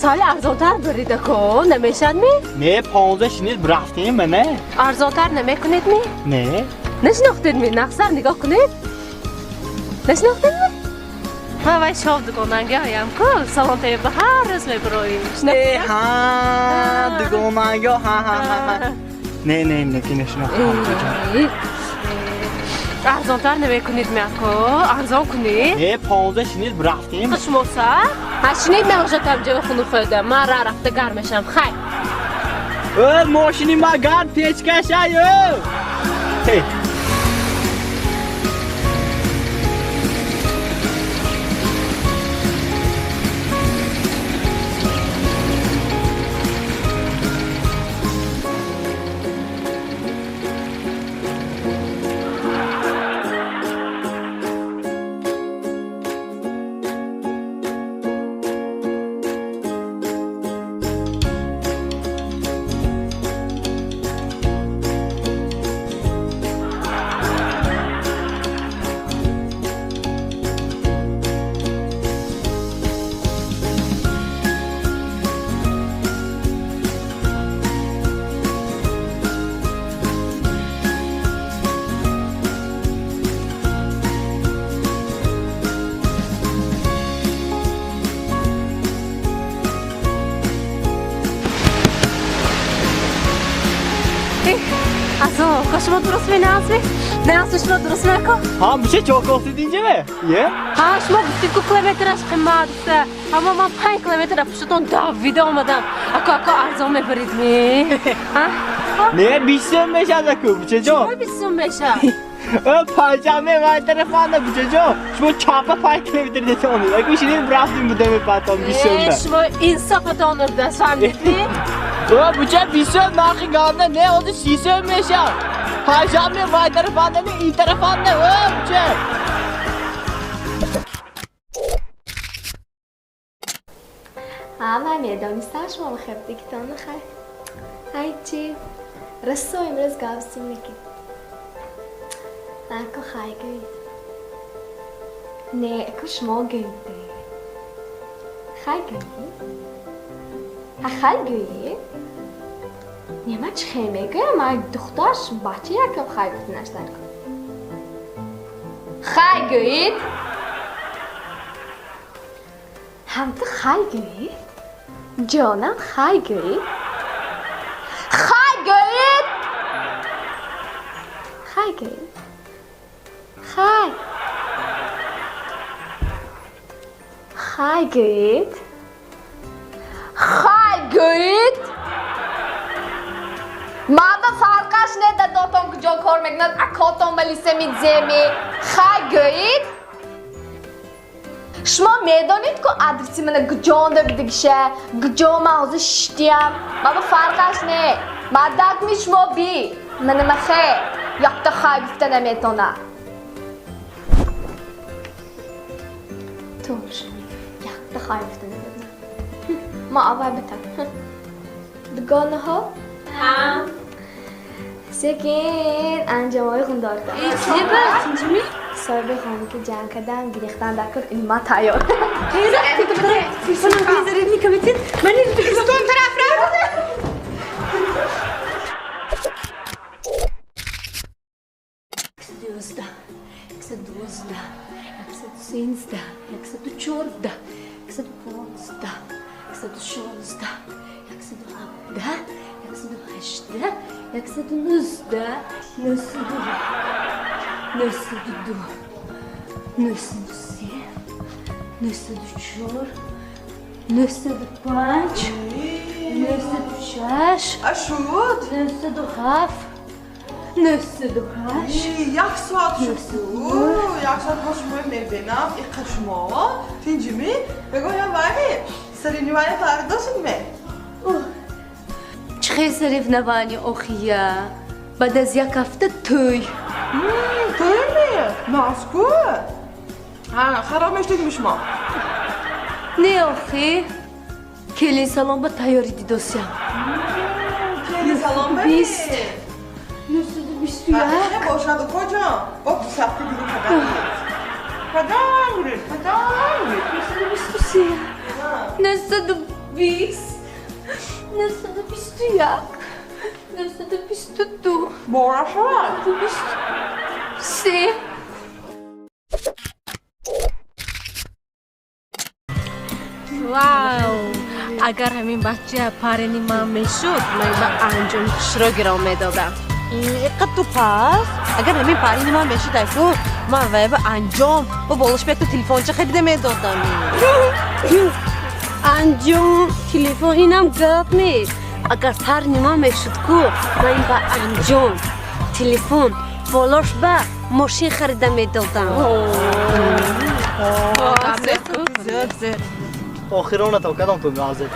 Speaker 16: Сали арзонтар бурида ко, намешад ми?
Speaker 4: Не, 15 шинид рафтем мана.
Speaker 16: Арзонтар намекунед ми?
Speaker 4: Не.
Speaker 16: Нашинохтед ми? Нақсар нигоҳ кунед. Нашинохтед ми? Ма вай шов дугонангаям ку, салон тебе ҳар рӯз мебуроим.
Speaker 4: Э, ҳа, дугонанго, ҳа, ҳа, ҳа. Не, не, не, ки нашинохтам.
Speaker 16: Арзонтар намекунед ми ако, арзон кунед.
Speaker 4: Не, 15 шинид рафтем.
Speaker 16: Шумо са? Ҳа, шинид ман уже там ҷава хуну хӯрдам. Ман ра рафта гарм мешам. Хай.
Speaker 4: Э, мошини ма гарм печкашай, э. Ҳей.
Speaker 16: Шумо дуруст меназми? Назми шумо дуруст меко?
Speaker 4: Ҳа, миша чо кофтид инҷа ме? Е?
Speaker 16: Ҳа, шумо гуфтид ку километраш қимат гуфта. Аммо ман 5 километр пуштатон давида омадам. Ако ако арзон мебарид ми?
Speaker 4: Не, 20 сум мешад аку, бучаҷон.
Speaker 16: Чӣ 20 сум мешад?
Speaker 4: Э, панҷшанбе вай тарафанда бучаҷон. Шумо чапа 5 километр детонид. Аку шинид рафтим будем патон 20 сум.
Speaker 16: Э, шумо инсофатон даст фаҳмидед ми?
Speaker 4: Э, буча 20 сум нархи ганда не, ҳозир 30 сум мешад. Панҷшанбе вай тарафанда не, ин тарафанда. Э, буча.
Speaker 3: Ҳа, ман медонистам шумо хебдигитон хай. Ҳай чи? Расо имрӯз гавсим мекид. Ако хай гӯед. Не, ако шумо гӯед. Хай гӯед. Ҳа хай гӯед. Не, ман чӣ хел мегӯям? Ман духтарш бача якам хай гуфтанаш дар кор. Хай гӯед. Ҳам ту хай гӯед. Ҷонам хай гӯед. Хай гӯед. Хай гӯед. Хай. Хай гӯед. Хай гӯед. Ман ба фарқаш не дадотон куҷо кор мекунад, акотон малисами земи. Хай гӯед. Шумо медонед ку адреси мана куҷонда бидигиша, куҷо ман ҳозир шиштиям. Ман ба фарқаш не. Мардакми шумо би. Мана махе. Якта хай гуфта наметонад. Тош. Якта хай гуфта наметонад. Ма аввал битам. Дугонаҳо?
Speaker 11: Ҳа.
Speaker 3: Секин анҷомҳои хундорта.
Speaker 11: Э, чӣ ба? Чӣ?
Speaker 3: Соҳиби хона ки ҷанг кардам, гирифтан дар кор, ин ман тайёр.
Speaker 5: Стон тараф рафт.
Speaker 6: 11, 12, 13, 14, 15, 16, 17, 18, 19, 91, 92, 93, 94, 95, 96,
Speaker 13: Ашуд?
Speaker 6: 97, 98.
Speaker 13: Як соат шуд. Як соат бо шумо мебинам, иқа шумо. Тинҷими? Бегоям вай, соревнования фардо шуд ме?
Speaker 6: Чӣ хел соревнования охия? Баъд аз як ҳафта тӯй.
Speaker 13: Тӯй ме? Нозку? Ҳа, хароб мешудем шумо.
Speaker 6: Не охи. Келин салон ба тайёрӣ дидосям.
Speaker 13: Келин салон ба?
Speaker 6: 20. 921.
Speaker 13: Бошад, куҷо? Бо ду сафти дига кадам гиред? Кадам гиред? Кадам гиред?
Speaker 6: 923. 20, 921, 922,
Speaker 13: Бора шавад.
Speaker 6: 923.
Speaker 16: Вау! Агар ҳамин бача парени ман мешуд, ман ба анҷоми хушро гиром медодам.
Speaker 7: Иқад ту пас, агар ҳамин парени ман мешуд, айку, ман вай ба анҷом бо болош бекта телефонча харида медодам.
Speaker 12: Анҷом, телефон инам гап нест. Агар парни ман мешуд ку, ман ба анҷом, телефон, болош ба мошин харида медодам.
Speaker 17: Охирона то кадом ту газет?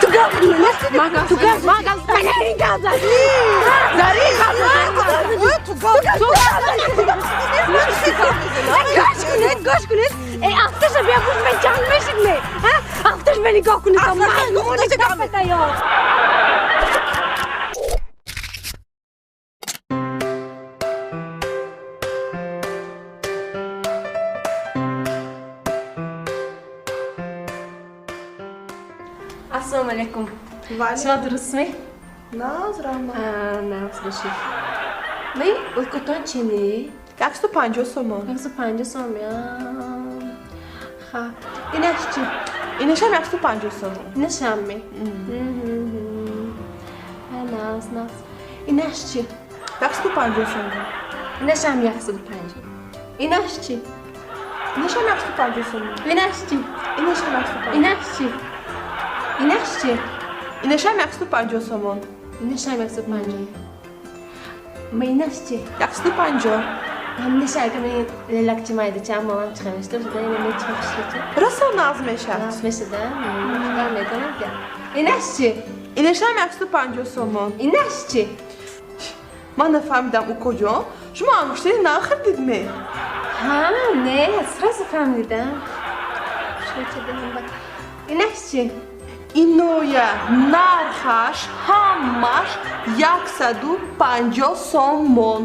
Speaker 12: Ту гап ту гап ман гап гап
Speaker 13: Зари, ту гап
Speaker 12: ту гӯш кунед, гӯш кунед. Эй, афташа бия пушт мен ҷанг мешид ме? Афташ ме нигоҳ кунед. Маймуни гапата ё.
Speaker 16: Ассалому алайкум. Шумо дурустме?
Speaker 13: Наз, раҳмат.
Speaker 16: Наз бошед. Ми улкотон чи не?
Speaker 13: 150 сомон.
Speaker 16: 150 сом, я. Ха. Инаш чи?
Speaker 13: Инашам 150 сомон.
Speaker 16: Инашам ме? Наз, наз. Инаш чи?
Speaker 13: 150 сомон.
Speaker 16: Инашам 150. Инаш чи?
Speaker 13: Инашам 150 сомон.
Speaker 16: Инаш чи?
Speaker 13: Инашам 150.
Speaker 16: Инаш чи? Инаш чи?
Speaker 13: Инашам 150 сомон.
Speaker 16: Инашам 150. Ма инаш чи?
Speaker 13: 150.
Speaker 16: Ҳаминаша агар мен лелакчи майдача амалам чиқа мешуда, шуда ина ме чиқа хушрача.
Speaker 13: Роса наз мешад.
Speaker 16: Наз мешада? Худам медонам ки. Инаш чи?
Speaker 13: Инашам 150 сомон.
Speaker 16: Инаш чи?
Speaker 13: Ман нафаҳмидам, укоҷон, шумо ангуштари нахӯрдид ме?
Speaker 16: Ҳа, не, сразу фаҳмидам. Хушрача дилам ба. Инаш чи?
Speaker 13: Иноя нархаш ҳамаш 150 сомон.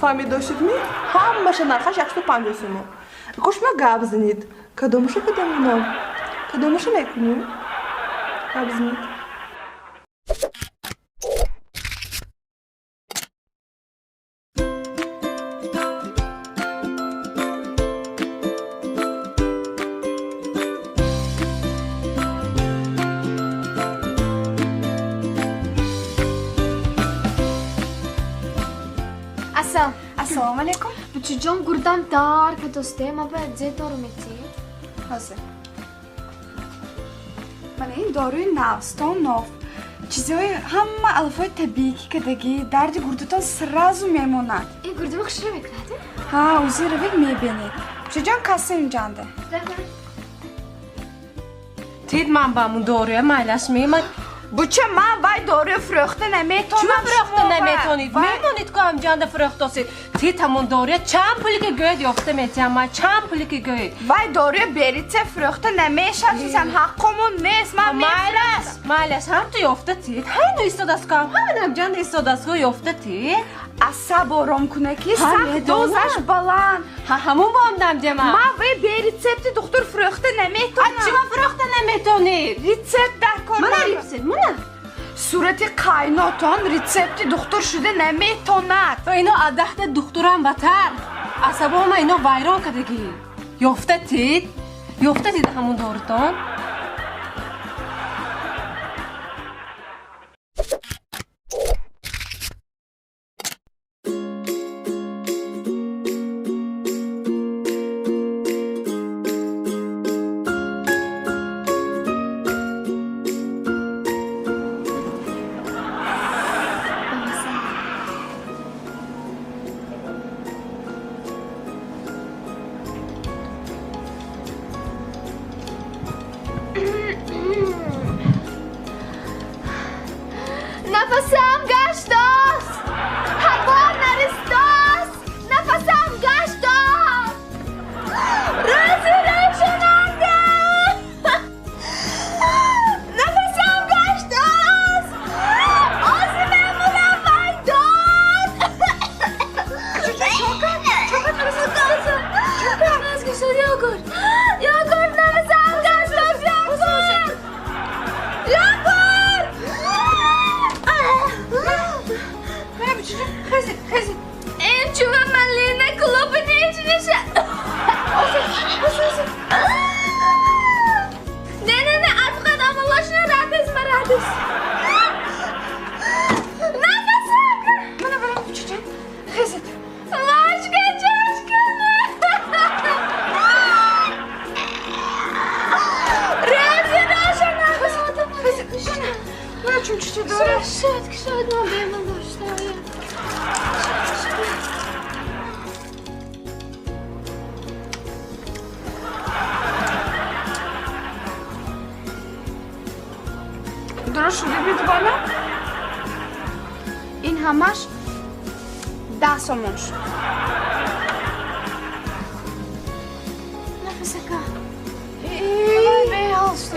Speaker 13: Фаҳмидошед ми? Ҳамаша нархаш 150 сомон. Кош ма гап занед. Кадомаша кадоминам? Кадомаша мекунем? Гап занед.
Speaker 3: Ассалом.
Speaker 5: Ассалому алайкум.
Speaker 3: Бучиҷон, гурдам дар кадосте, ма ба зе дору метӣ?
Speaker 5: Ҳозир. Мана ин доруи навстон нов. Чизҳои ҳама алафҳои табиӣ ки кадагӣ, дарди гурдатон сразу мемонад.
Speaker 3: Ин гурдама хушро мекунад?
Speaker 5: Ҳа, ӯзи равед мебинед. Бучиҷон, касса инҷанда.
Speaker 16: Тид ман ба мун доруя майлаш мемад.
Speaker 5: Буча, ман вай доруя фурӯхта наметонам.
Speaker 16: Чума фурӯхта наметонид? Мемонид ку ҳамҷанда фурӯхтосед. Тид ҳамон доруя чанд пуле ки гӯед ёфта метиҳам ман, чанд пуле ки гӯед.
Speaker 5: Вай доруя беритсе фурӯхта намешавад, сизан ҳаққомон нест, ман
Speaker 16: Майлаш, майлаш, ҳам ту ёфта тид. Ҳайну истодаст ку ҳам, ҳамин ҳамҷанда истодаст ку ёфта тид.
Speaker 5: Асаб ором куна ки сахт дозаш баланд.
Speaker 16: Ҳа, ҳамун бомдам ҷама.
Speaker 5: Ман вай бе рецепти духтур фурӯхта наметонам.
Speaker 16: Чима фурӯхта наметонед?
Speaker 5: Рецепт дар кор.
Speaker 16: Мана рецепт, мана.
Speaker 5: Сурати қайнотон рецепти духтур шуда наметонад.
Speaker 16: Ино адаҳта духтурам батар. Асабома ино вайрон кардагӣ. Ёфта тид? Ёфта тид ҳамун дорутон?
Speaker 3: Нафасам гаштост, ҳаво наристост, нафасам гаштост. Рӯзи рӯшананда. Нафасам гаштост. Ози мемурам вайдод. Йогурт, йогурт, нафасам гаштост, йогурт.
Speaker 5: Мана чумчуча дора.
Speaker 3: Шояд ки шояд ман беман доштаям.
Speaker 5: Дуруст шуди бидбона? Ин ҳамаш 10 сомон шуд.
Speaker 3: Нафисака. Беҳол шуд.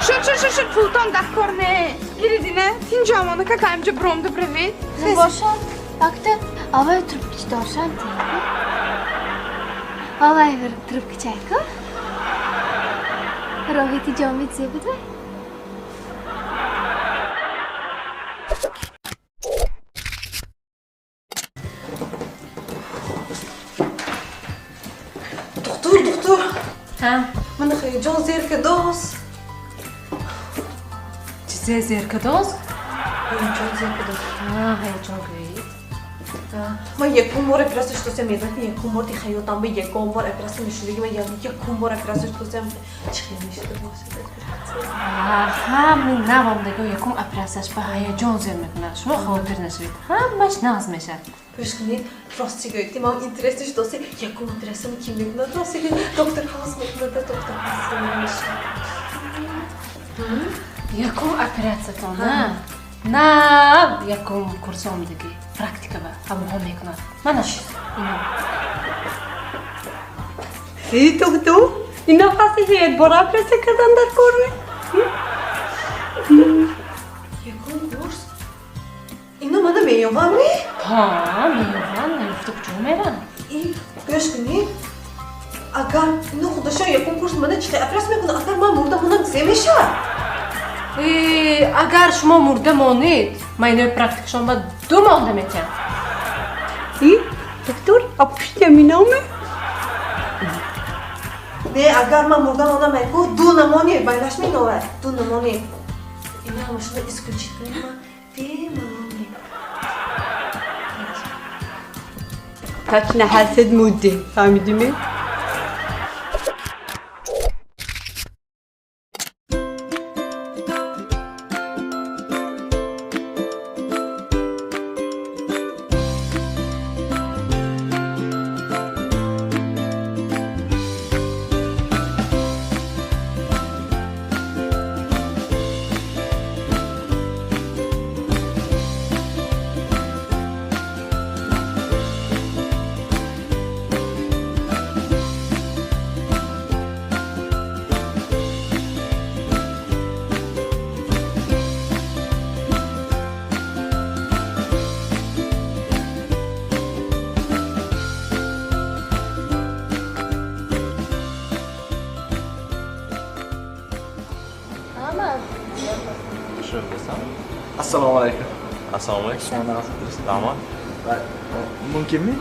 Speaker 5: Шуд, шуд, шуд, шуд, пултон дар кор не. Гириди не? Тинҷамона кака имҷа бромда бравед.
Speaker 3: Бошад. Акта авай трубкич дошан ти. Авай бир трубкичайку. Роҳити ҷомид зебуд вай.
Speaker 13: Доктор, доктор.
Speaker 16: Ҳа.
Speaker 13: Мана ҷон зер кадос.
Speaker 16: Чизе зер кадос?
Speaker 13: Ҳаяҷон зер кадос.
Speaker 16: Ҳа, ҳаяҷон гӯед.
Speaker 13: Ман якум бор операция шудосям, медонед, якум бор ди ҳаётам ба якум бор операция мешудагӣ, ман якум бор операция шудосям, чӣ хел мешуда бошад операция?
Speaker 16: Ҳамин навомдагиҳо якум операцияш ба ҳаяҷон зер мекунад. Шумо хотир нашавед, ҳамаш нағз мешавад.
Speaker 13: Гӯш кунед, рости гӯед, ман интересно шудосе, якум операцияро ким мекунад? Рости гӯед, доктор Хаус мекунад, доктор Хаус мешавад.
Speaker 16: Якум операциятон, на? На, якум курсомдагӣ практика ба ҳамонҳо мекунад. Мана ино.
Speaker 12: Эй, доктор, ина хаси ҳеят бора операция кардан дар кор не?
Speaker 13: Якум курс? Ино мана меёвам не?
Speaker 16: Ҳа, меёвам, наёфта куҷо мерам?
Speaker 13: И, гӯш кунед, агар ино худашон якум курс мана чӣ хел операция мекунад, агар ман мурда монам зе мешавад?
Speaker 16: Агар шумо мурда монед, ман инои практикашон ба 2 монда метиҳам.
Speaker 12: И, доктор, а пушти аминоме?
Speaker 13: Не, агар ман мурда монам, айку 2 намонед, байлаш миновад, 2 намонед. Ина ҳамашонро исключить кунед, ман бемалол мекунам.
Speaker 12: Точно ҳасед мудде, фаҳмидиме?
Speaker 17: Assalomu alaykum.
Speaker 9: Assalomu alaykum. Rahmat.
Speaker 17: Mumkinmi?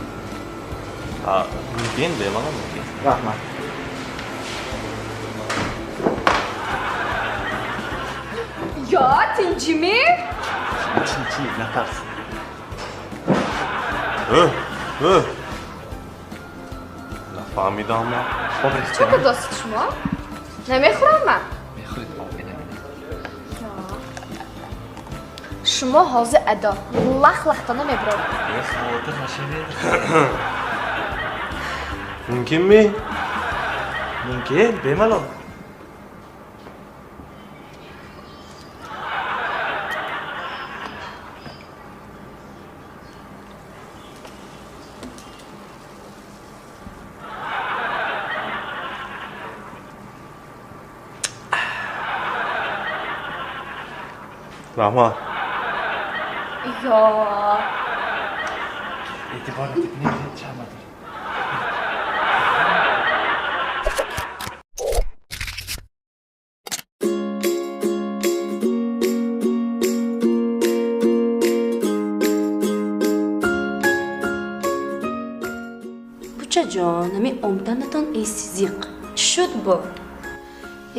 Speaker 9: Ha, mumkin, bemalol mumkin.
Speaker 17: Rahmat.
Speaker 5: Yo, tinchimi?
Speaker 17: Tinchi, natars.
Speaker 9: Нафаҳмидам ман.
Speaker 5: Чӣ кардостед шумо? Намехӯрам ман?
Speaker 17: Мехӯред,
Speaker 3: Шумо ҳозир адо лах-лахтона мебароред.
Speaker 17: Хавотир нашавед.
Speaker 9: Мумкинми?
Speaker 17: Мумкин, бемалол.
Speaker 9: Rahmat.
Speaker 3: Yo.
Speaker 17: E'tibor etib, chamadir.
Speaker 6: Бучаҷон, ҳамин омданатон эси зиқ. Чӣ шуд бо?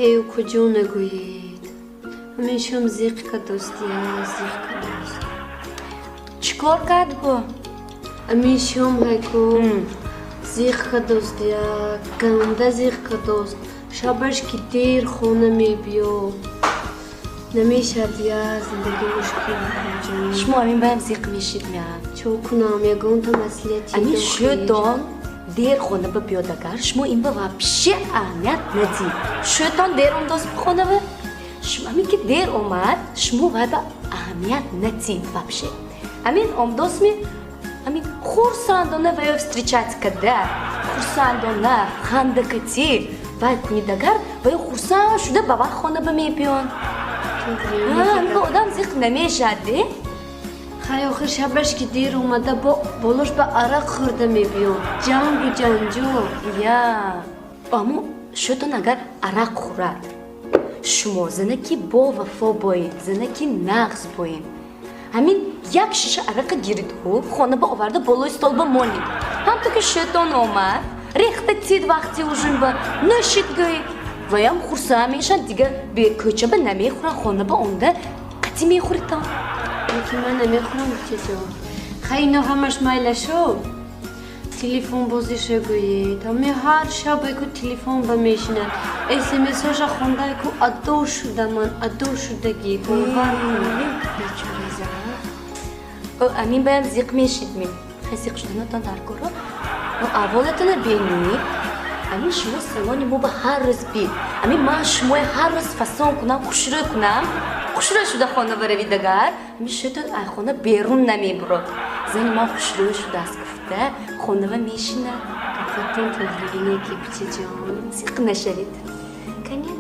Speaker 12: Эй, куҷо нагӯед. Ҳамин шом зиқ кадостия, зиқ кадост.
Speaker 6: Чӣ кор кард бо?
Speaker 12: Ҳамин шом ҳайку зиқ кадостия, ганда зиқ кадост. Шабаш ки дер хона мебиёд.
Speaker 6: Намешавад я зиндагӣ мушкил.
Speaker 11: Шумо ҳамин баям зиқ мешид мя.
Speaker 6: Чо кунам, ягонта маслиҳати
Speaker 11: Ами шӯтон дер хона ба биёд агар, шумо ин ба вообще аҳамият надид. Шӯтон дер омдоз хона ба шумо ҳамин ки дер омад, шумо вай ба аҳамият надид вообще. Ҳамин омдозми ҳамин хурсандона вайо встречать када, хурсандона хандакати вай кунид агар, вайо хурсанд шуда ба вақт хона ба мебиён. Ҳамин одам зиқ намешавад де.
Speaker 6: Хай охир шабаш ки дер омада бо болош ба арақ хӯрда мебиён. Ҷангу ҷанҷол.
Speaker 11: Я аммо шӯтон агар арақ хӯрад, шумо занаки бовафо боед, занаки нағз боед. Ҳамин як шиша арақа гириду хона ба оварда болои стол ба монед. Ҳамто ки шӯтон омад, рехта тид вақти ужин ба нӯшид гӯй. Ваям хурсанд мешаванд, дигар кӯча ба намехӯранд, хона ба омда қатӣ мехӯритон.
Speaker 6: Лекин ман намехӯрам, бучаҷон. Хай ино ҳамаш майла шуд. Телефон бозиша гӯед. Ҳами ҳар шаб ку телефон ба мешинад. СМС-ҳоша хонда ку адо шуда ман, адо шудагӣ. Бовар кун.
Speaker 11: Бечора зан. Амин баям зиқ мешид ми. Хай зиқ шуданатон дар коро. Аввалатона бинед. Амин шумо салони мо ба ҳар рӯз бид. Амин ман шумои ҳар рӯз фасон кунам, хушрӯ кунам. Хушрӯ шуда хона баравид агар, амин шӯтон ай хона берун намебурод. Зани ман хушрӯ шудааст гуфта, хонава мешинад.
Speaker 6: Гапатон тоғригине ки бучаҷон.
Speaker 11: Зиқ нашавед. Кани?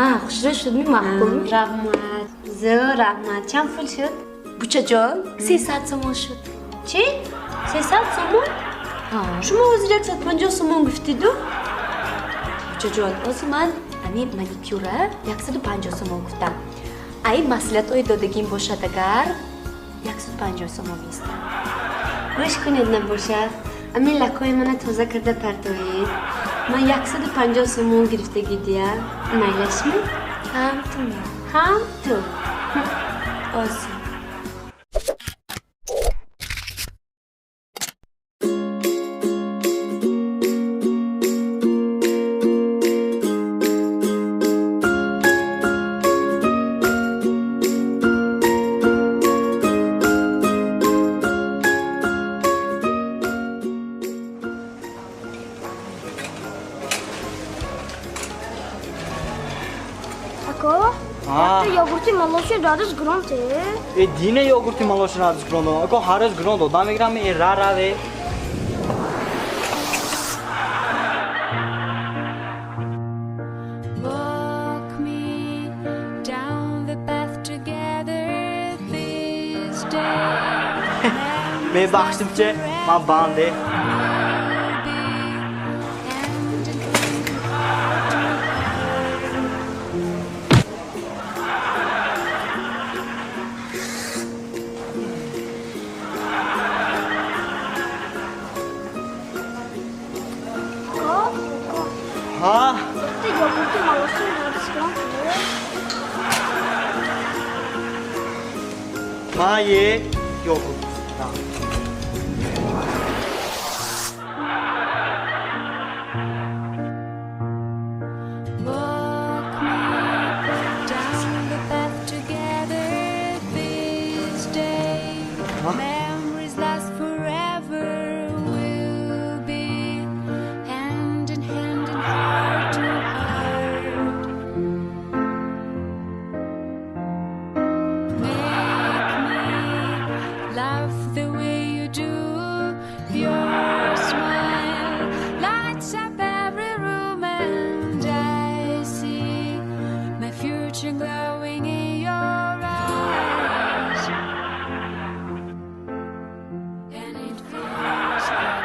Speaker 11: А, хушрӯ шуд ми маъқул?
Speaker 6: Раҳмат. Зӯр раҳмат. Чанд пул шуд?
Speaker 11: Бучаҷон, 300 сомон шуд.
Speaker 6: Чӣ? 300 сомон? Шумо ҳозир 150 сомон гуфтиду?
Speaker 11: Бучаҷон, ҳозир ман ами маникюра 150 сомон гуфтам. Ай маслиҳатҳои додагим бошад агар 150 сомон меистам.
Speaker 6: Гӯш кунед набошад. Ами лакҳои мана тоза карда партоед. Ман 150 сомон гирифтагӣ дия. Майлашми?
Speaker 11: Ҳам ту ме.
Speaker 6: Ҳам ту.
Speaker 11: Озӣ.
Speaker 18: Йогурти молочный радость грон те.
Speaker 4: Э дине йогурти молочный радость грон додам. Ако ҳар рӯз грон додам мегирам, э ра раве.
Speaker 14: Walk me down the path together this day.
Speaker 4: Мебахшид че, ман банде.
Speaker 18: Ха? Йогурти молочный радость грон те.
Speaker 4: Ман е йогурт.
Speaker 14: Walk me down the path together this day. Memories last forever. We'll be hand in hand and heart to heart. Make me laugh the way you do. Your smile lights up every room, and I see my future glowing in your eyes. And it feels like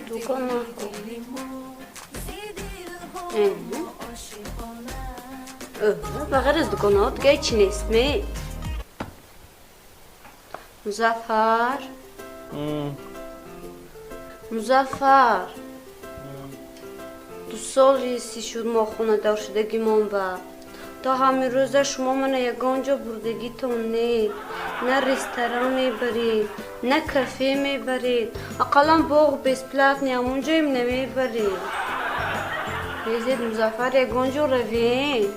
Speaker 6: Дукон ба ғайр аз дуконҳо дига ҳечи нест ме? Музаффар, Музаффар, 2 соли си шуд мо хонадор шудагимон ба то ҳамин рӯза шумо мана ягон ҷо бурдагитон не, на ресторан мебаред, на кафе мебаред, ақаллан боғ бесплатный ҳамон ҷоем намебаред.
Speaker 12: Хезед Музаффар, ягон ҷо равед.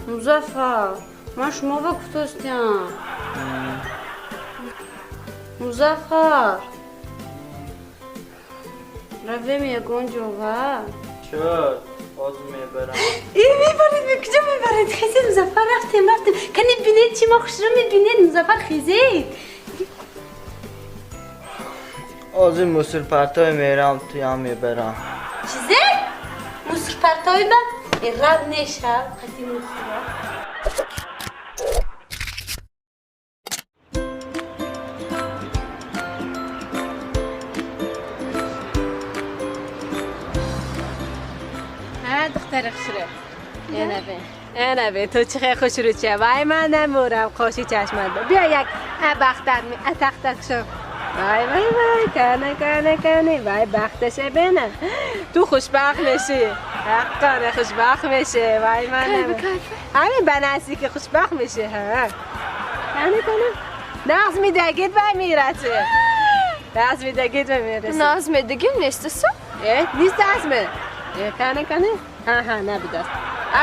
Speaker 12: Музаффар, ман шумо ба гуфтостям. Музаффар, равем ягон ҷо ва?
Speaker 4: Чё? Ҳозир мебарам.
Speaker 12: Э, мебаред, куҷо мебаред? Хезед Музаффар, рафтем, рафтем. Кани бинед, чӣ ма хушро мебинед, Музаффар, хезед.
Speaker 4: Ҳозир мусурпартой мерам, туям мебарам.
Speaker 12: Чизе? Мусурпартой ба? Рав нешав, қати мусура.
Speaker 8: دختر خشره انا به تو چه خوش رو چه وای من نمورم خوشی چشمت بیا یک بختت می تختت شو وای وای وای کنه کنه کنه وای بختشه بنه تو خوشبخت میشی حقانه خوشبخت میشه وای من نمورم همین بناسی که خوشبخت میشه ها کنه کنه نغز میدگید وای میرسه نغز میدگید وای میرسه
Speaker 3: نغز میدگیم نیست سو
Speaker 8: نیست ازمه کنه کنه ها نبودست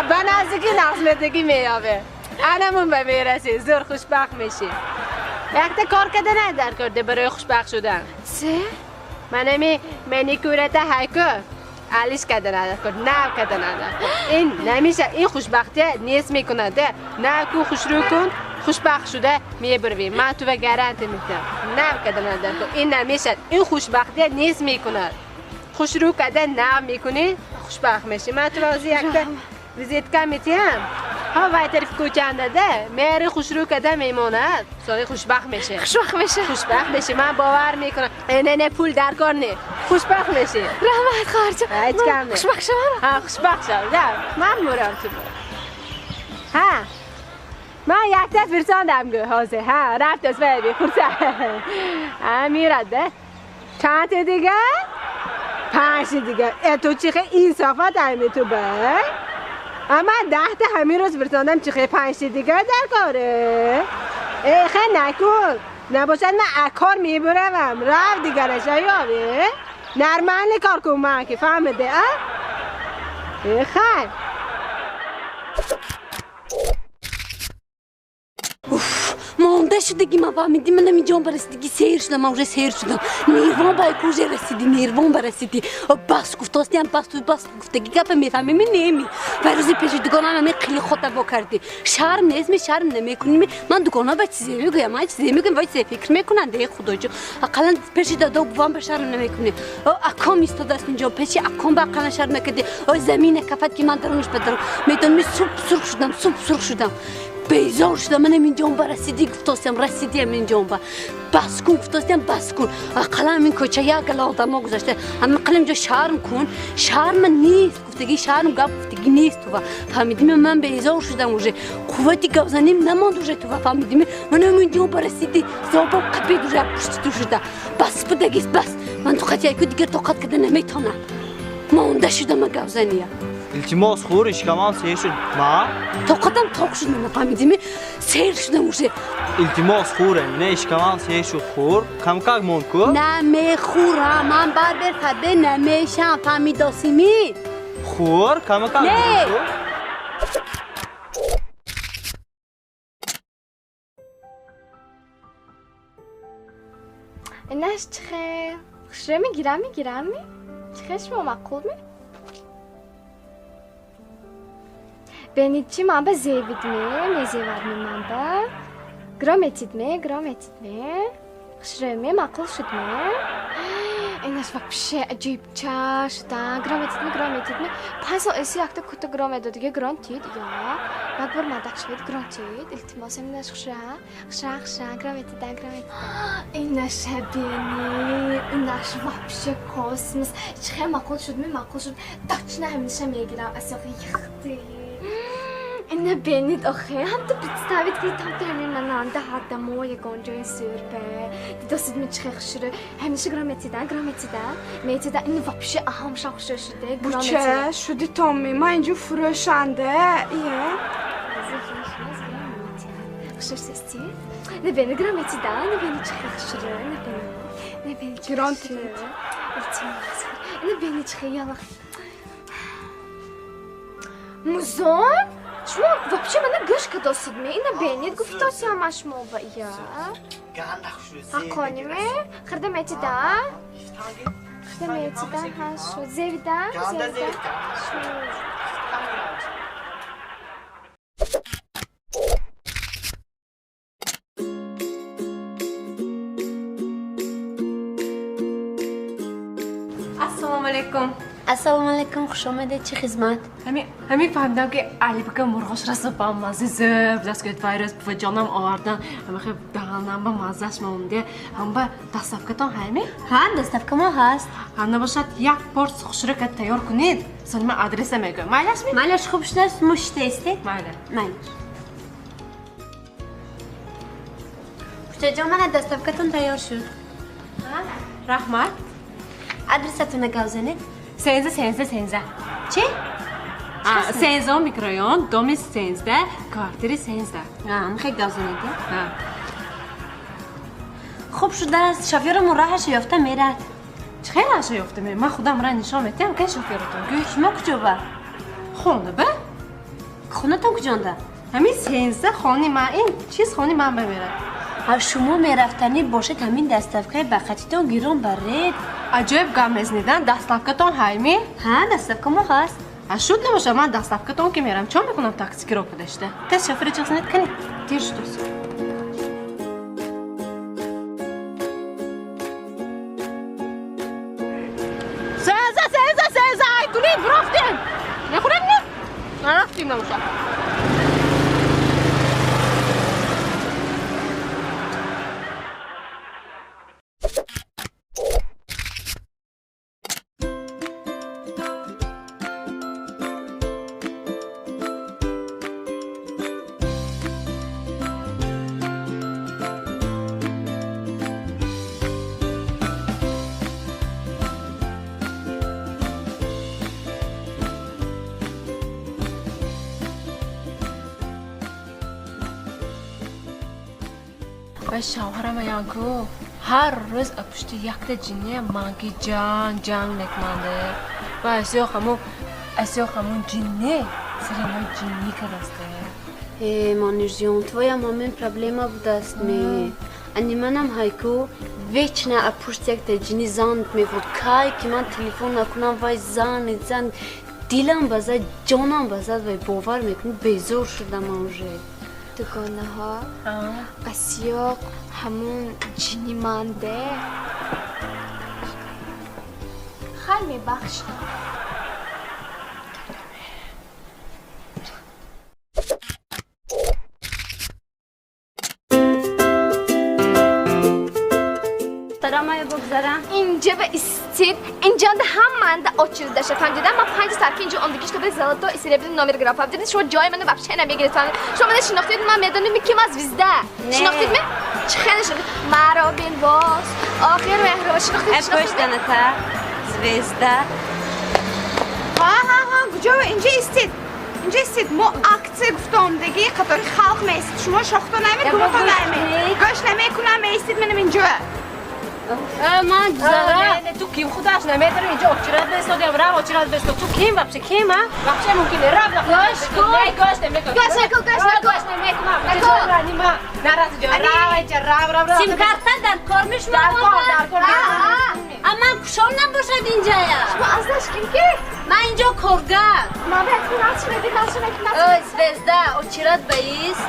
Speaker 8: با نزدیکی نغزمدگی میابه انمون به میرسی زور خوشبخت میشی وقت کار کرده نه در کرده برای خوشبخت شدن
Speaker 3: چه؟
Speaker 8: من امی منیکورت هایکو علیش کرده نه در کرد نو کرده نه در کرد این نمیشه این خوشبختی نیست میکنه ده نه کو خوش رو کن خوشبخت شده میبروی من تو به گارانتی میدم نو کرده نه در کرد این نمیشه این خوشبختی نیست میکنه خوش رو کرده نو میکنی خوشبخت میشی من تو بازی یک تا ویزیتکا میتیم ها وای طرف کوچنده ده میری خوش رو کده میماند سالی خوشبخت میشه
Speaker 3: خوشبخت میشه
Speaker 8: خوشبخت میشه من باور میکنم نه نه پول در کار نه خوشبخت میشه
Speaker 3: رحمت خواهر جان خوشبخت شم
Speaker 8: ها خوشبخت شم نه من مورم تو ها من یک تا فرساندم گو حاضر ها رفت از بی خورسه ها میرد ده چند دیگه پنج دیگه تو چی خیلی انصافت همه تو به اما 10 تا همین روز برساندم چی خیلی 5 دیگه در کاره ای خیلی نکن نباشد من اکار میبرم رفت دیگرش ایابه نرمال کار کن من که فهمده اه ای خیلی
Speaker 12: монда шудагӣ ман фаҳмидӣ ман намиҷон барасидагӣ сер шудам ман уже сер шудам нервон ба куже расидӣ нервон барасидӣ бас гуфтостиам бас ту бас гуфтагӣ гапа мефаҳмеми неми вай рӯзи пеши дугонам ҳаме қили хота во кардӣ шарм нест ми шарм намекунӣ ман дугона ба чизе мегӯям ман чизе мегӯям вай чизе фикр мекунанд э худоҷо ақаллан пеши дадо бувам ба шарм намекунӣ аком истодааст инҷо пеши аком ба ақаллан шарм накардӣ ой замина кафад ки ман дарунаш ба дарун медонӣ суб сурх шудам суб сурх шудам безор шудам манам инҷон ба расидӣ гуфтостиам расидиам инҷон ба бас кун гуфтостиам бас кун ақаллан ин кӯча як гала одамо гузашта ақаллан инҷо шарм кун шарма нест гуфтагӣ шарм гап гуфтагӣ нест тува фаҳмидими ман безор шудам уже қуввати гапзаним намонд уже тува фаҳмидими манам инҷон ба расидӣ зобам қапид уже пушти ту шуда бас будагист бас ман тоқати яку дигар тоқат карда наметонам монда шудам гапзания
Speaker 4: Илтимос хӯр, ишкамам сер шуд. Ма?
Speaker 12: Тоқатам тоқ шуд, нафаҳмидими? Сер шудам уже.
Speaker 4: Илтимос хӯр, Эмина, ишкамам сер шуд, хӯр. Камкак монд ку?
Speaker 12: Намехӯрам, ман барбер фарбер намешам, фаҳмидосими?
Speaker 4: Хӯр, камкак монд ку?
Speaker 3: Инаш чихе? Хушро мегирам, мегирам ми? Чихе шумо маъқул ми? Бенид чи ман ба зевидме, мезевадме ман ба. Грометидме, грометидме. Хушрӯме, маъқул шудме. Инаш вообще аҷибча шуда. Грометидме, грометидме. 5 сол эси якта кута гром медодиге грон тид. Я. Як бор мадак шавед грон тид. Илтимос инаш хушра. Хушра, хушра, грометида, грометида. Инаш бени, инаш вообще космос. Чихе маъқул шудме, маъқул шуд. Точно ҳамиша мегирам. Асоқи яхти. Ина бенид охе, ҳам ту представить кунед ҳам ту ҳамин мананда ҳадамо ягон ҷои зӯрбе. Дидосид ми чихе хушрӯ. Ҳамиша гром метида, гром метида, метида. Ин вообще аҳамша хушрӯ шуде.
Speaker 5: Буча шуди Томми, ман инҷо фурӯшанда. Ия.
Speaker 3: Хушрӯ шудасти? Не бени гром метида, не бени чихе хушрӯ, не бени. Не бени чихе
Speaker 5: Гром
Speaker 3: хушрӯ. Илтимос. Не бени чихе ялах. Музон? Шумо вообще мана гӯш кадосид ме? Ина бенид гуфтосиам шумо ба я. Ҳаққониме? Хирда метида? Хирда метида? Ҳа, шуд. Зевида? Зевида? Шуд.
Speaker 16: Ассалому алайкум.
Speaker 6: Ассалому алайкум, хуш омадед, чӣ хизмат?
Speaker 16: Ҳамин фаҳмидам ки Алибека мурғош расо ба мазза зӯб даст гирифт, вайрус ва ҷонам овардан. Ҳамахе даҳанам ба маззаш монде. Ҳам ба доставкатон ҳайме?
Speaker 6: Ҳа, доставка мо ҳаст.
Speaker 16: Ҳам набошад як порс хушрака тайёр кунед. Сони ман адреса мегӯям. Майлаш ми?
Speaker 6: Майлаш, хуб шудааст, мо шитаистед?
Speaker 16: Майла.
Speaker 6: Майлаш. Хушаҷон, мана доставкатон тайёр шуд.
Speaker 16: Ҳа, раҳмат.
Speaker 6: Адресатонро гап занед.
Speaker 16: Сенза, сенза, сенза.
Speaker 6: Чӣ?
Speaker 16: Сенза микрорайон, доми сензда, квартири сензда.
Speaker 6: Мехоҳед гап занед? Хуб шудааст, шофёрам роҳаша ёфта мерад.
Speaker 16: Чӣ хел роҳаша ёфта мерад? Ман худам ра нишон медиҳам, кай шофёратон гӯй.
Speaker 6: Шумо куҷо ба?
Speaker 16: Хона ба?
Speaker 6: Хонатон куҷонда?
Speaker 16: Ҳамин сензда хони ман, ин чиз хони ман ба мерад.
Speaker 6: Шумо мерафтанӣ бошед, ҳамин доставкаи бақатитон гирон баред.
Speaker 16: Аҷоиб гап мезанедан, доставкатон ҳайми?
Speaker 6: Ҳа, доставка мо ҳаст.
Speaker 16: Шуд набошад, ман доставкатон ки мерам, чон мекунам такси киро кудашта? Тез шофёри чиқ занед, кани? Дер шудост. Сенза, сенза, сенза, ай кунед, бурафтем. Мехӯрем не? Нарафтем набошад. Ва шавҳарам аянку ҳар рӯз пушти якта ҷинния манки ҷанг ҷанг мекунанде. Ва асиё ҳамун ҷинне сари мо ҷинни кардасте.
Speaker 12: Э, Манижҷон, твоям ҳамин проблема будаст ме. Ани манам ҳайку вечно пушти якта ҷинни занг мехӯрд. Кай ки ман телефон накунам, вай занг занг дилам базад, ҷонам базад, вай бовар мекунӣ, безор шудам ман уже.
Speaker 3: Дугонаҳо, асиёқ ҳамун ҷинни манде. Хай мебахшед.
Speaker 12: Тарамая богзарам.
Speaker 3: Инҷа ба истид, инҷанда ҳамаанда очередаша фаҳмидида? Ман 5 сар ки инҷо ондагиш то золото и серебряный номер гирам фаҳмидед? Шумо ҷои мана вообще намегиред фаҳмидед? Шумо мана шинохтед, ман медонам ки ман звезда. Шинохтед ме? Чӣ хеле шинохтед? Маро бин боз. Охир меҳрубон шинохтед?
Speaker 12: Э, пӯштаната звезда.
Speaker 5: Ҳа, ҳа, ҳа, куҷо инҷа истид? Инҷа истид. Мо акция гуфта омдагӣ қатори халқ меистид. Шумо шохто намед, гумото намед. Гӯш намекунам, меистид манам инҷо.
Speaker 6: Ман гузарам.
Speaker 16: Не, ту ким худаш намедонам, инҷо очират бестодиам, рав очират бестод. Ту ким вообще, ким, а? Вообще мумкин не, рав
Speaker 6: Гӯш кун.
Speaker 16: Не, гӯш намекунам.
Speaker 3: Гӯш накун, гӯш накун.
Speaker 16: Гӯш намекунам. Нима, нарази ҷо, рав инҷа, рав, рав, рав.
Speaker 6: Симкарта дар кор мешума?
Speaker 16: Дар кор, дар кор.
Speaker 6: А ман кушон набошад инҷая.
Speaker 3: Шумо азаш ким ки?
Speaker 6: Ман инҷо коргар.
Speaker 3: Ман ба ту нақш медиҳам, нақш мекунам.
Speaker 6: Ой, звезда, очират баист.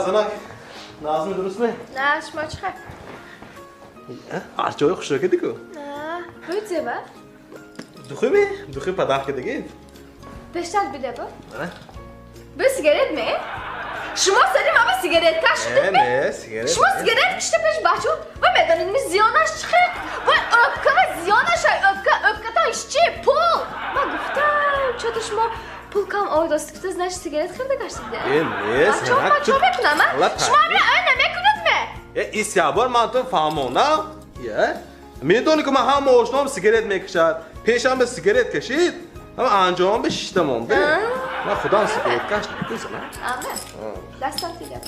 Speaker 9: Занак, назми дуруст ме?
Speaker 3: На, шумо чӣ хел?
Speaker 9: Аз ҷои хушро кардику?
Speaker 3: На, рӯй зеба?
Speaker 9: Духи ме? Духи падар кардагӣ?
Speaker 3: Бештар биде бо? Бу сигарет ме? Шумо сари ман ба сигарет кашидед ме?
Speaker 9: Не, сигарет.
Speaker 3: Шумо сигарет кишида пеш бачо? Ва медонед ми зиёнаш чӣ хел? Ва ӯпка ва зиёнаш ай ӯпка, ӯпкатон иш чи? Пул! Ман гуфтам, чото шумо пул кам оидост гуфта, значит сигарет хӯрда гаштед.
Speaker 9: Э, не,
Speaker 3: Бачо, ман чо мекунам, а? Шумо ҳамин ой намекунед ме?
Speaker 9: Э, исябор ман ту фаҳмонам. Я? Медонӣ ки ман ҳама ошноам сигарет мекашад. Пешам ба сигарет кашид. Ама анҷом ба шишта монда. Ман худам сигареткаш накунам.
Speaker 3: Ама. Дастам тига.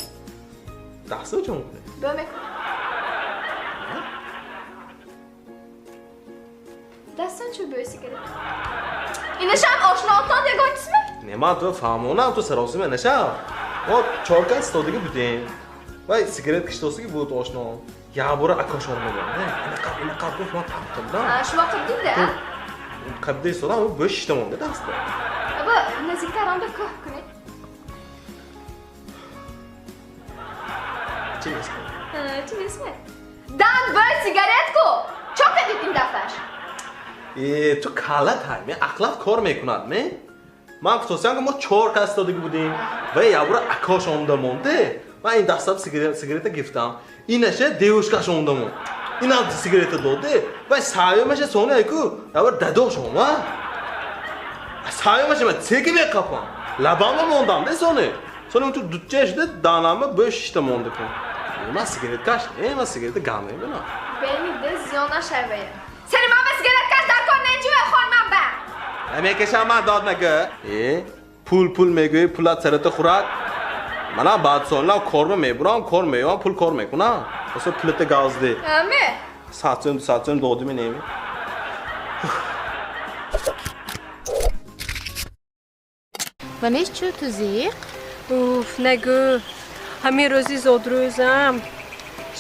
Speaker 9: Дастам чон кунӣ?
Speaker 3: Бо мекунам. Дастон чун бӯи сигарет? Инашам ошноотон ягон чизми?
Speaker 9: Не, ман ту фаҳмонам, ту саросима нашав. Мо чор кас истодагӣ будем. Вай сигарет киштосагӣ буд ошно. Як бора акош омадам. Инақа инақа гуфт, ман тап қилдам.
Speaker 3: Шумо қибдида?
Speaker 9: Қибда истодам, бӯи шишта монда даста.
Speaker 3: Аба наздиктар омда коҳ кунед.
Speaker 9: Чӣ нест?
Speaker 3: Чӣ нестме? Дан бӯи сигарет ку! Чо кардид ин дафъаш?
Speaker 9: Ту калла тай, ақлат кор мекунад, ме? Ман гуфтосиям, ки мо чор кас истодагӣ будем. Ва якбора акош омда монде. Ман ин дастам сигарета гирифтам. Инаша девушкаш омда монд. Инам сигарета доде. Ва саёмаша сони айку якбора дадош омад. Саёмаша ман цеки меқапам. Лабама мондам де сони. Сони он ту дутча шуда данама бӯи шишта монда кун. Ман сигареткаш не, ман сигарета гам мебинам.
Speaker 3: Бени де зиён нашавая. Сари ман ба сигареткаш дар кор нечива хон ман ба.
Speaker 9: Мекашам ман дод нагӯ. Э, пул пул мегӯӣ, пулат сарата хӯрад. Манам баъд солнам корма мебурам, кор меёвам, пул кор мекунам. Аса пулата газди.
Speaker 3: Аме?
Speaker 9: 100 сӯм, 200 сӯм додими неми?
Speaker 7: Манеш чӯ ту зиқ?
Speaker 16: Уф, нагӯ. Ҳамин рӯзи зодрӯзам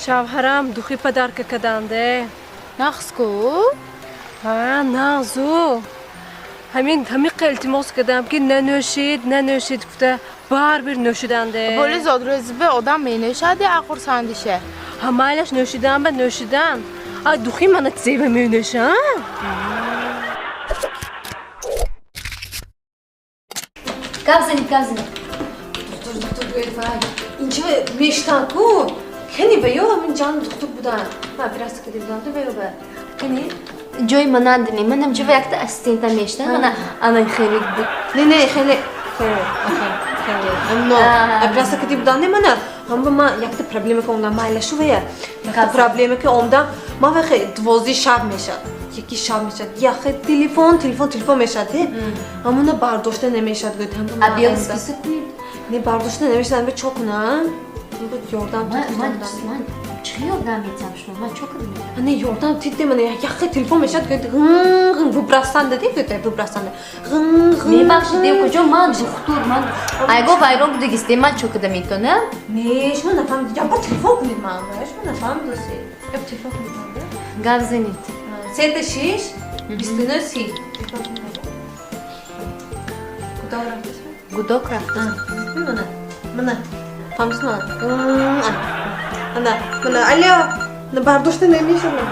Speaker 16: шавҳарам духи подарка каданде.
Speaker 7: Нағз ку?
Speaker 16: Ҳа, нағзу. Ҳамин ҳамиқа илтимос кардам, ки нанӯшид, нанӯшид гуфта, барбир нӯшиданде.
Speaker 7: Боли зодрӯзиба одам менӯшад я хурсандиша?
Speaker 16: Ҳа, майлаш, нӯшидан ба нӯшидан. А духи мана зеба менӯшам.
Speaker 11: Гап занед, гап занед.
Speaker 16: Доктор, доктор, гӯед, вай. Инча мештан ку? Кани ва ё ҳамин ҷан духтур будан. Ман оператсия карда будам, ва ё ба. Кани?
Speaker 11: Ҷои мананд не, манам ҷава якта ассистента мештан, мана ана хеле буд.
Speaker 16: Не, не, хеле хеле, хеле. Но оператсия карда будам, не мана. Ҳама ман якта проблема ки омдам, майла шу вая. Якта проблема ки омдам, ман вақте 12 шаб мешад. Яки шаб мешад. Яхе телефон, телефон, телефон мешад, ҳамуна бардошта намешад, гӯяд.
Speaker 11: А биё список кунед.
Speaker 16: Не, бардошта намешад, бе чо кунам? Ёрдам.
Speaker 11: Ман чӣ ёрдам метиҳам шумо? Ман чо кардам?
Speaker 16: Не, ёрдам тидде мана яхе телефон мешад, гӯяд, ғин ғин выбрасанда, де гӯяд, выбрасанда. Ғин ғин.
Speaker 11: Мебахшид, куҷо ман духтур, ман айго вайрон будагисте, ман чо карда метавонам?
Speaker 16: Не, шумо нафаҳмидед. Як бор телефон кунед ман, шумо нафаҳмидоси. Як телефон кунед ман.
Speaker 11: Гап занед.
Speaker 16: Сета шиш, 29 30. Куда рафтаст?
Speaker 11: Гудок рафт.
Speaker 16: Мана, мана. Фаҳмидед мана? Ана, мана, алло. Бардошта намешавад.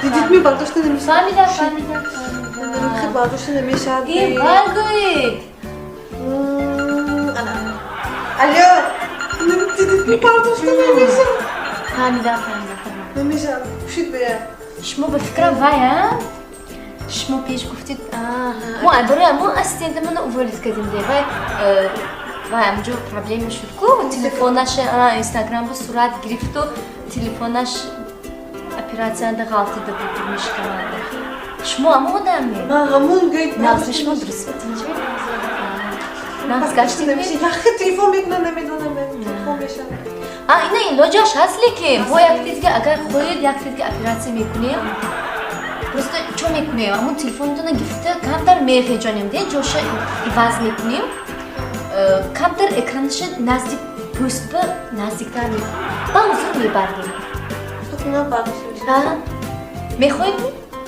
Speaker 16: Дидид ми, бардошта намешавад.
Speaker 11: Фаҳмидам, фаҳмидам.
Speaker 16: Хел бардошта намешавад.
Speaker 11: Э, баргӯед.
Speaker 16: Ана. Алло. Дидид ми, бардошта намешавад.
Speaker 11: Фаҳмидам, фаҳмидам.
Speaker 13: Намешавад. Пушид бая.
Speaker 11: Шумо ба фикрам вай, а? Шумо пеш гуфтед, мо барои мо ассистентамона уволить кардем, де вай вай амҷо проблема шуд ку, телефонаш инстаграм ба сурат гирифту телефонаш оператсияда ғалтида буд, мешикаманда. Шумо ҳамо одамме?
Speaker 13: Ман ҳамон, гӯед.
Speaker 11: Нағзи шумо дуруст тинҷ? Нағз гаштед?
Speaker 13: Яхе телефон мекунад, намедонам, телефон мешавад.
Speaker 11: А ина илоҷаш ҳаст, лекин бо якте дига, агар хоҳед, якте дига оператсия мекунем. Просто чо мекунем, ҳамон телефонтона гирифта камтар мехеҷонем, де ҷоша иваз мекунем, камтар экранаша назди пӯстба наздиктар мекунем, ба ҳузур мебардем. Мехоҳед?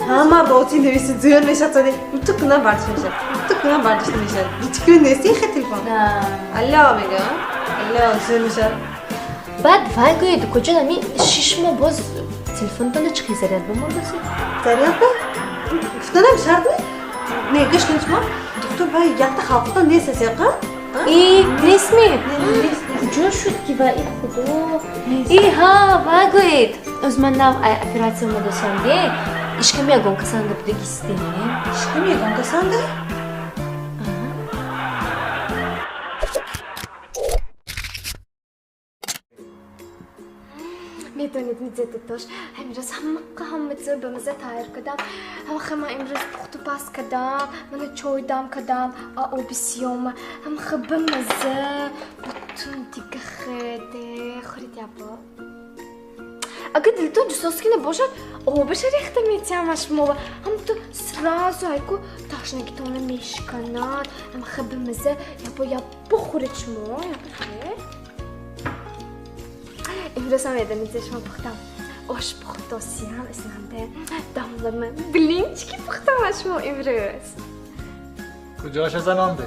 Speaker 16: Ҳама розӣ нависед, зӯр мешавад, сони ту кунам бардошта мешавад, ту кунам бардошта мешавад. Ҳеҷ нест ихе телефон. Алло мегӯям, алло, зӯр мешавад.
Speaker 11: Баъд вай гӯед, куҷо ами 6 моҳ боз телефонтона чӣ хел заряд бамондасед?
Speaker 16: Заряд ба? Гуфтанам шарт не? Не, гӯш кунед шумо, доктор, вай якта халқата нест асеқа?
Speaker 11: И нестми? Куҷо шуд ки ва, и худо? И ҳа, вай гӯед, оз ман нав оператсия омадасам, де ишками ягон касанда будагисте?
Speaker 16: Ишками ягон касанда?
Speaker 3: Метавонед. кунед мизедатош. Ҳамирӯз ҳамақа ҳама чизо ба маза тайёр кардам. Ҳамаха ман имрӯз пухту паз кардам, мана чой дам кардам, оби сиёма. Ҳамаха ба маза, бутун дига хеде. Хӯред ябо. Агар дилтон ҷусоски набошад, обаша рехта метиҳам шумо. Ҳамту сразу айку ташнагитона мешиканад. Ҳамаха ба маза ябо ябо хӯред шумо, ябо хӯред. Имрӯз ҳам медонед шумо пухтам. Ош пухтосиям исламде. Дамлама блинчики пухтам аз шумо имрӯз.
Speaker 17: Куҷоша занонде?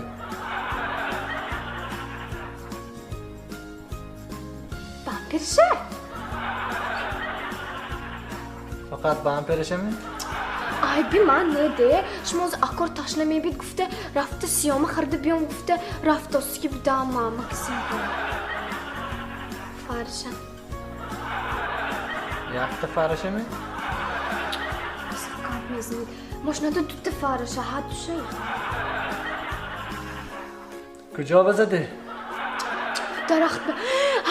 Speaker 3: Бамперша.
Speaker 17: Фақат бампершами?
Speaker 3: Айби ман неде. Шумо оз акор ташна мебид гуфта, рафта сиёма харида биём гуфта, рафтосики будам мама кисимда. Фарша.
Speaker 17: Якта фаршами?
Speaker 3: Гап мезанед. Мошинада дута фарша, ҳа душа.
Speaker 17: Куҷо базади?
Speaker 3: Дарахт ба.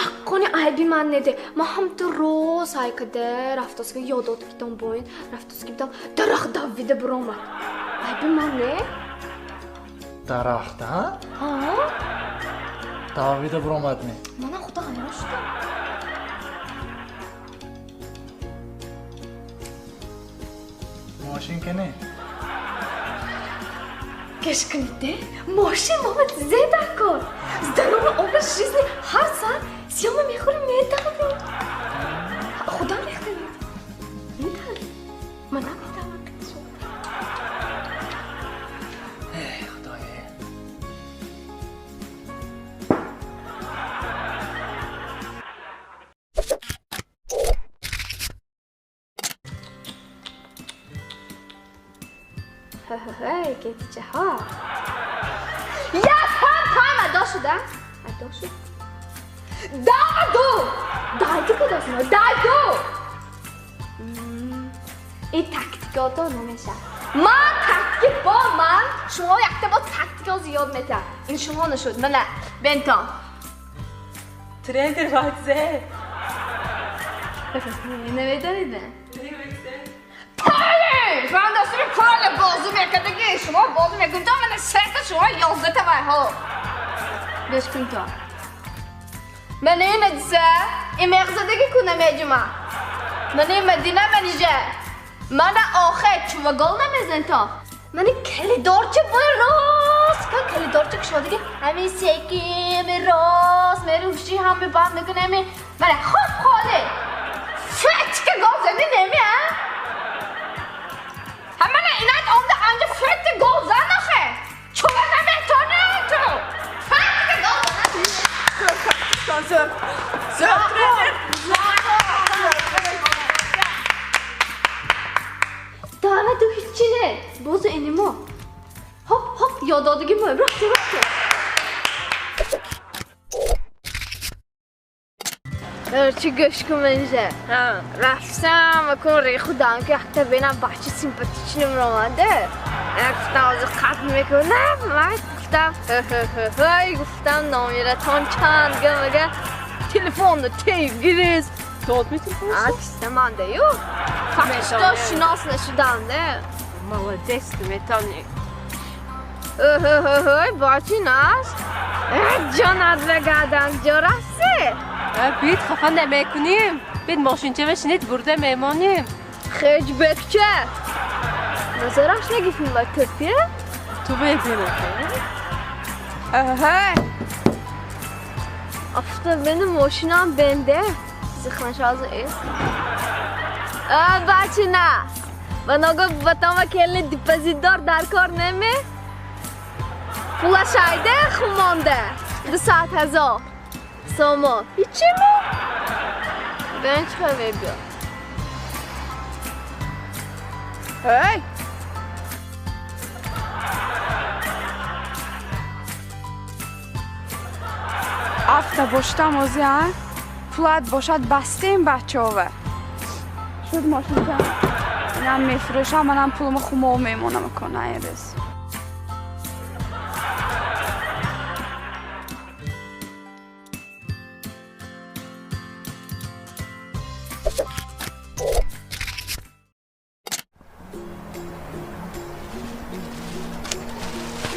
Speaker 3: Ҳаққони айби ман неде. Ман ҳамту роз ҳайкада рафтосики ёдодкитон боин, рафтосики будам, дарахт давида биромад. Айби ман не?
Speaker 17: Дарахт, ҳа?
Speaker 3: Ҳа?
Speaker 17: Давида биромад не?
Speaker 3: Манам худо ҳайрон шудам.
Speaker 17: Мошин кане?
Speaker 3: Гӯш кунед, мошин мама зеда кор. Здоровый образ жизни ҳар саат сиёма мехӯрем, метавонем. Худо мехӯрем. Метавонем. Манам метавонам.
Speaker 17: Эй, Худое.
Speaker 3: Хе-хе-хе, кетичаҳо. Якам тайм адо шуда? Адо шуд. Даду! Дайду кадосмо, даду! Ин тактикато намешавад. Ман тактики бо ман, шумо якта бо тактико зиёд метиҳам. Ин шумо нашуд, мана, бентон.
Speaker 8: Тренер вакзе.
Speaker 3: Намедонед? Ман достури поле бозӣ мекардаги, шумо бозӣ мекунед, мана сета шумо 11 вайҳо. Гӯш кун то. Мана ин Мадиса, ин меғзадаги ку намеҷума. Мана ин Мадина манижа. Мана охе чувагол намезан то. Мана калидорча бой рост, ка калидорча кушодаги, ҳамин секи, ҳамин рост, меруши, ҳамин банд мекунӣ, ҳамин. Мана хоп холе. Фетка гол зани неми, а? Ҳамана инат омда анҷа фетка гол зан охе. Чува наметонӣ ту. Фетка гол зан.
Speaker 13: Зӯр. Зӯр тренер.
Speaker 3: Даъвату ҳичи не. Бозу инимо. Хоп, хоп, ёдодиги мо. Рафту, рафту. Чӣ гӯш кун манижа. Рафтам ва кун рехудам ки якта бинам бача симпатичним ромаде. Гуфтам ҳозир қатл мекунам. Ман гуфтам ҳ-ҳ-ҳ-ҳ, гуфтам номератон чанд га мага телефонро тей гириз.
Speaker 8: Дод ми телефон?
Speaker 3: А, кистаманда ю. Фақат шинос нашудам, де.
Speaker 8: Молодец, ту метавонӣ.
Speaker 3: Ҳ-ҳ-ҳ, бачи нас. Ҷонат бегардам, ҷо рафтӣ?
Speaker 16: Бит хафа намекунем. Бит мошинча мешинед, бурда мемонем.
Speaker 3: Хеҷ бекча. Назараш нагифим ба тӯпия?
Speaker 16: Ту мебинӣ.
Speaker 3: Аҳа. Афта бени мошинам бенде. Зихмашозу эст. Бачина. Ба ного батама келни депозитдор дар кор неме? Пулашайде хумонде. 200 000 сомон. Ҳичи мо? Бен чӣ хел мебиёд?
Speaker 5: Эй! Афта боштам ози, а? Пулат бошад бастем бачаова. Шуд мошинча. Инам мефурӯшам, манам пулумо хумов мемонам кона ирӯз.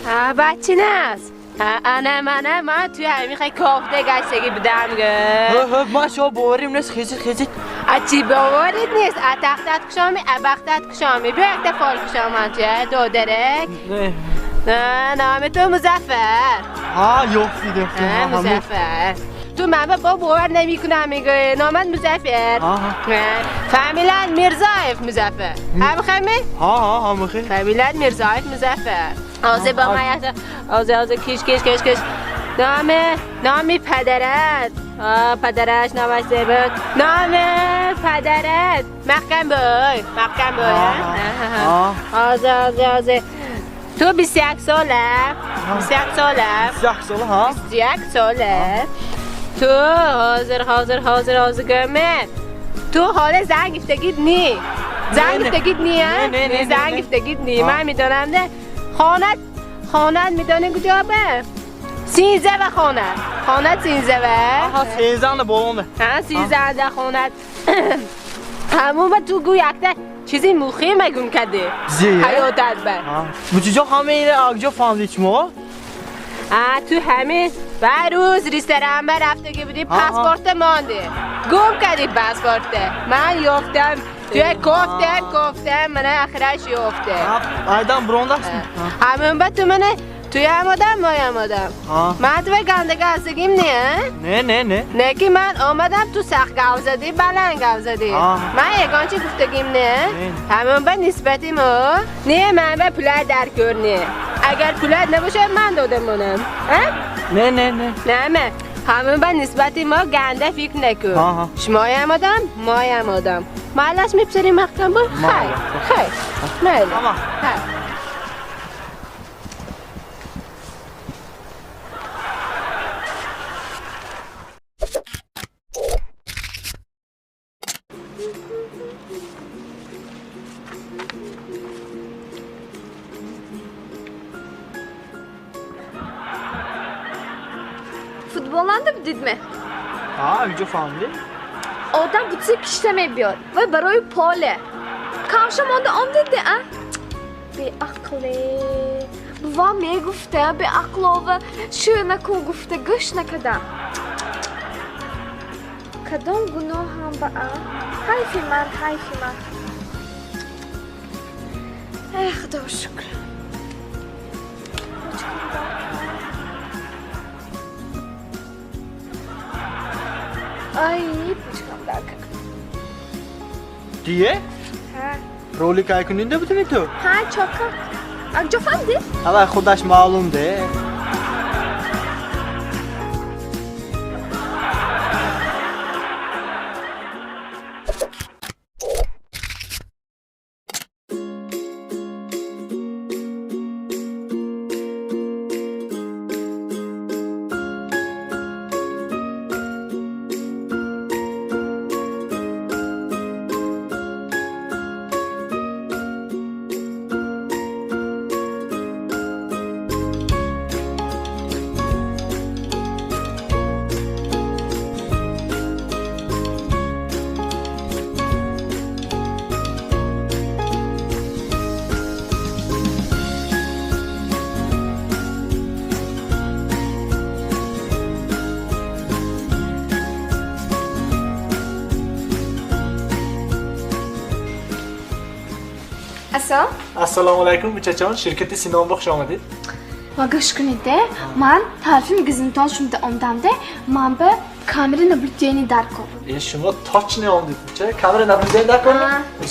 Speaker 16: Бачи нест. Ана мана ман туи ҳамин хай кофта гаштагӣ будам гӯ.
Speaker 4: Ман шумо боварим нест, хезид, хезид.
Speaker 16: А чӣ боварит нест? А тахтат кушоми, а бахтат кушоми. Биё якта фол кушом ман туя, додарак. Не, номи ту Музаффар.
Speaker 4: Ҳа, ёфтид, ёфтид.
Speaker 16: Музаффар. Ту ман ба бовар намекунам мегӯӣ. Номат Музаффар. Фамилият Мирзоев Музаффар. Ҳамхами?
Speaker 4: Ҳа, ҳа, ҳамхи.
Speaker 16: Фамилият Мирзоев Музаффар. Ҳозир ба ман якта ҳозир ҳозир киш киш киш киш. Номи падарат. Падараш номаш чӣ буд? Номи падарат Маҳкам бой. Маҳкам бой. Ҳозир ҳозир ҳозир. Ту 21 сола. 21 сола.
Speaker 4: 21 сола, ҳа?
Speaker 16: 21 сола. Ту ҳозир ҳозир ҳозир ҳозир гӯме. Ту ҳоле занг гирифтагит нӣ. Занг гирифтагит нӣ, а?
Speaker 4: Не,
Speaker 16: занг гирифтагит нӣ. Ман медонам де. Хонат хонат медонӣ куҷо ба? Синзава хона. Хонат синзава.
Speaker 4: Аҳа, синзанда болонда.
Speaker 16: Ҳа, синзанда хонат. Ҳамун ба ту гӯ якта чизи муҳиме гум кардӣ. Ҳаётат ба.
Speaker 4: Бучиҷон, ҳама ина акҷо фаҳмидед шумо?
Speaker 16: А, ту ҳамин ба рӯз ресторан ба рафтагӣ будӣ, паспорта монди. Гум кардӣ паспорта. Ман ёфтам. Туя кофтам, кофтам, мана ахираш ёфтам.
Speaker 4: Айдан бурондастми?
Speaker 16: Ҳамун ба ту мана туям одам, моям одам. Ман туя ганда гап задагим не, а?
Speaker 4: Не, не, не.
Speaker 16: Не ки ман омадам, ту сахт гап задӣ, баланд гап задӣ. Ман ягон чи гуфтагим не? Ҳамун ба нисбати мо не, ман ба пулат даркор не. Агар пулат набошад, ман дода монам. А?
Speaker 4: Не, не, не.
Speaker 16: Не, ҳамун ба нисбати мо ганда фикр накун. Шумоям одам, моям одам. Майлаш мепсари маҳкам бо? Хайр, хайр. Майли. Хайр.
Speaker 3: Футболанда будидме?
Speaker 4: Ҳа, инҷо фаҳмидӣ?
Speaker 3: Одам бутси кишта мебиёд ва барои поле. Кавша монда омдиде, а? Беақле. Бува мегуфта, беақлова, шӯ накун гуфта, гӯш накардам. Кадом гуноҳам ба а? Ҳайфи ман, ҳайфи ман. Эй, Худо шукр. Ай, пучкам даркам.
Speaker 4: Дие?
Speaker 3: Ҳа.
Speaker 4: Ролик ай кунинда будими ту?
Speaker 3: Ҳа, чока. Акҷо фаҳмидӣ?
Speaker 4: Ҳавай худаш маълум де.
Speaker 17: Ассалому алайкум, бучачон. Ширкати Синонба хуш омадед.
Speaker 3: Ва гӯш кунед, ман тарифи магазинтон шумда омдам, ман ба камера наблюдения даркор.
Speaker 17: Э, шумо точно омдед, буча. Камера наблюдения даркор?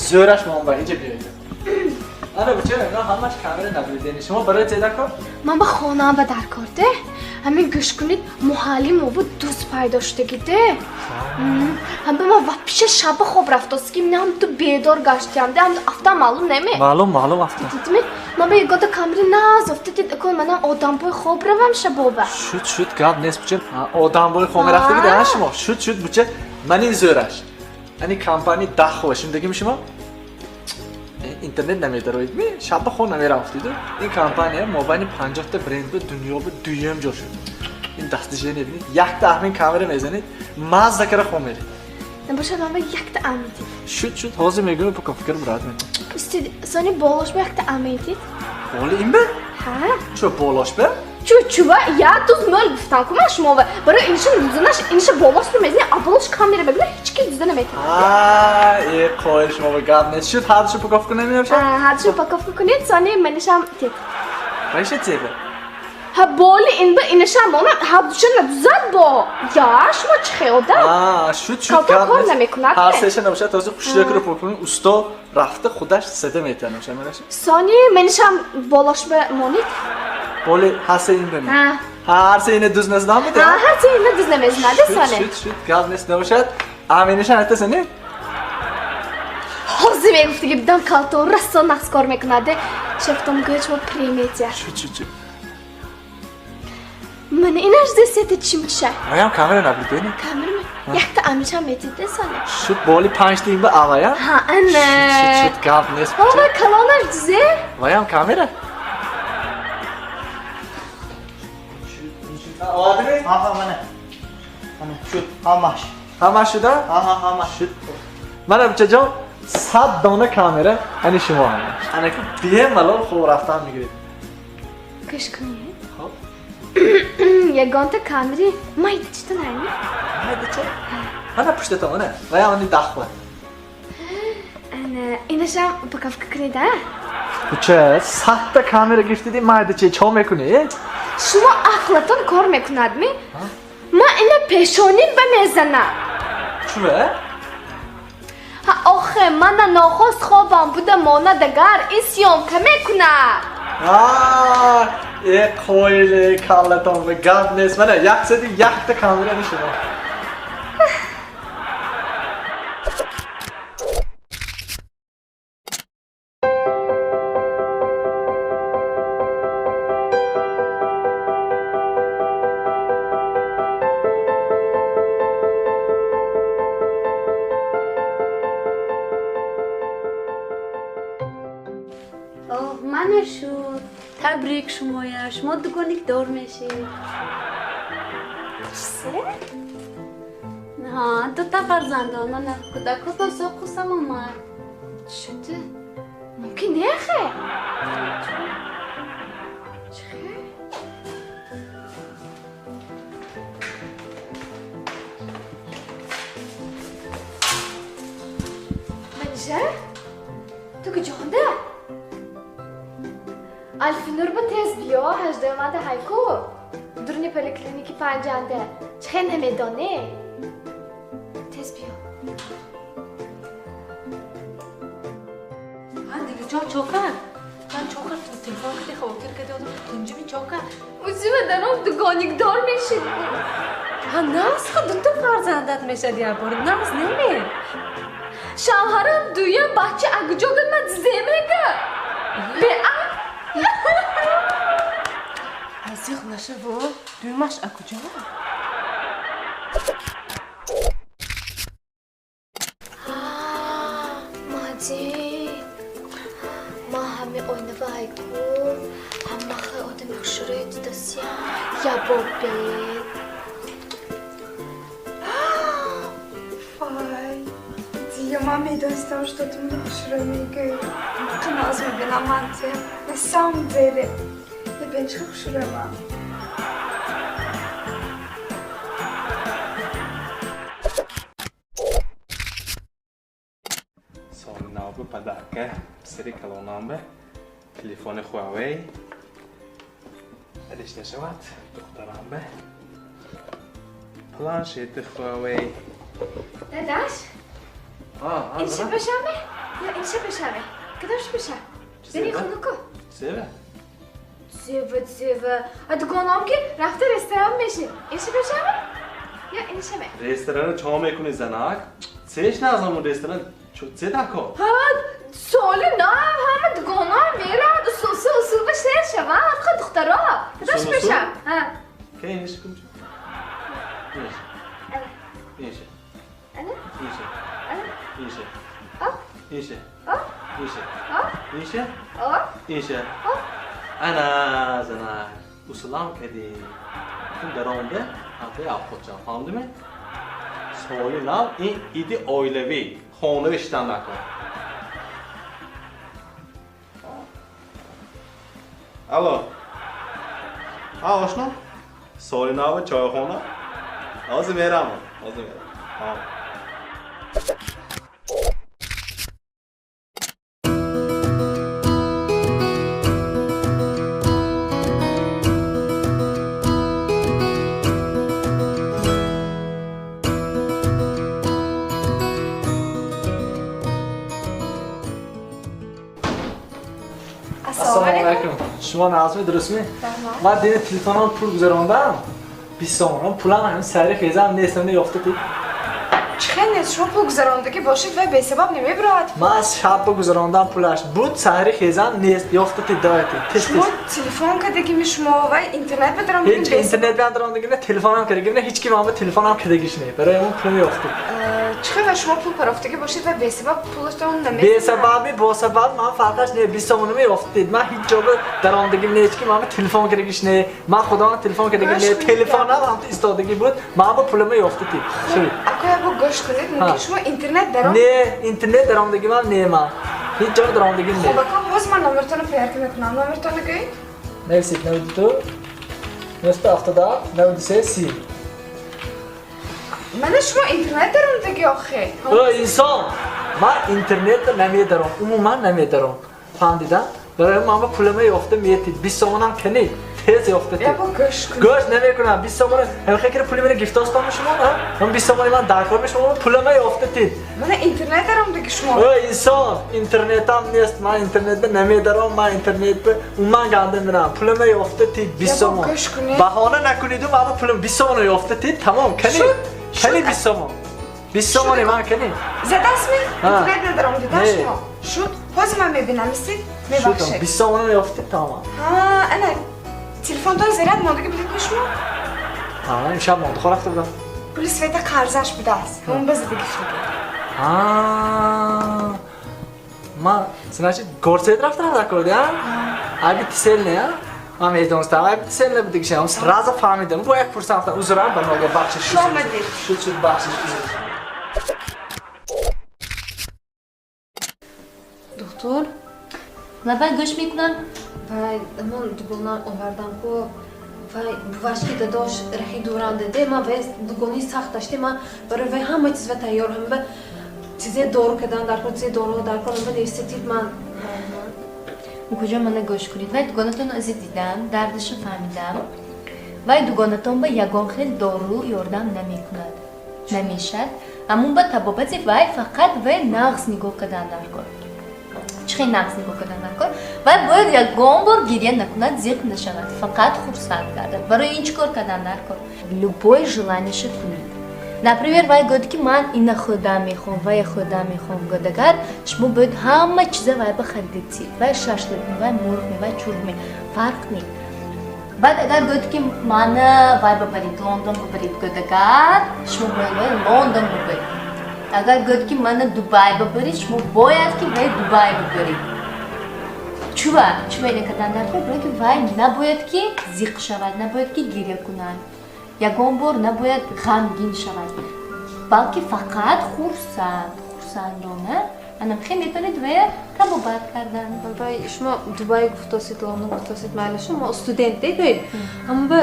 Speaker 17: Зӯраш ман ба инҷа биёед. Ана буча, ина ҳамаш камера наблюдения. Шумо барои чӣ даркор?
Speaker 3: Ман ба хонаам ба даркор, де. Ҳамин гӯш кунед, муҳалли мо бу дӯст пайдо шудагӣ, де. Ҳам ба ман вообще шаба хоб рафтост, ки ман ҳам ту бедор гаштиям, де, ҳам афтам маълум неме?
Speaker 17: Маълум, маълум афтам.
Speaker 3: Дидми? Ман ба ягонта камера назофта, дид, акун манам одамбои хоб равам шабоба.
Speaker 17: Шуд, шуд, гап нест, буча. Одамбои хоб мерафтагӣ, де, шумо? Шуд, шуд, буча. Ман ин зӯраш. Ани компания дахва, шундагими шумо? Интернет намедароид ми? Шаба хоб намерафтиду. Ин компания мобайни 50 та бренд ба дунё ба дуюм ҷо шуд. Ин дастижение бинед, якта аҳмин камера мезанед, мазза кара хоб меред.
Speaker 3: Набошад, ман ба якта амидид.
Speaker 17: Шуд, шуд, ҳозир мегӯям, по компютер бурад мекунам.
Speaker 3: Истид, сони болош ба якта амидид?
Speaker 17: Боли ин ба?
Speaker 3: Ҳа.
Speaker 17: Чу болош бе?
Speaker 3: Чу чува я дуз мол гуфтам ку ман шумо барои иниша дузанаш иниша болош мезани, а болош камера бигира ҳеч ки дуза наметавонад.
Speaker 17: А, э қоил шумо ба гап нест. Шуд ҳардушу упаковка кунем инамша?
Speaker 3: Ҳардушу упаковка кунед, сони манишам тет.
Speaker 17: Вайша тебе?
Speaker 3: Ҳа боли ин ба иниша мона ҳардуша надузад бо. Я шумо чӣ хеода?
Speaker 17: А, шуд шуд
Speaker 3: Калта
Speaker 17: гап
Speaker 3: кор
Speaker 17: нест.
Speaker 3: намекунад.
Speaker 17: Ҳар сеша набошад, този хушрӯя кунем, усто рафта худаш седа метавонад набошад, манаша?
Speaker 3: Сони манишам болош ба монед.
Speaker 17: Боли ҳар се ин бемон.
Speaker 3: Ҳа.
Speaker 17: Ҳар се ине дуз назнам биде?
Speaker 3: Ҳа, ҳар се ина дуз намезнаде
Speaker 17: Шуд,
Speaker 3: сони.
Speaker 17: шуд, шуд, гап нест набошад. Аминиша ҳатта не?
Speaker 3: Ҳозир мегуфтиги бидам калтон рассо нақс кор мекунаде. Шефтом гӯяд шумо премедия.
Speaker 17: Шуд, шуд, шуд.
Speaker 3: Мана инаш десете чимча.
Speaker 17: Маям камера наблюдение?
Speaker 3: Камера ме? Якта амишам метиде сони.
Speaker 17: Шуд боли панҷта ин ба авая?
Speaker 3: Ҳа, ана.
Speaker 17: Шуд, шуд, гап нест.
Speaker 3: Ова калонаш дузе?
Speaker 17: Ваям камера? Овардими?
Speaker 4: Ҳа, ҳа, мана. Мана, шуд, ҳамаш.
Speaker 17: Ҳамаш шуда?
Speaker 4: Ҳа, ҳа, ҳамаш.
Speaker 17: Шуд. Мана бачаҷон, 100 дона камера ани шумо ҳамаш. Анаку бемалол хоб рафтан мегиред.
Speaker 3: Гӯш кунед.
Speaker 17: Хоб.
Speaker 3: Ягонта камери майда чита найми?
Speaker 17: Майда ча? Мана пуштатон, мана. Ваям ани дахва.
Speaker 3: Ана, инашам упаковка кунед, а?
Speaker 17: Куча, 100-та камера гирифтиди, майда ча чо мекунӣ?
Speaker 3: Шумо ақлатон кор мекунад ми? Ман ина пешоним ба мезанам.
Speaker 17: Чува?
Speaker 3: Ҳа, охе, мана нохост хобам буда монад агар ин съёмка мекунад.
Speaker 17: А, э қоиле каллатон ба гап нест. Мана 101-та камера ани шумо.
Speaker 12: Оҳ, мана шуд. Табрик шумоя, шумо дугоникдор мешед.
Speaker 3: Чисе?
Speaker 12: Ҳа, дута фарзандон, мана кӯдакотон соқу саломат.
Speaker 3: Шуд. Мумкин не хе? Чихе? Манижа? Ту куҷонда? Алфинур ба тез биё, ҳаждаҳумада ҳайку. Дурни поликлиники панҷанда. Чихе намедонӣ? Тез биё.
Speaker 16: Ҳа, дилҷон чока. Ман чока телефон кардӣ, хавотир кардӣ, одам тунҷими чока.
Speaker 3: Узима даром дугоникдор мешид.
Speaker 16: Ҳа, наз ха дута фарзандат мешад як бор. Наз неме?
Speaker 3: Шавҳарам дуюм бача агуҷо гад ма дизе мега. Беақл.
Speaker 16: Азиқ нашаву, дуюмаш акуҷо?
Speaker 3: Мади, ма ҳами оинава ҳайку, ҳама хай одами хушрӯй дидасия, ябобен.
Speaker 5: Вай, дия, ман медонистам, что ту маро хушрӯй мегӯӣ. Қаноз мебинам ман туя. На самом деле, бибин чӣ хушрӯй ман.
Speaker 9: Соли нав подарка писари калонам ба телефони Huawei. Алиш нашавад, духтарам ба планшети Huawei.
Speaker 3: Дадаш, инша бошаме ё инша бошаме? Кадомш боша? Бери хунуку.
Speaker 9: Зева?
Speaker 3: Зева, зева. А дугонам ки рафта ресторан мешин. Инша бошаме ё инша ме?
Speaker 9: Ресторано чо мекунӣ занак? Цеш назамун ресторан чо це дако?
Speaker 3: Ҳа, соли нав ҳама дугонам меравад, усулсу усул ба шер шавад. Ха духтаро. Кадомш
Speaker 9: Усул, усул?
Speaker 3: боша? Ҳа.
Speaker 9: Ке иниш кун? Иниш.
Speaker 3: Ана.
Speaker 9: Иниш.
Speaker 3: Ана.
Speaker 9: Иниш.
Speaker 3: Ана.
Speaker 9: Иниш.
Speaker 3: Оп.
Speaker 9: Иниш.
Speaker 3: Оп.
Speaker 9: Иниш.
Speaker 3: Оп.
Speaker 9: Иниш.
Speaker 3: Оп.
Speaker 9: Иниш.
Speaker 3: Оп.
Speaker 9: Ана занак. Усулам кадӣ. Тун даромда ҳамтаи авқотҷон фаҳмдими? Соли нав ин иди оилавӣ. Хона бишидан накун. Алло. А, ошно? Соли нав чойхона? Ҳозир мерам. Ҳозир мерам. Ҳа.
Speaker 17: Ассалому алайкум. Шумо нағзми, дурустми? Ман дини телефонам пул гузарондам. 20 сомон. Пулам ҳамин сари хезам нест, не ёфта ти.
Speaker 5: Чӣ хел нест? Шумо пул гузарондагӣ бошед вай бесабаб намебирояд.
Speaker 17: Ман аз шаб гузарондам пулаш. Буд сари хезам нест, ёфта ти давайте. Тез
Speaker 5: Шумо
Speaker 17: тез.
Speaker 5: телефон кардагими шумо вай интернет бадаромдагим
Speaker 17: Ҳеҷ интернет бадаромдагим, телефонам кардагим, ҳеҷ ки ман ба телефонам кардагиш не. Барои он пулам ёфта.
Speaker 5: Чӣ хел шумо пул парофтагӣ бошед ва бесабаб пулатон намезанад?
Speaker 17: Бесабаби, босабаб ман фарқаш не, 20 сомонами ёфтид. Ман ҳеҷ ҷо даромдагим не, ҳеҷ ки ман ба телефон кардагиш не. Ман худам телефон кардагим не,
Speaker 5: Гӯш кунед.
Speaker 17: телефонам ҳам истодагӣ буд, ман ба пулама ёфтид. Шуд.
Speaker 5: Ако ябо гӯш кунед, мумкин шумо интернет даром.
Speaker 17: Не, интернет даромдагимам не ман. Ҳеҷ ҷо даромдагим не.
Speaker 5: Хуб, ако ҳоз ман номертонро проверка мекунам. Номертонро гӯед.
Speaker 17: Нависед 92 977 93 30.
Speaker 5: Мана шумо интернет даромдагӣ охе.
Speaker 17: О, инсон, ман интернет намедаром, умуман намедаром. Фаҳмдида? Барои ман ба пулама ёфта метид. 20 сомонам кани, тез ёфта тид.
Speaker 5: Ябо гӯш кунед.
Speaker 17: Гӯш намекунам. 20 сомона, ҳамин хел пули мена гирифтостам шумо, ҳа? Ман 20 сомони ман даркор мешумо, пулама ёфта тид.
Speaker 5: Мана интернет даромдагӣ шумо.
Speaker 17: О, инсон, интернетам нест, ман интернетда намедаром, ман интернетда умуман ганда мерам. Пулама ёфта тид 20
Speaker 5: Ябо
Speaker 17: сомон.
Speaker 5: гӯш кунед.
Speaker 17: Баҳона накуниду, ман ба пулам 20 сомона ёфта тид, тамом, кани. Кани 20 сомон. 20 сомони ман кани.
Speaker 5: Задастми?
Speaker 17: Ҳа.
Speaker 5: Интернет надаромдида
Speaker 17: Не.
Speaker 5: шумо. Шуд, ҳозир ман мебинам, истед? Мебахшед.
Speaker 17: 20 сомона ёфта тамом.
Speaker 5: Ҳа, ана телефонтон заряд мондагӣ будедми шумо?
Speaker 17: Ҳа, имшаб монда хо рафта будам.
Speaker 5: Пули света қарзаш будааст. Ҳамон ба зада гирифтагӣ.
Speaker 17: Ҳа. Ман, значит, горсет рафтам дакорди, а? Аби тисел не, а? Ман медонистам, аби тисел не будигиш, ам сразу фаҳмидам. Бо як пурсам, узрам ба нога бахшиш.
Speaker 5: Шумо омадед.
Speaker 17: Шуд, шуд, бахшиш. Узр.
Speaker 6: Доктор?
Speaker 11: Лабай, гӯш мекунам.
Speaker 6: Вай, ман дугонам овардам ку. Вай, бувашки дадош рахи дурандаде, ман вай дугони сахт даште, ман барои вай ҳама чиз ва тайёр, ҳама чизе дору кардан даркор, чизе дору даркор, ҳама нависетид ман.
Speaker 11: Куҷо мана гӯш кунед. Вай дугонатон ази дидам, дардашо фаҳмидам. Вай дугонатон ба ягон хел дору ёрдам намекунад. Намешад. Ҳамун ба табобати вай фақат вай нағз нигоҳ кардан даркор. Чӣ хел нағз нигоҳ кардан даркор? Вай бояд ягон бор гиря накунад, зиқ нашавад, фақат хурсанд гардад. Барои ин чӣ кор кардан даркор? Любое желаниеша кунед. Например, вай гӯяд ки ман ина хӯрдан мехоҳам, вая хӯрдан мехоҳам гӯяд. Агар шумо бояд ҳама чиза вай ба харидед тид. Вай шашлик ме, вай мурғ ме, вай чурб ме, фарқ не. Баъд агар гӯяд ки мана вай бабарид, Лондон бабарид гӯяд, агар шумо бояд вай Лондон бабарид. Агар гӯяд ки мана Дубай бабарид, шумо бояд ки вай Дубай бабарид. Чува, чува ина кардан даркор, барои ки вай набояд ки зиқ шавад, набояд ки гиря кунад. Ягон бор набояд ғамгин шавад, балки фақат хурсанд, хурсандона. Анам хел метавонед вая табобат кардан.
Speaker 6: Вай, шумо Дубай гуфтосид, Лондон гуфтосид, майла шумо студент дегӯед. Аммо ба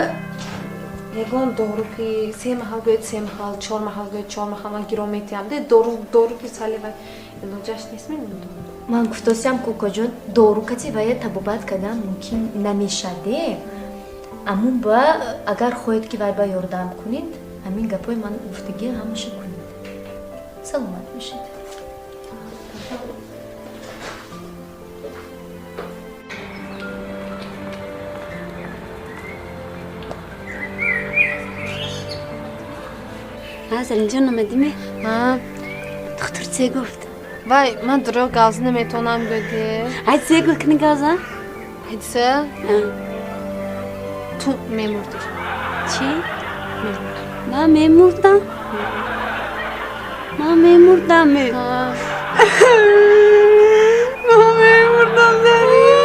Speaker 6: ягон дору ки се маҳал гӯед, се маҳал, чор маҳал гӯед, чор маҳал ман гиро метиҳам. Де дору, дору ки сали вай илоҷаш нест мемонад.
Speaker 11: Ман гуфтосиам, кокоҷон, дору кати вая табобат кардан мумкин намешаде. Аммо ба агар хоҳед ки вай ба ёрдам кунед, ҳамин гапҳои ман гуфтагӣ ҳамаша кунед. Саломат бошед.
Speaker 12: Заринҷон, омадиме?
Speaker 6: Ҳа.
Speaker 12: Духтур це гуфт?
Speaker 6: Вай, ман дурӯғ гавза наметавонам гӯде.
Speaker 12: Ай, це гуфт, кини гавза?
Speaker 6: Ҳадиса? Ту мемурдӣ.
Speaker 12: Чӣ? Ман мемурдам? Ман мемурдам.
Speaker 13: Ман мемурдам, Зарин.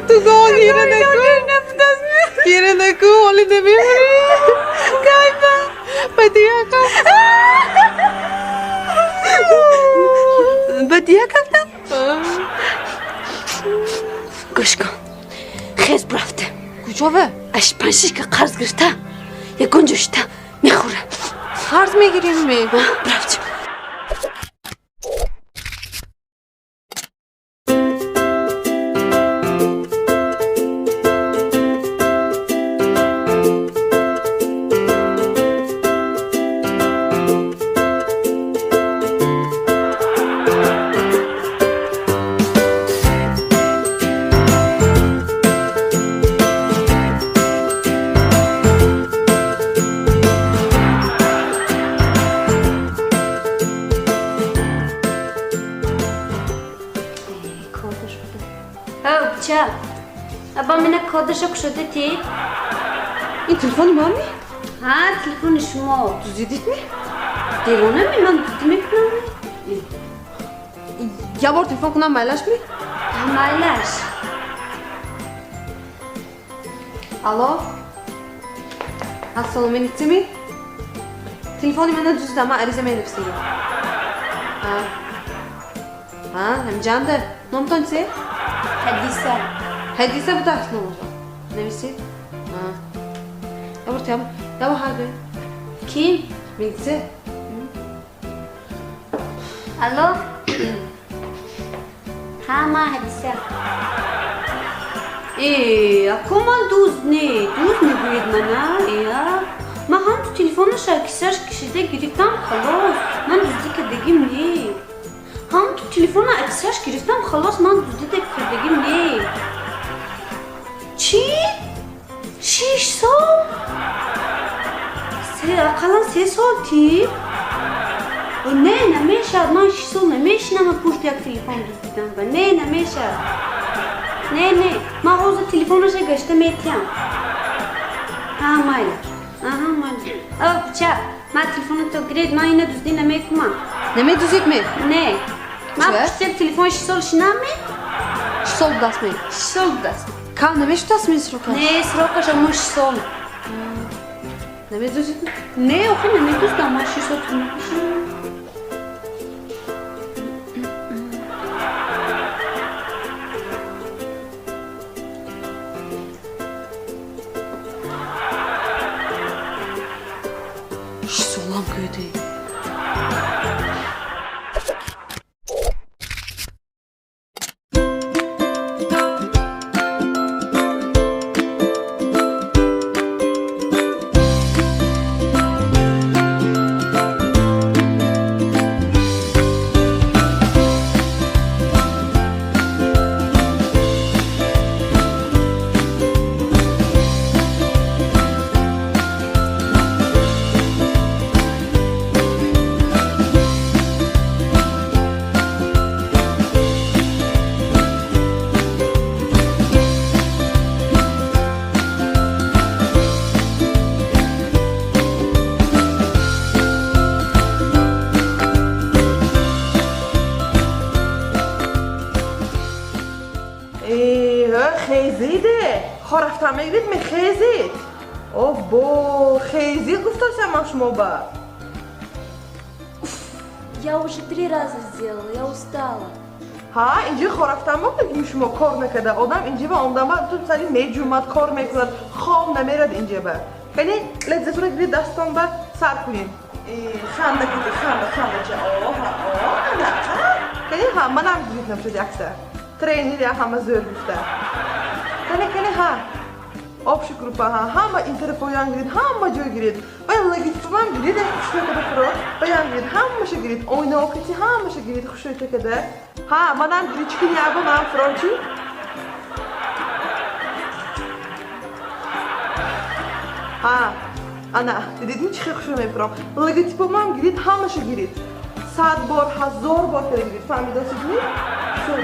Speaker 13: Ту гон гира накун. Гира накун, ҳоли намемурӣ. Кайфа, ба дия кафтам.
Speaker 12: Ба дия кафтам? Гӯш кун. Хез бурафта.
Speaker 7: Куҷове?
Speaker 12: Аш паншиш ка қарз гирифта. Ягон ҷо шита мехӯра.
Speaker 7: Қарз мегирем ме?
Speaker 12: Бурафтем. Аба мина кодаша кушода ти?
Speaker 7: Ин телефони ман ми?
Speaker 12: Ҳа, телефони шумо.
Speaker 7: Дуздидид ми?
Speaker 12: Девона ми, ман дуздӣ мекунам.
Speaker 7: Я бор телефон кунам, майлаш ми?
Speaker 12: Ҳа, майлаш.
Speaker 7: Алло? Ассалому алейкум ми? Телефони мана дуздида, ман ариза менависам. Ҳа. Ҳа, ҳамҷанда. Номтон чи?
Speaker 12: Ҳадиса.
Speaker 7: Ҳадиса будааст номатон. Нависед? Ҳа. Ябор тям. Ябор ҳар гӯй.
Speaker 12: Ким?
Speaker 7: Милиса.
Speaker 12: Алло? Ҳа, ман Ҳадиса. Э, ако ман дузд не, дузд мегӯед мана, э, ман ҳам ту телефонаша кисаш кишида гирифтам, халос. Ман дуздӣ кардагим не. Ҳам ту телефона кисаш гирифтам, халос, ман дуздӣ кардагим не. Чӣ? 6 сол? Ақаллан 3 сол ти? Не, намешавад, ман 6 сол намешинам пушти як телефон дуздидам. Не, намешавад. Не, не, ман ҳозир телефонаша гашта метиҳам. Ҳа, майла. Аҳа, майла. О, бача, ман телефонато гиред, ман ина дуздӣ намекунам.
Speaker 7: Намедуздид ме?
Speaker 12: Не. Ман пушти як телефон 6 сол шинам ме?
Speaker 7: 6 сол будаст ме?
Speaker 12: 6 сол будаст.
Speaker 7: Кам намешудааст ми срокаш?
Speaker 12: Не, срокаш амо 6 сол.
Speaker 7: Намедуздид?
Speaker 12: Не, охи намедуздам, ман 6 сол намешинам.
Speaker 7: 6 солам кӯди.
Speaker 13: Хезиде, хо рафтан мегирид, мехезид. Обо, хезид гуфтасам ман шумо ба.
Speaker 6: Я уже три раза сделала, я устала.
Speaker 13: Ҳа, инҷи хо рафтан ки шумо кор накарда. Одам инҷи ба омдан ба ту сари меҷумад, кор мекунад, хоб намерад инҷа ба. Кани лаззатура гирид дастон ба сар кунед. Ханда кунед, ханда, ханда ча. О, ҳа, о, ана, ҳа. Кани ҳа, манам гирид намшуд якса. Тренер я ҳама зӯр гуфта. Кани, кани ҳа. Об шукрупа ҳа, ҳама ин тарафоян гирид, ҳама ҷой гирид. Ва логотипам гирид, хушрӯй када фуро, баян гирид, ҳамаша гирид, ойнаокати ҳамаша гирид, хушрӯй када. Ҳа, манам гирид, чӣ кини яба манам фурон чӣ? Ҳа, ана, дидидми чӣ хел хушрӯй мефуром? Логотипамам гирид, ҳамаша гирид. 100 бор, 1000 бор када гирид, фаҳмидосидми? Всё.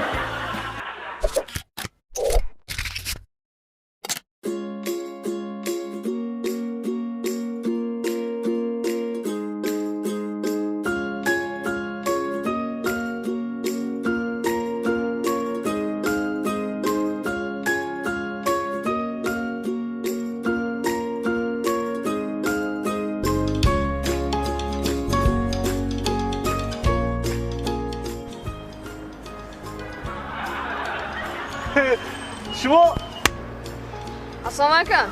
Speaker 3: Ассалому алайкум.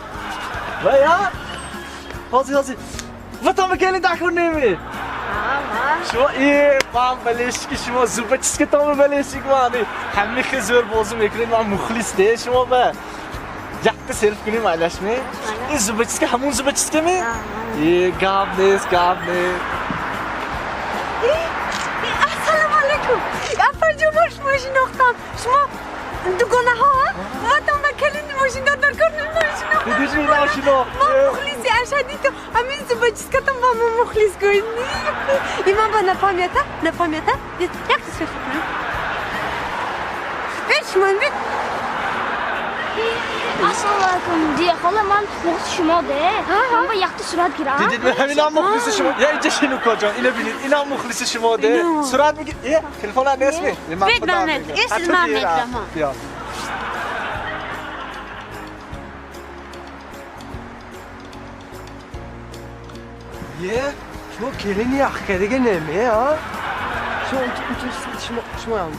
Speaker 17: Вай, а? Ҳозир, ҳозир. Ватан келин дакор неми? Шумо э ман болельщик и шумо, зубочистка томи болельщик ман. Ҳамихи зӯр бозӣ мекунед, ман мухлис де шумо ба. Якта селфи кунем, айлашми? Ин зубочистка ҳамун зубочистка ми? Э, гап нест, гап нест.
Speaker 12: Ассалому алайкум. Апаҷон, мо шумо шинохтам. Шумо дугонаҳо, ватан ба келин мошиндор дар кор шинохтам.
Speaker 17: Дидиш, ина шинохт.
Speaker 12: Мо мухлиси ашадди ту. Ҳамин зубочистка тон ба мо мухлис гӯй. Иман ба напамята, напамята. Якта селфи кунем. Бед шумо, бед.
Speaker 18: Ассалому алайкум, дия хола, ман мухлиси шумо де. Ман ба якта сурат гирам.
Speaker 17: Дидид, ҳаминам мухлиси шумо. Я инҷа шину коҷон, ина бинед, инам мухлиси шумо де. Сурат мегир. Э, телефонат нест ми?
Speaker 12: Бед ман мед, эсиз ман медам.
Speaker 17: Биё.
Speaker 4: Е, шумо келини яхкадига неме, а? Шумо шумо шумо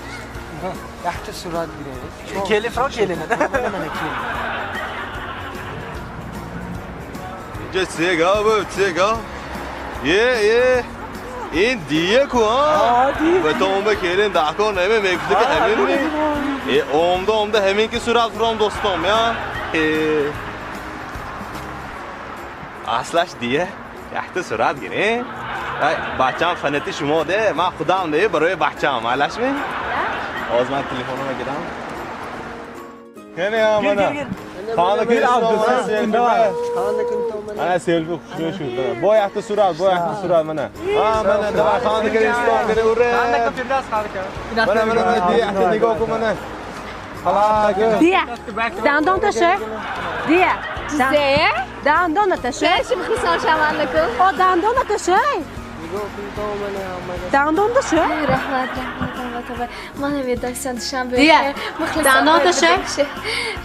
Speaker 4: якта сурат гиред.
Speaker 17: Келин фро келин.
Speaker 4: Мана келин.
Speaker 9: Инҷа сега бу, сега. Е, е. Ин дие ку, а? Ва то омба келин дакор неме мегуфта ки ҳамин ми? Е, омда омда ҳамин ки сурат фуром достом, я? Е. Аслаш дие якта сурат гирем. Ай, бачам фанати шумо де, ман худам де барои бачам, айлаш ми? Ҳозир ман телефонро гирам. Кене мана. Хона кун Ана селфи хушрӯ шуд. Бо якта сурат, бо якта сурат мана. А мана давай хона кун ислом кун ура.
Speaker 4: Хона кун Фирдавс, хона кун.
Speaker 9: Мана мана мана якта нигоҳ кун мана. Ҳала кун.
Speaker 16: Дия, дандонта ше. Дия.
Speaker 3: Чизе?
Speaker 16: Дандоната ше.
Speaker 3: Ши мухлисон шавандакум.
Speaker 16: О, дандоната ше. Дандонта ше.
Speaker 3: Раҳмат, раҳмат, раҳмат. Ман намедонистам душанбе.
Speaker 16: Дия, дандонта ше.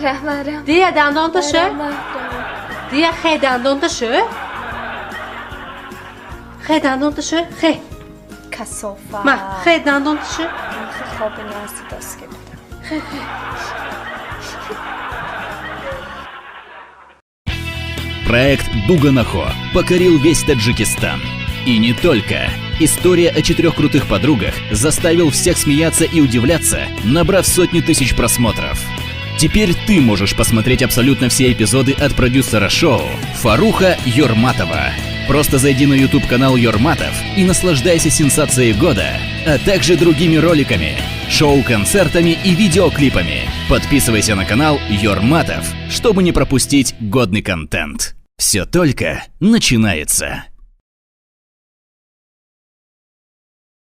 Speaker 3: Раҳмат, раҳмат.
Speaker 16: Дия, дандонта ше. Дия, хе, дандонта ше. Хе, дандонта ше. Хе.
Speaker 3: Касофа.
Speaker 16: Ма, хе, дандонта ше.
Speaker 3: Хоби назди доска будам.
Speaker 16: Хе, хе.
Speaker 2: Проект «Дуганахо» покорил весь Таджикистан. И не только. История о четырех крутых подругах заставил всех смеяться и удивляться, набрав сотни тысяч просмотров. Теперь ты можешь посмотреть абсолютно все эпизоды от продюсера шоу Фаруха Йорматова. Просто зайди на YouTube-канал Йорматов и наслаждайся сенсацией года, а также другими роликами, шоу-концертами и видеоклипами. Подписывайся на канал Йорматов, чтобы не пропустить годный контент. Все только начинается.